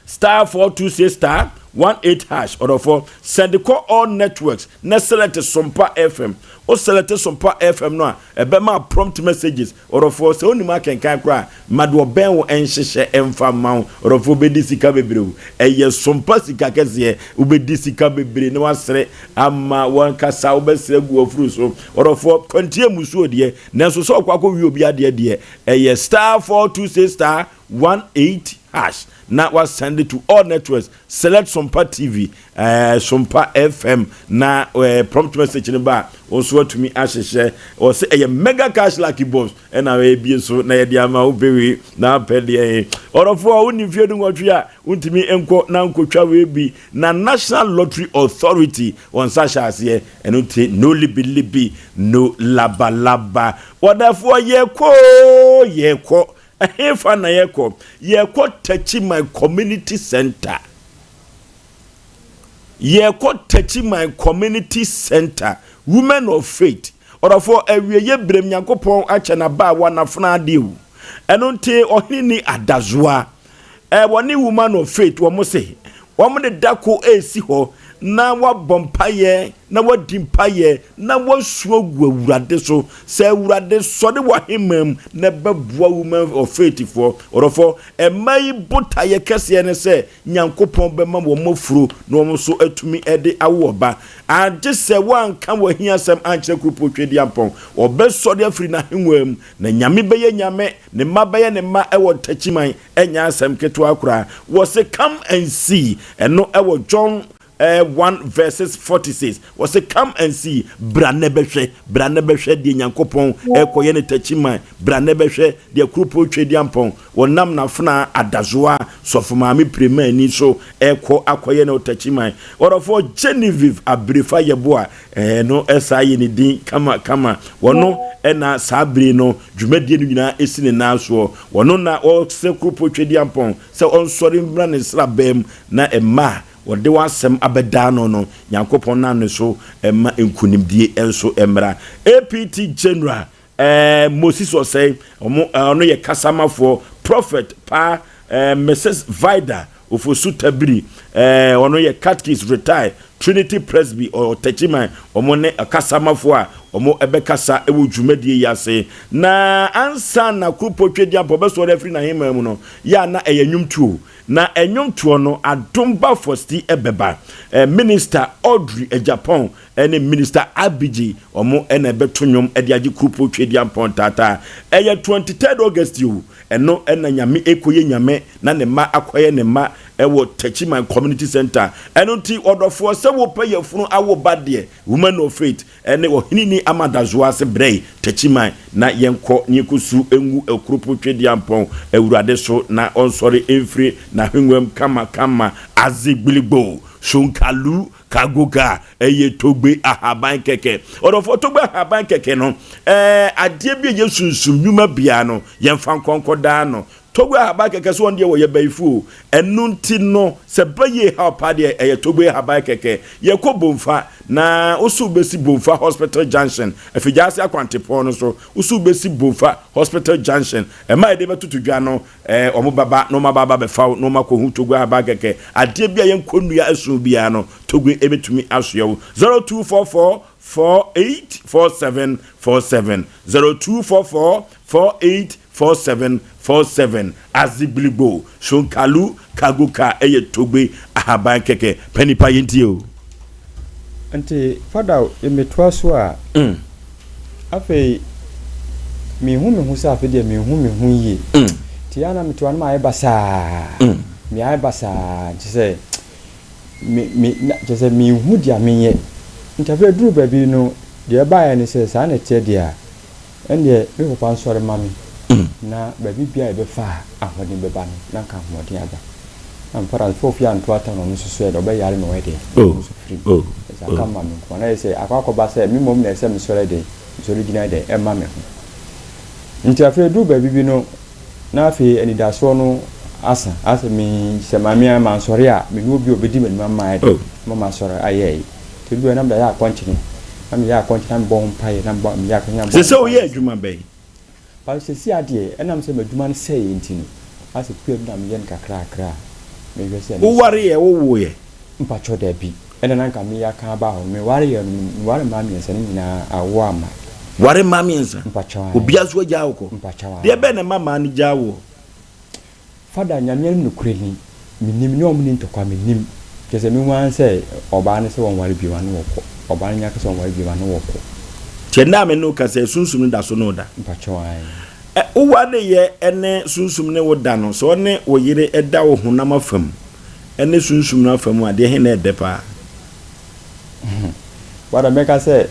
Star 426 star 18 hash. Ɔdɔfoɔ, send kɔ all networks na select Sompa FM. Wo select Sompa FM no a, ɛbɛma prompt messages. Ɔdɔfoɔ, sɛ wonim akenkan koraa, ma deɛ ɔbɛn wo nhyehyɛ ɛmfa mma wo. Ɔdɔfoɔ, wobɛdi sika bebree o. Ɛyɛ Sompa Sika Kɛseɛ. Wobɛdi sika bebree na wasere ama wankasa, wobɛsere agu w'afuru so. Ɔdɔfoɔ, kwantie mmusuo deɛ, nanso sɛ ɔkɔ akɔwie obi adeɛ deɛ, ɛyɛ star 426 star 18 hash na wa send it to all networks, select Sompa TV, Sompa FM na prompt message no ba a, wɔn nso atumi ahyehyɛ. Wɔsɛ ɛyɛ mega cash lucky box ɛna ɛbie so na yɛde ama wo pɛ na apɛ deɛ. Ɔdɔfoɔ a wonni mfeɛ 18 a, wontumi nkɔ na nkotwa wei bi na National Lottery Authority wɔn nsa hyɛ aseɛ. Ɛno ti no libilibi, no labalaba. Wɔdafoɔ, yɛkɔ, yɛkɔ ɛhefa na yɛkɔ? Yɛkɔ Techiman Community Center. Yɛkɔ Techiman Community Center, Women of Faith. Ɔdɔfoɔ, awieyɛ berɛm Nyankopɔn akyɛ n'abaawa n'afena adeɛ o. Ɛno nti ɔhene ni adazoa wɔne Woman of Faith wɔn se wɔn de dako esi hɔ na wabɔ mpayɛ na wadi mpayɛ na wasu agu Awurade so sɛ Awurade sɔre wɔ ahemman mu na ɛbɛboa Women of Faith foɔ. Ɔdɔfoɔ, ɛma yi botaeɛ kɛseɛ ne sɛ Nyankopɔn bɛma wɔn afuro na wɔn nso atumi de awo ɔba. Agye sɛ wɔanka w'ahiasɛm ankyerɛ Kuropɔn Tweaduampɔn, ɔbɛsɔre afiri n'ahengua mu na Nyame bɛyɛ Nyame, ne mma bɛyɛ ne mma ɛwɔ Ntakyiman. Ɛnyɛ asɛm ketewa koraa. Wɔse come and see. Ɛno ɛwɔ John 1 verses 46. Wɔse come and see, bra na bɛhwɛ, bra na bɛhwɛ deɛ Nyankopɔn ɛkɔyɛ ne Takyiman. Bra na bɛhwɛ deɛ Kuropɔn Tweaduampɔn wɔnam n'afena adazoa sɔfo maame Pirema ani so ɛkɔ akɔyɛ no Takyiman. Ɔdɔfoɔ, Genevieve Abirefa Yɛboa, ɛno ɛsaa yɛ ne din kama kama. Wɔno ɛna saa bere no dwumadie no nyinaa ɛsi ne nan soɔ. Wɔno na ɔsɛ Kuropɔn Tweaduampɔn sɛ ɔnsɔre mmra ne nsrabaa mu na ɛma a wɔde wɔn asɛm abɛdaa no, Nyankopɔn nam ne so ɛma nkonimdie nso mmra. APT General Moses Ɔsɛe, ɔmo ɔno yɛ kasamafoɔ. Prophet Pa Mrs Vida Ofosu Tabiri, ɔno yɛ catechist retired Trinity Presby Ɔtɛkyiman. Ɔmo ne kasamafoɔ a ɔmo ɛbɛkasa ɛwɔ dwumadie yi ase. Na ansa na Kuropɔn Tweaduampɔn bɛsɔre afiri n'ahemman mu no, yɛ a na ɛyɛ nnwomtoɔ. Na nnwomtoɔ no, Adomba Fosti ɛbɛba, Minister Audrey Agyapong ɛne Minister Abigye, ɔmo ɛna ɛbɛto nnwom ɛde agye Kuropɔn Tweaduampɔn taataa. Ɛyɛ 23rd August o. Ɛno ɛna Nyame ɛkɔyɛ Nyame na ne mma akɔyɛ ne mma ɛwɔ Techiman Community Center. Ɛno nti ɔdɔfoɔ, sɛ wopɛ yafunu awo ba deɛ, Woman of Faith ɛne ɔheneni Amadazoa ase brɛe Techiman na yɛnkɔ ne yɛnkɔsu ngu Kuropɔn Tweaduampɔn Awurade so na ɔnsɔre mfiri n'ahengua kama kama. Azigbiligbo Sonkalu Kagoga, ɛyɛ togbe ahaban kɛkɛ. Ɔdɔfoɔ, togbe ahaban kɛkɛ no, adeɛ bi a ɛyɛ sunsum nnwuma biara no, yɛmfa nkɔnkɔ daa no. Togbe ahaban kɛkɛ so wɔn deɛ wɔyɛ bayifo o. Ɛno nti no, sɛ bɛyɛ haw paa deɛ, ɛyɛ togbe ahaban kɛkɛ. Yɛkɔ Bomfa na woso bɛsi Bomfa Hospital Junction, Afigyaase akwantepɔn no so, woso bɛsi Bomfa Hospital Junction. Ɛma yɛde bɛtoto dwa no, wɔn bɛba na wɔn aba aba bɛfa wo na wɔn akɔhu togbe ahaban kɛkɛ. Adeɛ bi a yɛnkɔ nnua ason biara no, togbe ɛbɛtumi asoɛ wo. 0244. 48 47 47 0244 48 47 47 Azigbiligbo Sonkalu Kagoka ɛyɛ Togbe ahaban kɛkɛ pɛ nipa yɛntie o. Nti Fada metoa so a, afei menhu me ho sɛ afei deɛ menhu me ho yie. Nti yɛ a na mete hɔ a na mayɛ basaa, meayɛ basaa kyerɛ sɛ me me na kyerɛ sɛ menhu deɛ menyɛ. Nti afei ɛduruu baabi no deɛ ɛbaeɛ ne sɛ saa na ɛteɛ deɛ a, Ɛndeɛ me papa nsɔre mma me na baabi biara a yɛbɛfa a ahoɔden bɛba no na anka ahoɔden aba. Na me father nso fie anto ata na ɔno nso so ɛdɛ ɔbɛyare na ɔyɛ dɛn ɔno nso firi mu. Ɛsɛ aka ma me nko ara na ayɛ sɛ akɔ akɔba sɛ me mmom na ɛsɛ mesɔre dɛn mesɔre gyina dɛn ɛma me ho. Nti afei ɛduru baabi bi no na afei anidasoɔ no asa asɛ me sɛ maame a mansɔre a me ne obi a ɔbɛdi m'anim ama ayɛ dɛn ama masɔre ayɛ ayi. Nti ebi wɔ hɔ na mede ayɛ akɔnkyene, na meyɛ akɔnkyene na mebɔ ho mpaeɛ, na mebɔ meyɛ akɔnkyene na mebɔ ho Sese woyɛ mpaeɛ. adwuma bɛn? But sɛsi adeɛ, ɛnam sɛ m'adwuma no sɛeɛ nti no, asɛ kua bi na meyɛ no kakrakra a, mehwɛ sɛ ɛno nso. Wowareeɛ, wowoeɛ? Mpakyɛw dabi, ɛna na nka meyɛ aka aba hɔ no, mewareeɛ no, meware mmaa mmiɛnsa, ne nyinaa awoɔ amma. Ware mmaa mmiɛnsa? Mpakyɛw ae. Obiara nso agyaa wo kɔ? Mpakyɛw ae. Deɛ bɛn na ɛma mmaa no gyaa woɔ? Father, Nyame anim nokorɛ ni, mennim, ne wɔn nni ntɔkwa, mennim. Kyerɛ sɛ mehu ara ne sɛ ɔbaa no sɛ wɔnware bio a ne wɔkɔ, ɔbaa no nya ka sɛ ɔnware bio a ne wɔkɔ. Nti ɛnnɛ a me ne wo kasa yi, Sunsum no da so ne wo da? Mpakyɛw, ae. Ɛ, wo wadeyɛ ne Sunsum ne wo da no, sɛ ɔne wo yere da wo honam afa mu ne Sunsum no afa mu a, deɛ he na ɛdɛ paa? Father, mɛka sɛ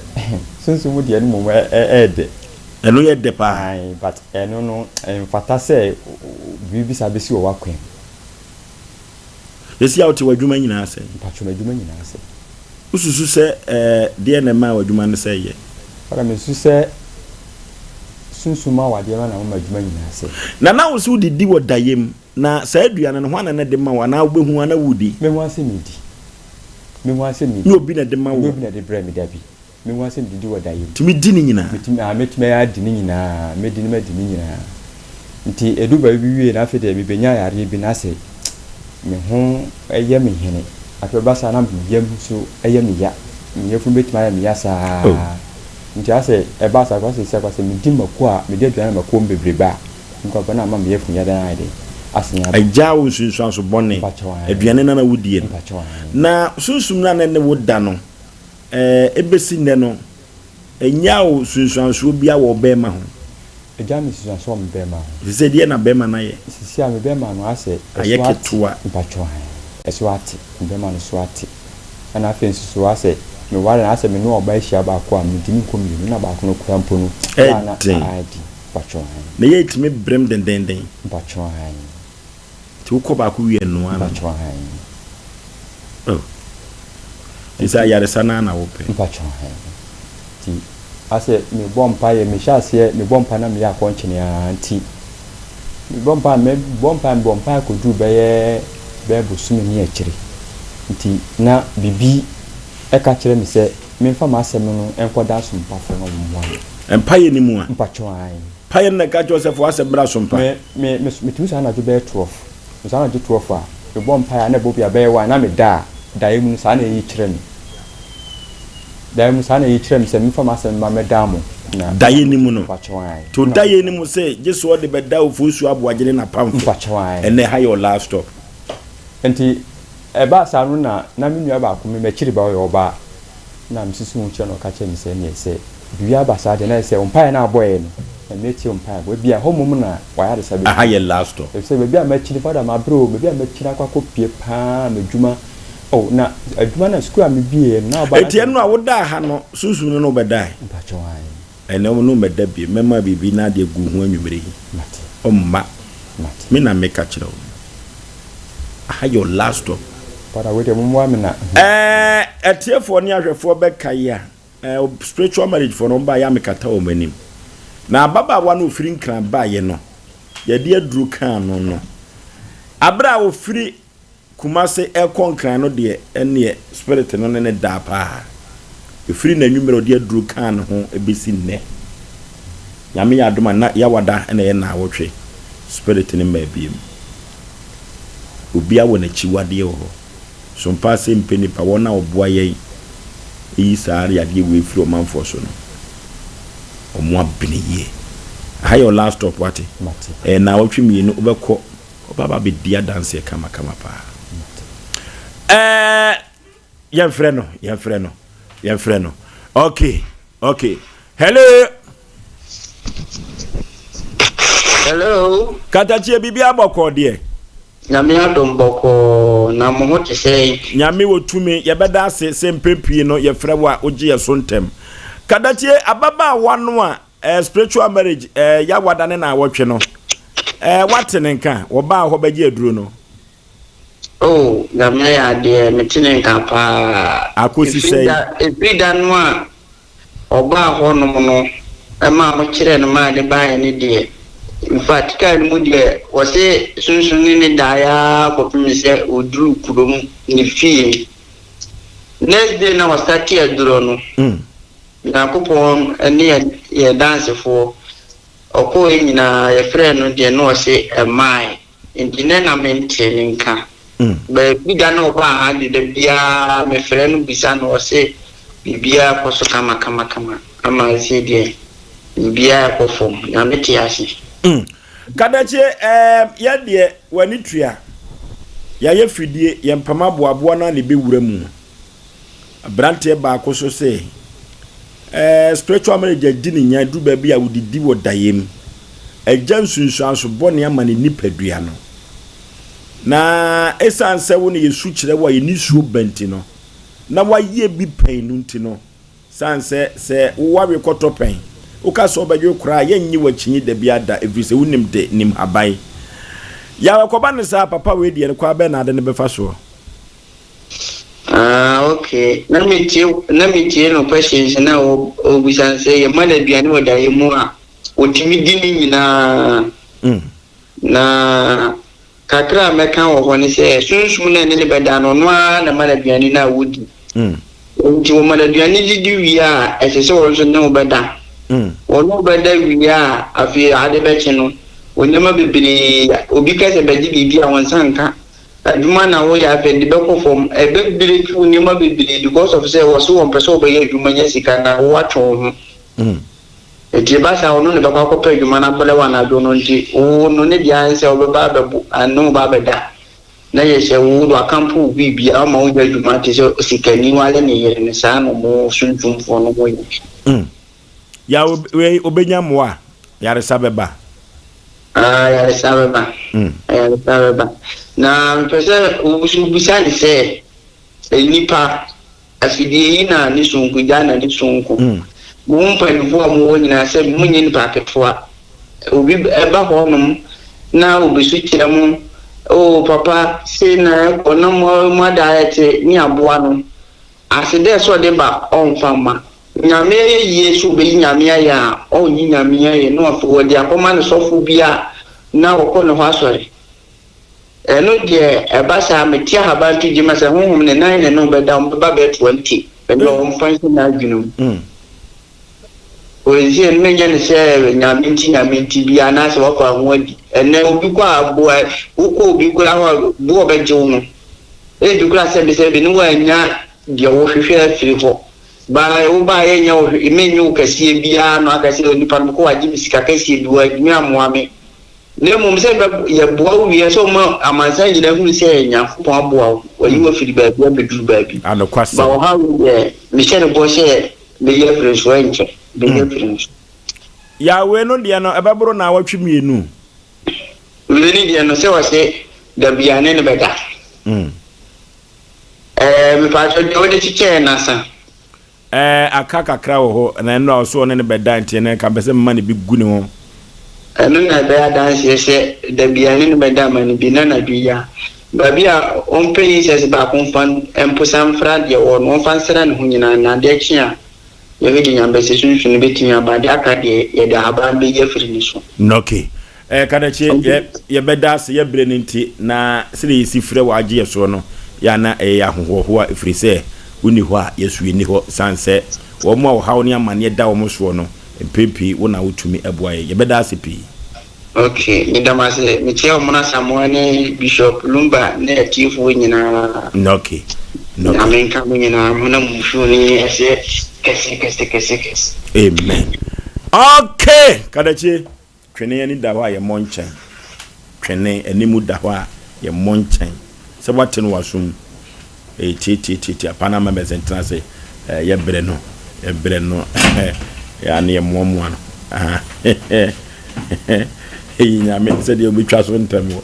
Sunsum mu deɛ no mmom ɛ, ɛ, ɛɛdɛ. Ɛno yɛ dɛ paa. Ae, but ɛno no, ɛmfata sɛ biribi saa bɛsi wɔ w'akwan mu. Seesei a wote w'adwuma nyinaa sɛe. Mpakyɛw, m'adwuma nyinaa sɛe. Wosusu sɛ ɛɛ deɛn na ɛmaa w'adwuma no sɛeɛ? Father, mesusu sɛ sunsum awadeɛ no na ama m'adwuma nyinaa sɛe. Na na wo se wodidi wɔ daeɛ mu, na saa aduane no, hwan na na ɛde ma wo, anaa wobɛhu a na woredi? Mehu ara sɛ meredi. Mehu ara sɛ meredi. Nyɛ obi na ɛde ma Nyɛ woɔ. obi na ɛde brɛ me, dabi. Mehu ara sɛ medidi wɔ daeɛ mu. Tumi di ne nyinaa. Metumi, ah, mɛtumi adi ne nyinaa. Mɛdi na madi ne nyinaa. Nti ɛduru baabi bi wie no, afei deɛ mebɛnya yareɛ bi na asɛ me ho yɛ me hene. Afei ɛba saa na me yam nso yɛ me ya. Me yafunu bɛtumi ayɛ me ya saa. Nti asɛ ɛba saa koraa seesei koraa sɛ medi mako a, medi aduane a mako wɔ mu bebrebe a, nka ɔbɛ na ama me yafunu yadeɛ no ayɛ dɛn? Asen aba. Agyaa wo nsunsuanso bɔne, Mpakyɛw ae. aduane no a na wodie no. Mpakyɛw ae. Na sunsum no a na ɛne wo da no, Ɛɛ, ebesi nnɛ no, ennyaa wo nsunsuansoɔ biara wɔ wo bɛrima ho? Egyaa me nsunsuansoɔ wɔ me bɛrima ho. Sesei deɛ na bɛrima no ayɛ? Sesei a me bɛrima no asɛ Ayɛ ɛso ate. ketewa. Mpakyɛw ae, ɛso ate, me bɛrima no so ate. Ɛna afei nso so asɛ me ware no asɛ me ne ɔbaa hyia baako a mentumi nkɔ mmienu na baako no koraa mpo no yɛ a na Ɛden. ayɛ den. Mpakyɛw ae. Na yɛ tumi brem dendenden. Mpakyɛw ae. Nti wokɔ baako wie ɛnoa no. Mpakyɛw ahan. Oh. Nti sɛ ayaresa no ara na wopɛ. Mpakyɛw ahan. Nti asɛ mebɔ mpaeɛ mehyɛ aseɛ mebɔ mpaeɛ na meyɛ akɔnkyene ara nti mebɔ mpaeɛ mebɔ mpaeɛ mebɔ mpaeɛ kɔduru bɛyɛ bɛyɛ bosome ne akyire nti na biribi ɛka kyerɛ me sɛ memfa m'asɛm no nkɔda asompafoɔ na wɔn mmoa me. Mpaeɛ no mu a. Mpakyɛw ahan. Mpaeɛ no na ɛka kyerɛ wo sɛ fa w'asɛm bra sompa. Me me me metumi sɔre anadwo bɛyɛ 12. Mesɔre anadwo 12 a, mebɔ mpaeɛ a na ɛbɔ bi a bɛyɛ 1 na meda a, daeɛ mu no saa na ɛyi kyerɛ me. Daeɛ mu saa na ɛyi kyerɛ me sɛ memfa m'asɛm mma mmɛda mo na. Daeɛ no mu no. Mpakyɛw ae. To daeɛ no mu sɛ gye sɛ ɔde bɛda Ofosuo Aboagye ne n'apamfo. Mpakyɛw ae. Ɛnnɛ ha yɛ wo last stop. Nti ɛbaa saa no na na me nua baako me m'akyiri ba ɔyɛ ɔbaa. Na mesusu ho kyerɛ no, ɔka kyerɛɛ me sɛ, Ɛnneɛ sɛ biribi aba saa deɛ, na ayɛ sɛ wo mpaeɛ no a wobɔeɛ no, Nyame atie wo mpaebɔ. Ebia ɛhɔ mmom na w'ayaresa bɛfiri. Aha yɛ last stop. Ɛfiri sɛ baabi a makyini, Father, mabrɛ o, baabi a makyini akɔ akɔpue pa ara, m'adwuma, oh, na adwuma no a, sukuu a mebieeɛ no, na ɔbaa no Enti ɛno a wodaa ha no, Sunsum no ne wo bɛdae? Mpakyɛw, ae. Ɛnnɛ wo ne wo mmɛda bio. Mɛma biribi na ade agu wo ho anwummere yi. Mate. Ɔmma. Mate. Me na meka kyerɛ wo. Aha yɛ your last stop. Father wei deɛ mommoa me na. Ɛɛ atiefoɔ ne ahwɛfoɔ bɛkae a, ɛɛ spiritual marriage foɔ no wɔn baeɛ a mekata wɔn anim. Na ababaawa no ofiri Nkran baeɛ no, yɛde aduro kaa no no. Abere a ofiri Kumase ɛkɔ Nkran no deɛ ɛneɛ spirit no ne ne daa paa. Ɛfiri n'anwummerɛ ɔde aduro kaa ne ho bɛsi nnɛ. Nyame yɛ adom a na Yawada na ɛyɛ naawɔtwe spirit no mmaa biom. Obia wɔ n'akyiwadeɛ wɔ hɔ. Sompa ase mpɛ nipa, wɔn a wɔboa yɛn. yi saa yadeɛ wei firi ɔmanfoɔ so no, wɔn abene yie. Aha yɛ wo last stop wate? Ɛyɛ naawɔtwe mmienu wobɛkɔ, wobɛba abɛdi adanseɛ kamakama paa. Ɛɛ yɛmfrɛ no, yɛmfrɛ no, yɛmfrɛ no. Okay, okay. Hello. Hello. Katakyie biribi abɔkɔɔ deɛ. Nyame adom bɔkɔɔ, na mo ho te sɛn? Nyame wɔ tumi, yɛbɛda ase sɛ mpɛn pii no yɛfrɛ wo a wogye yɛn so ntɛm. Kadakyie, ababaawa no a eh, spiritual marriage eh, yawada ne naawɔtwe no eh, woate ne nka? Wɔbaa hɔ bɛgye aduro no. Oh, Nyame ayɛ adeɛ, mete ne nka paa. Akosi Ɛfiri sɛn? da, ɛfiri da no a Ɔbaa hɔnom no maa mokyerɛɛ no maa ne baeɛ no deɛ, infact kaa no mu deɛ wɔse sunsum ne no daeɛ ara kɔpem sɛ ɔduruu kurom ne fie. Next day na ɔstate aduro no, Nyankopɔn ne yɛn dansefoɔ, ɔkɔeɛ nyinaa yɛfrɛɛ no deɛ na ɔse ɛmaae. Nti nɛ na mente ne nka. Baabi da na ɔbaa ha de da biara mefrɛ no bisa no ɔse biribiara kɔ so kama kama kama ama sesei deɛ biribiara ɛkɔ fam. Nyame te ase. Kadakyie ɛɛm yɛ deɛ w'ani tua yɛayɛ fidie yɛn mpam aboaboa no a na ɛbɛwura mu. Aberanteɛ baako nso se, Ɛɛ, spiritual marriage adi ne nya aduru baabi a wodidi wɔ daeɛ mu. Agya nsunsuanso bɔne ama ne nipadua no. Na esiane sɛ wo na yɛsu kyerɛ wo a yɛn nisuo ba nti no, na wayɛ bi pɛn no nti no, Sane sɛ, sɛ wo awe kɔtɔ pɛn, woka sɛ wobɛdwe koraa a, yɛnnye wo akyinnye da biara da, ɛfiri sɛ wonim de, nim haban. Yaw, ɛkɔba no saa a, papa wei deɛ no, kwan bɛn na ade no bɛfa soɔ? Ah okay, na metie na metie no questions na ɔbisa no sɛ yɛma no aduane wɔ daeɛ mu a, ɔtumi di ne nyinaa. Na Kakra a mɛka wɔ hɔ ne sɛ, sunsum no a ɛne no bɛda no, ɔno ara na ɛma no aduane no a wodi. Enti wɔma no aduane didi wie a, ɛsɛ sɛ ɔno nso ne wo bɛda. Ɔne wo bɛda wie a, afei ade bɛkye no, wo nneɛma bebree, obi ka sɛ bɛgye biribi a, wo nsa nka. Adwuma na woyɛ afei de bɛkɔ fam. Ɛbɛbreki wo nneɛma bebree because of sɛ wɔse wɔmpɛ sɛ wobɛyɛ adwuma nya sika na woatwe wo ho. Enti ɛba saa a, ɔno na ɔbɛkɔ akɔpɛ adwuma no akɔda wɔ anadwo no nti, wo no ne deɛ ara ne sɛ ɔbɛba abɛbo ne wo ba abɛda na yɛ sɛ wo de wakampo wo biribiara ɔma wonya adwuma te sɛ osikani wale ne yere no saa na ɔmo sunsumfoɔ no ho yɛ. Mm. Ya wei obenya mmoa a, yaresa bɛba. Ah, yaresa bɛba. Mm. Yaresa bɛba. Na mepɛ sɛ wobisa ne sɛ, nnipa Afidie yi na ne sonko, gya na ne sonko. Mo mpanimfoɔ a mowɔ nyinaa sɛ monyɛ nipa ketewa. Obi ba hɔnom na obesu kyerɛ mo, oh papa, sei na ɛkɔ na mo mo ada ayɛ te ne aboa no. Ase dɛ sɛ ɔde ba ɔmfa mma. Nyame ayɛ yie sɛ obeyi Nyame ayɛ a, ɔnyi Nyame ayɛ na afei ɔde akɔma ne sɔfo bi a na ɔkɔ ne hɔ asɔre. Ɛno deɛ ɛba saa mete ahaban to gyema sɛ honhom ne nan ne no bɛda wɔn bɛba bɛyɛ 20 ɛnna wɔn mfa nhyɛ n'adwene mu. Wɔnsie no menyɛ no sɛ nyame nti nyame nti bi anaasɛ wafa ho adi. Ɛnɛ obi kɔ a boa wokɔ obi koraa hɔ a boa ɔbɛgye wo no. Ebi koraa sɛbisɛbi ne woannya deɛ wohwehwɛ afiri hɔ. Ba wo ba yɛnyɛ wo menyɛ wo kɛseɛ biara no aka sɛ onipa no mekɔ wagye me sika kɛseɛ bi wantumi ammoa me. Na mmom sɛ yɛboa wo wie a, sɛ ɔma amansan nyinaa hunu sɛ Nyankopɔn aboa wo, wayi wo afiri baabi abɛduru baabi. Anokwasɛm. Ba ɔhaw yi deɛ, mehyɛ no bɔ sɛ mɛyi afiri nso, ɛnkyɛ, mɛyi afiri nso. Yahweh no deɛ no, ɛbɛboro naawɔtwe mmienu. Wei no deɛ no, sɛ ɔse dabi a, ne no bɛda. Ɛɛ, mepaakyɛw, deɛ wode kyekyɛɛ no asa? Ɛɛ aka kakra wɔ hɔ na ɛno a ɔso ɔne no bɛda nti ɛnɛ nka mpɛ sɛ mema no bi gu ne ho. Ɛno na ɛbɛyɛ adanseɛ sɛ da bi a ne no bɛda ama no bi na anadwo yi a baabi a ɔmpɛ incense baako mfa mposa mfra deɛ ɔwɔ no ɔmfa nsra ne ho nyinaa na adeɛ kye a yɛbɛdi nyambɛsɛ sunsum no bɛtumi aba deɛ aka deɛ yɛde ahaban bɛyi afiri ne so. Ok. Eh, Kadakye, yɛ, yɛbɛda ase, yɛ berɛ no nti, na sɛdeɛ yɛsi frɛ wo agye yɛ soɔ no, yɛ a na ɛyɛ yɛ ahohoahoa, ɛfiri sɛ wonni hɔ a, yɛ nso yɛnni hɔ, ɛsiane sɛ wɔn a ɔhaw ne amaneɛ da wɔn soɔ no, mpɛn pii wo na wotumi boa yɛn. Yɛbɛda ase pii. Ok, meda mo ase. Mekyia Omona Asamoah ne Bishop Lumba ne atiefoɔ nyinaa. Ok. Nyame nka mo nyinaa ho na mo mfuo no nyɛ ɛseɛ kɛse kɛse kɛse kɛse. Amen. Okay, kadakye. Twene ani da hɔ a yɛmmɔ nkyɛn. Twene anim da hɔ a yɛmmɔ nkyɛn. Sɛ woate no w'asom. Ɛyɛ tiatiatiatia pa na ama mɛsɛ ntena ase. Yɛbrɛ no, yɛbrɛ no. Yɛ a ne yɛmmoamoa no. Eyi nyame sɛdeɛ wobɛtwa so ntɛm wɔ.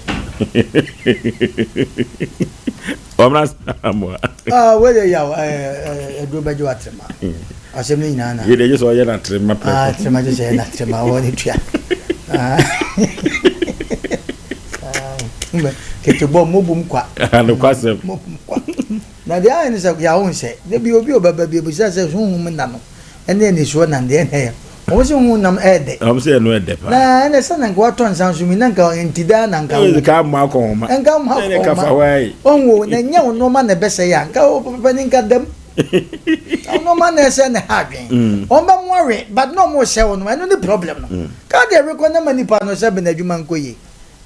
Ɔmra samoa. Ah, wei de yaw ɛduro bɛgye w'atrema. Asɛm no nyinaa na. Yɛ de gye sɛ ɔyɛ n'atrema pɛ. Ah, atrema gye sɛ ɔyɛ n'atrema wɔ ne tua. Kete bɔ mobum kwa. Nokwasɛm. Mobum kwa. Na deɛ ayɛ ne sɛ yaw nsɛ. Da bi obi ɔbɛba bi ebisa sɛ honhom nna no ɛne anisoɔ nam deɛ na ɛyɛ. Wɔn sɛ honhom nam ɛɛdɛ. Wɔn sɛ ɛno ɛdɛ paa. Na ɛna sɛ na nka watɔ nsa nso mi na nka nti daa na nka wo. Nka mmɔ akɔnhoma. Nka mmɔ akɔnhoma. Ɛne kafa hɔ ayi. Wɔn wo na nyɛ wo nneɛma na ɛbɛsɛ yɛ a nka wo papa ni nka dam. Nneɛma na ɛsɛ na ɛha adwene. Mm. Wɔn bɛ mo awe but na wɔn sɛ wɔn ɛno ne problem no. Mm. Kaa deɛ ɛrekɔ na ma nipa no sɛ bɛn adwuma nkɔ yie.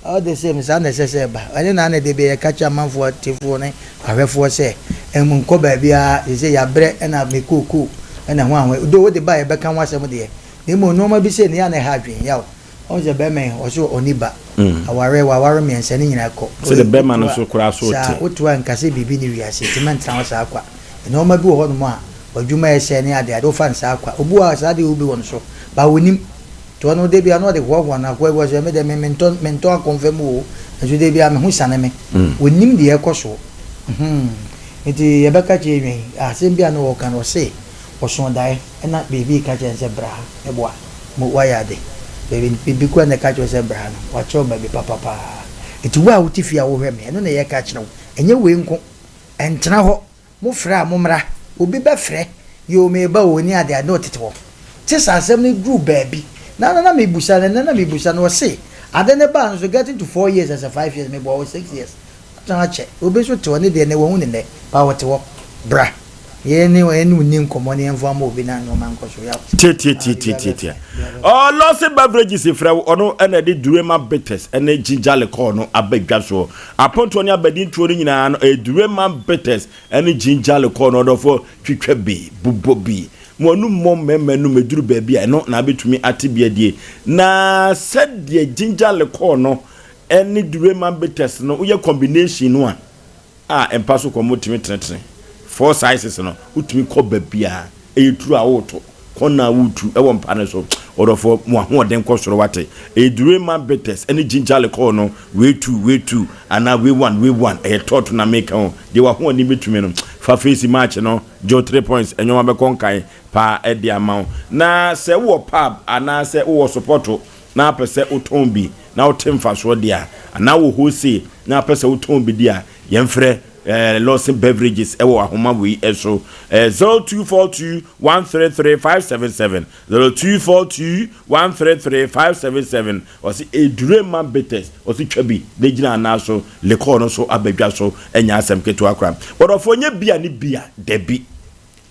All the same saa na ɛsɛ sɛ ɛba. Ɛne na na de bi yɛka kyerɛ amanfoɔ atiefoɔ ne ahwɛfoɔ sɛ ɛmu nkɔ baabiara sɛ yɛabrɛ ɛna me kookoo ɛna ho ahoɛ. Do wode ba a yɛbɛka ho asɛm deɛ. Na mmom nneɛma bi sei no yɛ a na ɛha adwene yaw. Ɔhu sɛ bɛrima yi ɔso ɔni ba. Awareɛ waware mmiɛnsa ne nyinaa kɔ. Sɛdeɛ bɛrima no so koraa so te. Saa woto a nka sɛ biribi ne wiase nti mɛntena hɔ saa kwa. Nneɛma bi wɔ hɔnom a w'adwuma ɛsɛe ne adeade wofa no saa kwa. Obi wɔ hɔ a saa adeɛ wɔ bi wɔ no so but ɔnim. Nti ɔno da biara na ɔde hoahoa no akoa bi wɔ sɛ me deɛ me mentɔ mentɔ akɔmfa mu o nso da biara me ho siane me. Ɔnim deɛ ɛkɔ soɔ. Hmm nti yɛbɛka kyerɛ yɛn yi asɛm bi a na ɔka no ɔse ɔsoo daeɛ ɛna biribi reka kyerɛ no sɛ bra ha meboa. Mo wayɛ ade. Baabi biribi koraa na ɛka kyerɛ wo sɛ bra no, wakyerɛ wo baabi papa paa. Nti wo a wote fie a wohwɛ me, ɛno na yɛreka akyerɛ wo. Ɛnyɛ wei nko. Ɛntena hɔ. Mofrɛ a mommra. Obi bɛfrɛ, yoo mereba o, ne ade ade na ɔtete hɔ. Te sɛ asɛm no duru baabi. Na na na mebusa no, ɛnnɛ na mebusa no, ɔse ade no baa no so getting to four years asɛ five years, meboa wo 6 years. Watena akyɛ. Obi nso te hɔ, ne deɛ nnɛ wahu no nnɛ, paa ɔte hɔ. Bra. Yɛn ne yɛne wo nni nkɔmmɔ na yɛmfa mma obi na nneɛma nkɔ so. Yaw. Tiatiatiatiatia. Ɔlɔse beverages frɛ wo, ɔno ɛna ɛde Durema bitters ɛne ginger liqueur no aba dwa soɔ. Apontoɔ ne abadintoɔ no nyinaa no ɛyɛ Durema bitters ɛne ginger liqueur no ɔdɔfoɔ twitwa bi, bobɔ bi. Mo anum mmɔ mmarima anum ɛduru baabi a ɛno na abɛtumi ate bi adie. Na sɛdeɛ ginger liqueur no ɛne Durema bitters no woyɛ combination no a, a mpa so kɔ motumi tenetene four sizes no wotumi kɔ baabiara ɛyɛ turu a woto kɔn a wotu ɛwɔ mpa no so ɔdɔfoɔ mo ahoɔden kɔ soro wate ɛyɛ Durema bitters ɛne ginger liqueur no wei two wei two anaa wei one wei one ɛyɛ tɔɔto na meka ho deɛ wahoɔden bɛtumi no fa face match no gye 3 points ɛnwoma bɛkɔ nkan paa ɛde ama wo na sɛ wowɔ pub anaasɛ wowɔ support na apɛ sɛ wotɔn bi na wote mfasoɔ deɛ a anaa wɔ wholesale na apɛ sɛ wotɔn bi deɛ a yɛmfrɛ Lawson Beverages ɛwɔ ahoma wei ɛso 0242 133 577 0242 133 577. Ɔsi Edurema bitters, ɔsi twa bi na gyina anan so liquor no so abadwa so ɛnyɛ asɛm ketewa koraa. Wɔdɔfoɔ nyɛ bia ne bia dabi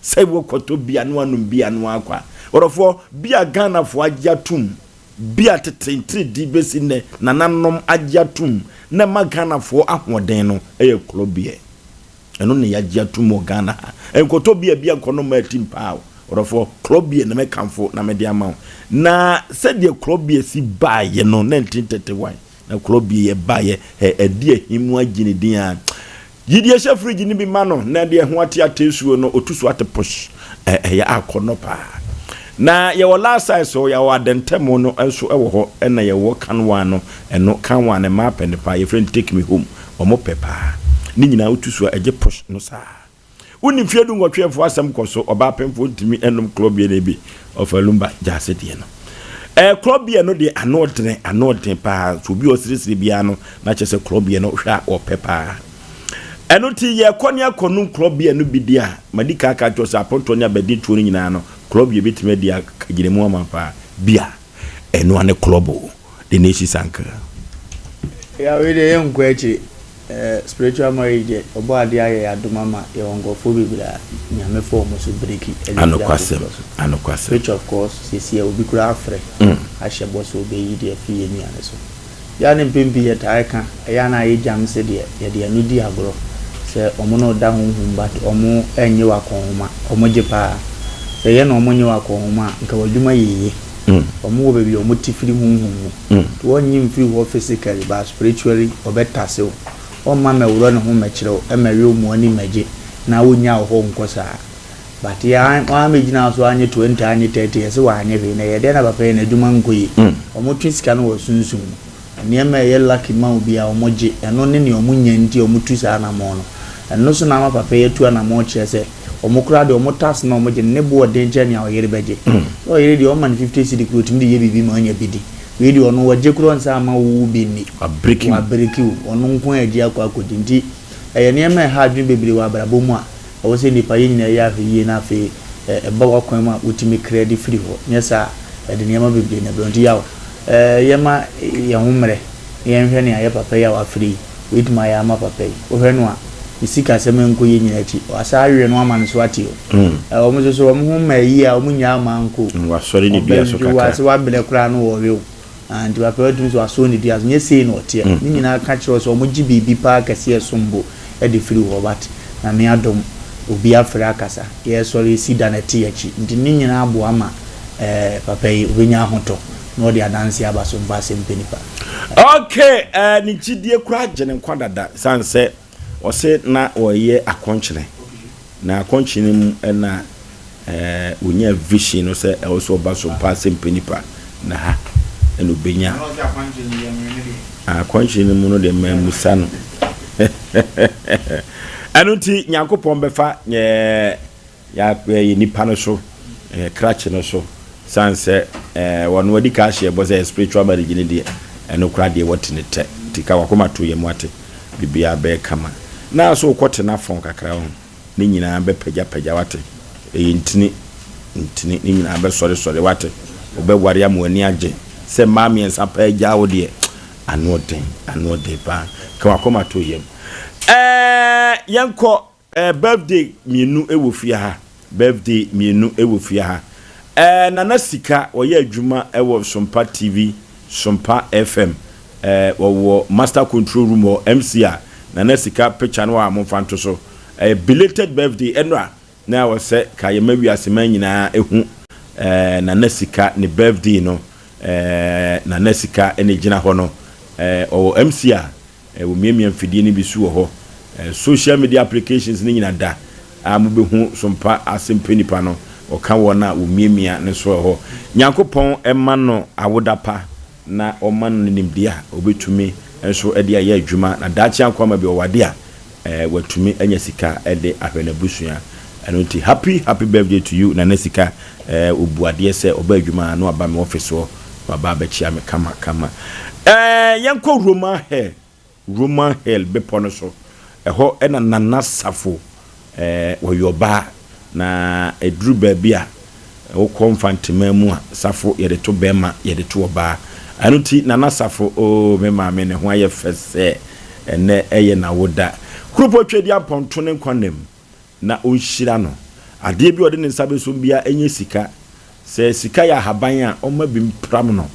sɛ wɔkɔtɔ bia no anom bia no akwa. Wɔdɔfoɔ bia Ghanafoɔ agye atum bia tete ntiridi bɛsi nnɛ nananom agye atum na ɛma Ghanafoɔ ahoɔden no ɛyɛ korɔ beer. Ɛno na yɛagye atum wɔ Ghana ha. Nkɔtɔ bia bia nkɔnom ma atim paa o. Ɔdɔfoɔ, korɔ beer na mɛkamfo na mede ama wo. Na sɛdeɛ korɔ beer si baeɛ no 1931 na korɔ beer yɛ baeɛ ɛ ɛde ahimu agye ne din a yi deɛ hyɛ fridge no bi ma no na deɛ ho ate ate suo no otu so ate push ɛ ɛyɛ akɔnɔ paa. Na yɛwɔ last size so yɛwɔ adɛntɛm no nso ɛwɔ hɔ ɛna yɛwɔ kanwa no ɛno kanwa no mmaa pɛ ne paa yɛfrɛ no take me home wɔn pɛ paa ne nyinaa wotu so a ɛgye push no saa. Wonni mfeɛ 18 ɛfoɔ asɛm kɔ so ɔbaa pɛmfoɔ ntumi ɛnom club beer no bi ɔfa lumba gyaase deɛ no ɛɛ club beer no deɛ ano ɔdene ano ɔden paa so obi ɔsirisiri biara no na kyerɛ sɛ club beer no hwɛ a ɔpɛ paa. Ɛno ti yɛkɔ ne akɔ nom club beer no bi di a madi kan aka kyerɛ sɛ apɔntɔ ne abɛden tuo no nyinaa no club beer bɛtumi adi akagyina mu ama paa bia ɛno ane club o the nation sanka. Ya wei deɛ yɛnkɔ akyiri. Spiritual marriage deɛ ɔbɔ adeɛ ayɛ yɛ adom ama yɛwɔ nkurɔfoɔ bebree a Nyame fa wɔn so breaki ɛde firi Anokwasɛm, afoforɔ so. anokwasɛm. Which of course seesei obi koraa afrɛ ahyɛ bɔ sɛ ɔbɛyi deɛ afiri yɛn nua no so. Yɛ a ne mpɛn pii yɛtaa ka, ɛyɛ a na ayɛ gyam sɛ deɛ yɛde ano di agorɔ. Sɛ ɔmo ne wo da honhom but ɔmo nnye wo akɔnhoma, ɔmo gye paa. Sɛ ɛyɛ na ɔmo nnye wo akɔnhoma a, nka w'adwuma yɛ yie. Ɔmo wɔ baabi a ɔmo te firi honhom mu. Nti wɔnnye mfiri hɔ physically but spiritually ɔbɛtase wo. Ɔmma mmɛworɔ ne ho mmɛkyerɛ wo, mmɛwe wo mmoa ani mmɛgye na wonnya wo hɔ nkɔ saa. But yɛ a wɔammɛgyina so annye 20 annye 30 yɛse wannye hwee na ɛyɛ dɛn na papa yi n'adwuma nkɔ yie. Ɔmo twe sika no wɔ sunsum mu. Nneɛma a ɛyɛ lucky ma wo biara wɔgye, ɛno ne nea wɔnya nti a wɔtu saa anammɔn no. Ɛno nso na ama papa yi atu anammɔn kyerɛ sɛ wɔn koraa deɛ wɔn tax no a wɔgye no ne bo yɛ den kyɛn nea ɔyere bɛgye. Sɛ ɔyere deɛ wɔma no 50 cedi koraa ɔtumi de yɛ biribi ma ɔnya bi di. Wei deɛ ɔno wɔgye koraa ɔnsan mma wo wo bi nni. Wabreki wo. Wabreki wo. Ɔno nko ara agye akɔ akɔdi. Nti ɛyɛ nneɛma a ɛha adwene bebree wɔ abrabɔ mu a ɛwɔ sɛ nnipa yɛn nyinaa yɛ ahwɛyie na afei ɛba w'akwan mu a wotumi kra de firi hɔ. Nyɛ saa a ɛde nneɛma bebree na ɛbrɛ wo. Nti yaw. Yɛma yɛn ho mmerɛ na yɛnhwɛ nea yɛ papa yi a wafrɛ yi wɛtumi ayɛ ama papa yi. Wohwɛ no a, ne sikasɛm nkɔ yie nyinaa akyi, wasan awe no ama no so ate o. Wɔn nso so wɔn ho mmaa yie a wɔn nnyaa mmaa nkɔ o. Wasɔre ne dua so kakra. Wɔbɛdwo wabrɛ koraa no wɔwe o. Nti papa yi watumi sɛ wasɔre ne dua so, nyɛ sei na ɔteɛ. Ne nyinaa ka kyerɛ wo sɛ wɔgye biribi paa kɛseɛ ɛsom bo de firi hɔ but Nyame adom obi afrɛ akasa, yɛresɔre si da no ɛte yɛn akyi. Nti ne nyinaa boa ma papa yi obɛnya ahotɔ. Na ɔde adanse aba so mfa asɛm pɛ nipa. Ok eh, ne gyidie koraa gye ne nkwa dada sane sɛ ɔse na ɔyɛ akɔnkyene na akɔnkyene mu na eh, ɔnya vision no sɛ ɛwɔ sɛ ɔba so mpa asɛm pɛ nipa na ha ɛna ɔbɛnya akɔnkyene no mu no deɛ mammusa no ɛno nti Nyankopɔn bɛfa eh, Yɛ nipa no so, krakye no so, sane sɛ wɔn adi ka ahyɛ bɔ sɛ spiritual marriage no deɛ, ɛno koraa deɛ wɔte ne tɛ, nti ka wakoma to yam wate, biribiara bɛyɛ kama. Na so wokɔ te n'afɔn kakra ho, ne nyinaa bɛpagya pagya wate, ɛyɛ ntini, ntini, ne nyinaa bɛsɔre sɔre wate, wobɛware ama w'ani agye, sɛ mmaa mmiɛnsa paa gyaa wo deɛ, ano ɔden, ano ɔden paa, ka wakoma to yam. Ɛɛ, yɛnkɔ. Eh birthday mienu wɔ fie ha Birthday mienu wɔ fie ha Eh Nana Sika ɔyɛ adwuma wɔ Sompa TV, Sompa FM Eh ɔwɔ master control room hɔ MC a Nana Sika picture no a momfa nto so Eh belated birthday ɛnora na ɛwɔ sɛ ka yɛma wiase man nyinaa ɛhu eh Nana Sika ne birthday no eh Nana Sika na ɛgyina hɔ no eh ɔwɔ MC a Wɔmiamia mfidie no bi so wɔ hɔ. Social media applications no nyina da a mobɛhu so mpa ase mpɛ nipa no, ɔka wɔn a wɔmiamia no so wɔ hɔ. Nyankopɔn mma no awoda pa na ɔmma no nimdeɛ a ɔbɛtumi nso de ayɛ adwuma na daakye ankɔ ama bi ɔwɔ ade a watumi anya sika de ahwɛ n'abusua. Ɛno nti happy happy birthday to you Nana Sika. Ɔbu adeɛ sɛ ɔba adwuma a na waba me office hɔ. Waba abɛkyea me kama kama. Ɛɛ yɛnkɔ Roman Hill, Roman Hill bepɔ no so. Ɛhɔ na Nana Safo ɛɛ ɔyɛ ɔbaa. Na ɛduru baabi a wokɔ Mfanteman mu a, Safo yɛde to bɛrima, yɛde to ɔbaa. Ɛno nti Nana Safo, oo me maame ne ho ayɛ fɛ sɛ ɛnnɛ ɛyɛ n'awoda. Kuropɔn Tweaduampɔn to ne nkwa nna mu. na ɔnhyira no. Adeɛ bi a ɔde ne nsa bɛsom biara ɛnyɛ sika. Sɛ sika yɛ ahaban a, ɔmma bi mpram no,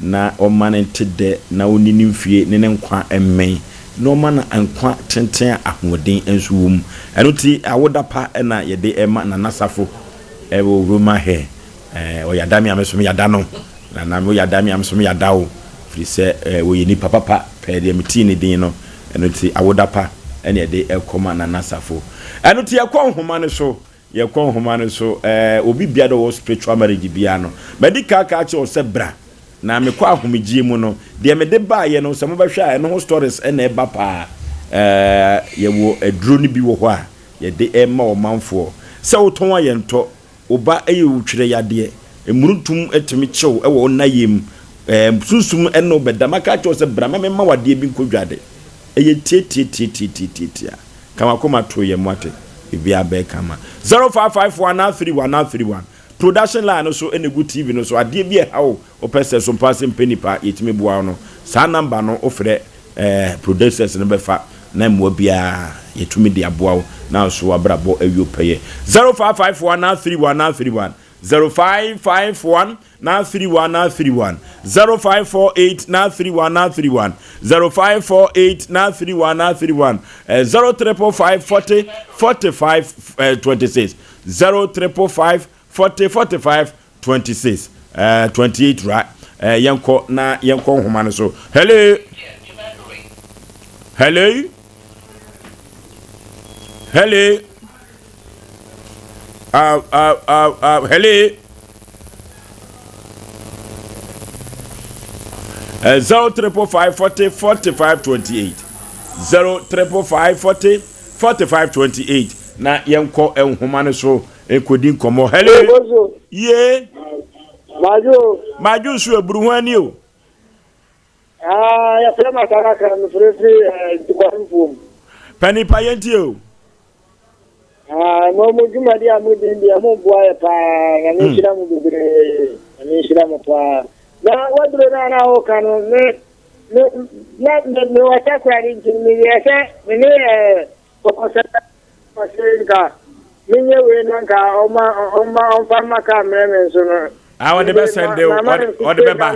na ɔmma no nte dɛ, na ɔnni ne mfie ne ne nkwa mmɛn, na ɔmma no nkwa tenten a ahoɔden nso wɔ mu. Ɛno nti, awoda pa na yɛde rema Nana Safo wɔ Roma hɛ. Ɛɛ, ɔyada me a, me nso meyada no. Nana, woyada me a, me nso meyada wo. Ɛfiri sɛ, ɛɛ, ɔyɛ nipa papa pɛɛ deɛ metee ne din no. Ɛno nti, awoda pa na yɛde rekɔma Nana Safo. Ɛno nti, yɛkɔ nhoma no so. Yɛkɔ nhoma no so. Ɛɛ, obi biara a ɔwɔ spiritual marriage biara no, madi kan aka akyerɛ wo sɛ bra. Na mekɔ ahomegyeɛ mu no, deɛ mede baeɛ no, sɛ mobɛhwɛ a, ɛno ho stories na ɛba paa. Ɛɛ, yɛwɔ aduro no bi wɔ hɔ a yɛde rema ɔmanfoɔ. Sɛ wotɔn a yɛntɔ. Wo ba yɛ wo twerɛ yadeɛ. Mmuruntum tumi kye wo wɔ wo nna yam. Sunsum ne wo bɛda. Maka akyerɛ wo sɛ bra ma memma wo adeɛ bi nkɔ dwade. Ɛyɛ tiatiatiatiatiatia. Ka w'akoma to yam wate. Biribiara bɛyɛ kama. 0551 31 31. Production line no so na ɛgu TV no so. Adeɛ bi a ɛha wo, wopɛ sɛ so mpa ase mpɛ nipa, yɛtumi boa wo no. Saa number no wofrɛ eh, producers no bɛfa na mmoa biara yɛtumi de aboa wo na nso w'abrabɔ awie pɛyɛ. 0551 31 31. 0551 931 931 0548 931 931 0548 931 931 0555 40 45 26 0555 40 45 26 28 right yɛnkɔ na yɛnkɔ nhoma no so. Hello, hello, hello, hello. 0555 40 45 28, 0555 40 45 28, na yɛnkɔ nhoma no so nkɔdi nkɔmmɔ. Hello, ye. Majo. Majo nso eburu ho ani o. Ah, yɛfrɛ ma kakra, mefrɛfiri ntukwarefoɔ mu. Panipa, yɛntie o. Ah, mo dwumadi a modi deɛ, moboa yɛ paa. Nyame nhyira mo bebree, Nyame nhyira mo paa. Na waduro no a na woka no, me me na mewɔ Takoradi, nti meyɛ sɛ me ne kɔkɔsɛ ɔse nka menyɛ wei na nka ɔma ɔma ɔmfa mma kaa mmerɛ me nso no. Ah, wɔde bɛsɛnde o, wɔde bɛba.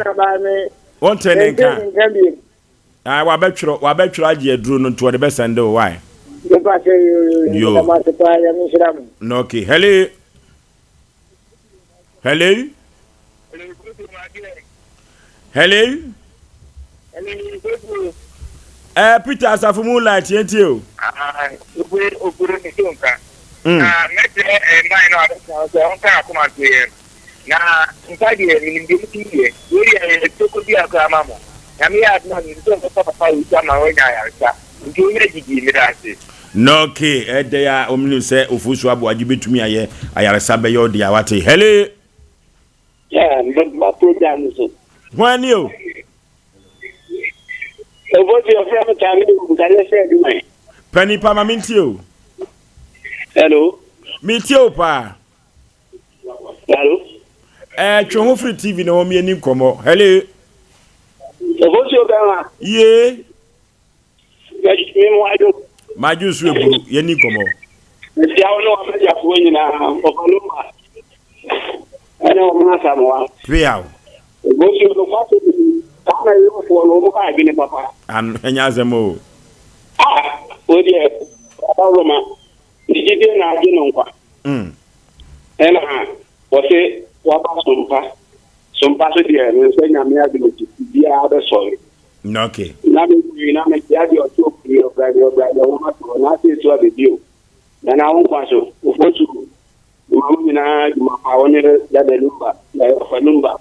Wɔnte ne nka. Nka bio. Ah, wabɛtwerɛ wabɛtwerɛ agye aduro no, nti wɔde bɛsɛnde o, why? Mepa sɛ. Yo. Yo paa, Nyame nhyira mo. No, okay. Hello, hello, hello. Peter Asafo Moonlight, yɛntie o. Ogbe ogbe ne so nka. Na mɛkyerɛ mman no a bɛka sɛ ɔnka akoma nto yɛn. Na nka deɛ menim deɛ motumi yɛ. Wei deɛ ɛyɛ toko bi akora ma mo. Nyame yɛ adom a, menim sɛ ɔbɛfa papa wei so ama wanya ayaresa. Nti wonya gyidie, meda ase. No, okay. Ɛdɛ a ɔmene sɛ Ofosu Aboagye bɛtumi ayɛ ayaresa bɛyɛ ɔde a wate. Hello. Yeah, ba program so. Hwan ni o? Ofosu, ɔfrɛ me Tame nkane sɛ adwuma yi. Panipa, ma mentie o. Hello. Metie o paa. Hello. Twe ho firi TV na wɔn yɛni nkɔmmɔ. Hello. Ofosu bɛma. Yee. Me mu adwo. Madwo nso eburu, yɛni nkɔmmɔ. Mesia wo ne wabɛgyafoɔ nyinaa, ɔfa no ma ɛne wɔn asamoa. Peaw. Ofosu, nokwasɛ bi saa na yɛfoɔ no wɔn ha adwene papa. Ano ɛnyɛ asɛm o. Ah, wo deɛ ɔba Roma ne gyidie na agye no nkwa. Ɛna wɔse waba sompa sompa so deɛ ne nsa Nyame adom nti biribiara bɛsɔre. Okay. Na mewui na mekyea deɛ ɔte ofiri ɔbra deɛ ɔbra deɛ nwoma toɔ na afei so abɛbio na na wo nkwa so Ofosu ma mo nyinaa adwuma pa, wo ne Dada Lumba na ɔfa Lumba,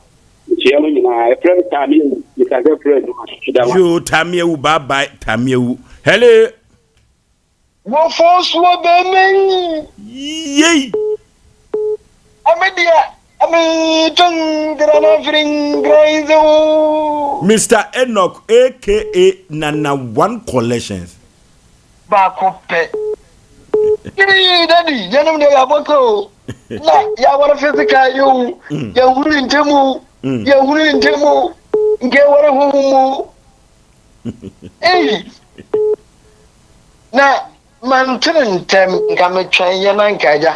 mekyea mo nyinaa. Ɛfrɛ me Taame Awu, mekasa frɛ adwuma da ma. Yo, Taame Awu, bye bye Taame Awu. Hello. Wɔfɔ soɔ bɛmɛ yi. Yei. Ame deɛ ame tɔn na firi nzewo. Mr. Enoch aka Nana One Collections. Baako pɛ. Yee, daddy, yɛnom deɛ yɛabɔ ka o. Na yɛaware physical yi o. Yɛhunu ne ntam o. Yɛhunu ne ntam o. Nka yɛware honhom mu o. Ei! Na mantene ntɛm, nka metwɛn yɛ na nka agya.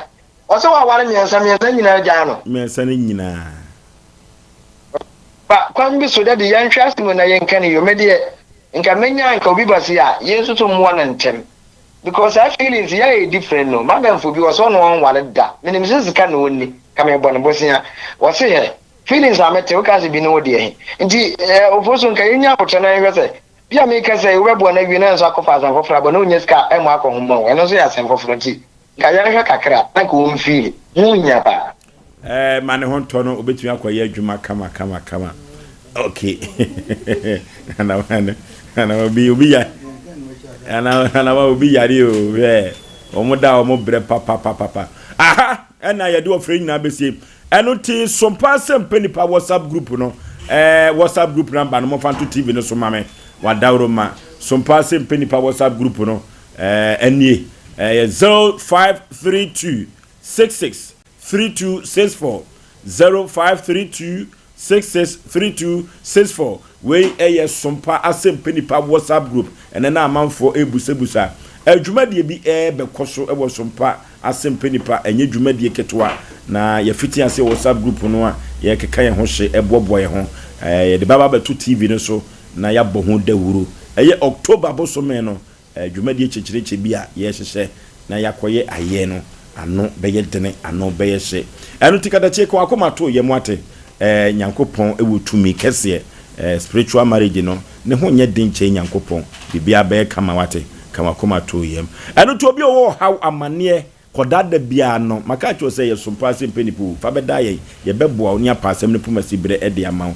Ɔsɛ waware mmiɛnsa, mmiɛnsa nyinaa gyaa no. Mmiɛnsa no nyinaa. Ba kwan bi so, daddy, yɛnhwɛ asɛm na yɛnka ne yie. Me deɛ, nka menya nka obi ba se a, yɛn nso so mmoa no ntɛm. Because saa feelings yɛ ayɛ different no. Madamfo bi wɔ sɛ ɔno ɔnware da. Menim sɛ sika na ɔnni, ka mebɔ no bosea. Wɔse hɛ, feelings a mete, woka sɛ bi ne wo deɛ he. Nti eh, Ofosu, nka yɛnya abotrɛ na yɛnhwɛ sɛ, bi a meka sɛ wobɛboa no awie na nso akɔfa asɛm foforɔ aba na ɔnya sika a ɛmmɔ akɔhoma o, ɛno nso yɛ asɛm foforɔ nti nka yɛnhwɛ kakra na nka ɔmfiili. Ho hia paa. Ɛɛ ma ne ho ntɔ no, obetumi akɔyɛ adwuma kama kama kama. Okay. Ana ana ana obi obi ya ana ana obi yare o hwɛ wɔn da wɔn brɛ papapapa. Aha ɛna yɛde ɔfrɛ nyinaa bɛsie. Ɛno ti sompa asɛm pɛ nipa WhatsApp group no, WhatsApp group number no, momfa nto TV no so ma me. Wadaworo ma sompa asɛm pɛ nipa WhatsApp group no ɛnie, ɛyɛ 0532 66 3264, 0532 66 3264. Wei ɛyɛ Sompa Asɛmpɛ Nipa WhatsApp group. Ɛnɛ na amanfoɔ ɛrebusabusa adwumadie bi ɛrebɛkɔ so ɛwɔ Sompa. Asɛmpɛ Nipa, ɛnyɛ dwumadie ketewa na yɛfiti aseɛ WhatsApp group no a yɛkeka yɛn ho hye ɛboaboa yɛn ho. Yɛde bɛba abɛto TV no so na yɛabɔ ho dawuro. Ɛyɛ October bosome no, dwumadie kyekyerɛkyɛ bi a yɛrehyehyɛ na yɛakɔyɛ ayɛ no, ano bɛyɛ dene, ano bɛyɛ hye. Ɛno nti katakyie ka w'akoma to yam wate. Nyankopɔn wɔ tumi kɛseɛ. Spiritual marriage no, ne ho nyɛ den kyɛn Nyankopɔn. Biribiara bɛyɛ kama wate. Ka w'akoma to yam. Ɛno nti obi a ɔwɔ ɔhaw, amaneɛ, kɔdaa da biara no, maka akyerɛ wo sɛ yɛsom paa sɛ mpɛ nnipa o, fa bɛdaa yɛn, yɛbɛboa wo ne yɛapa asɛm no poma siberɛ de ama wo.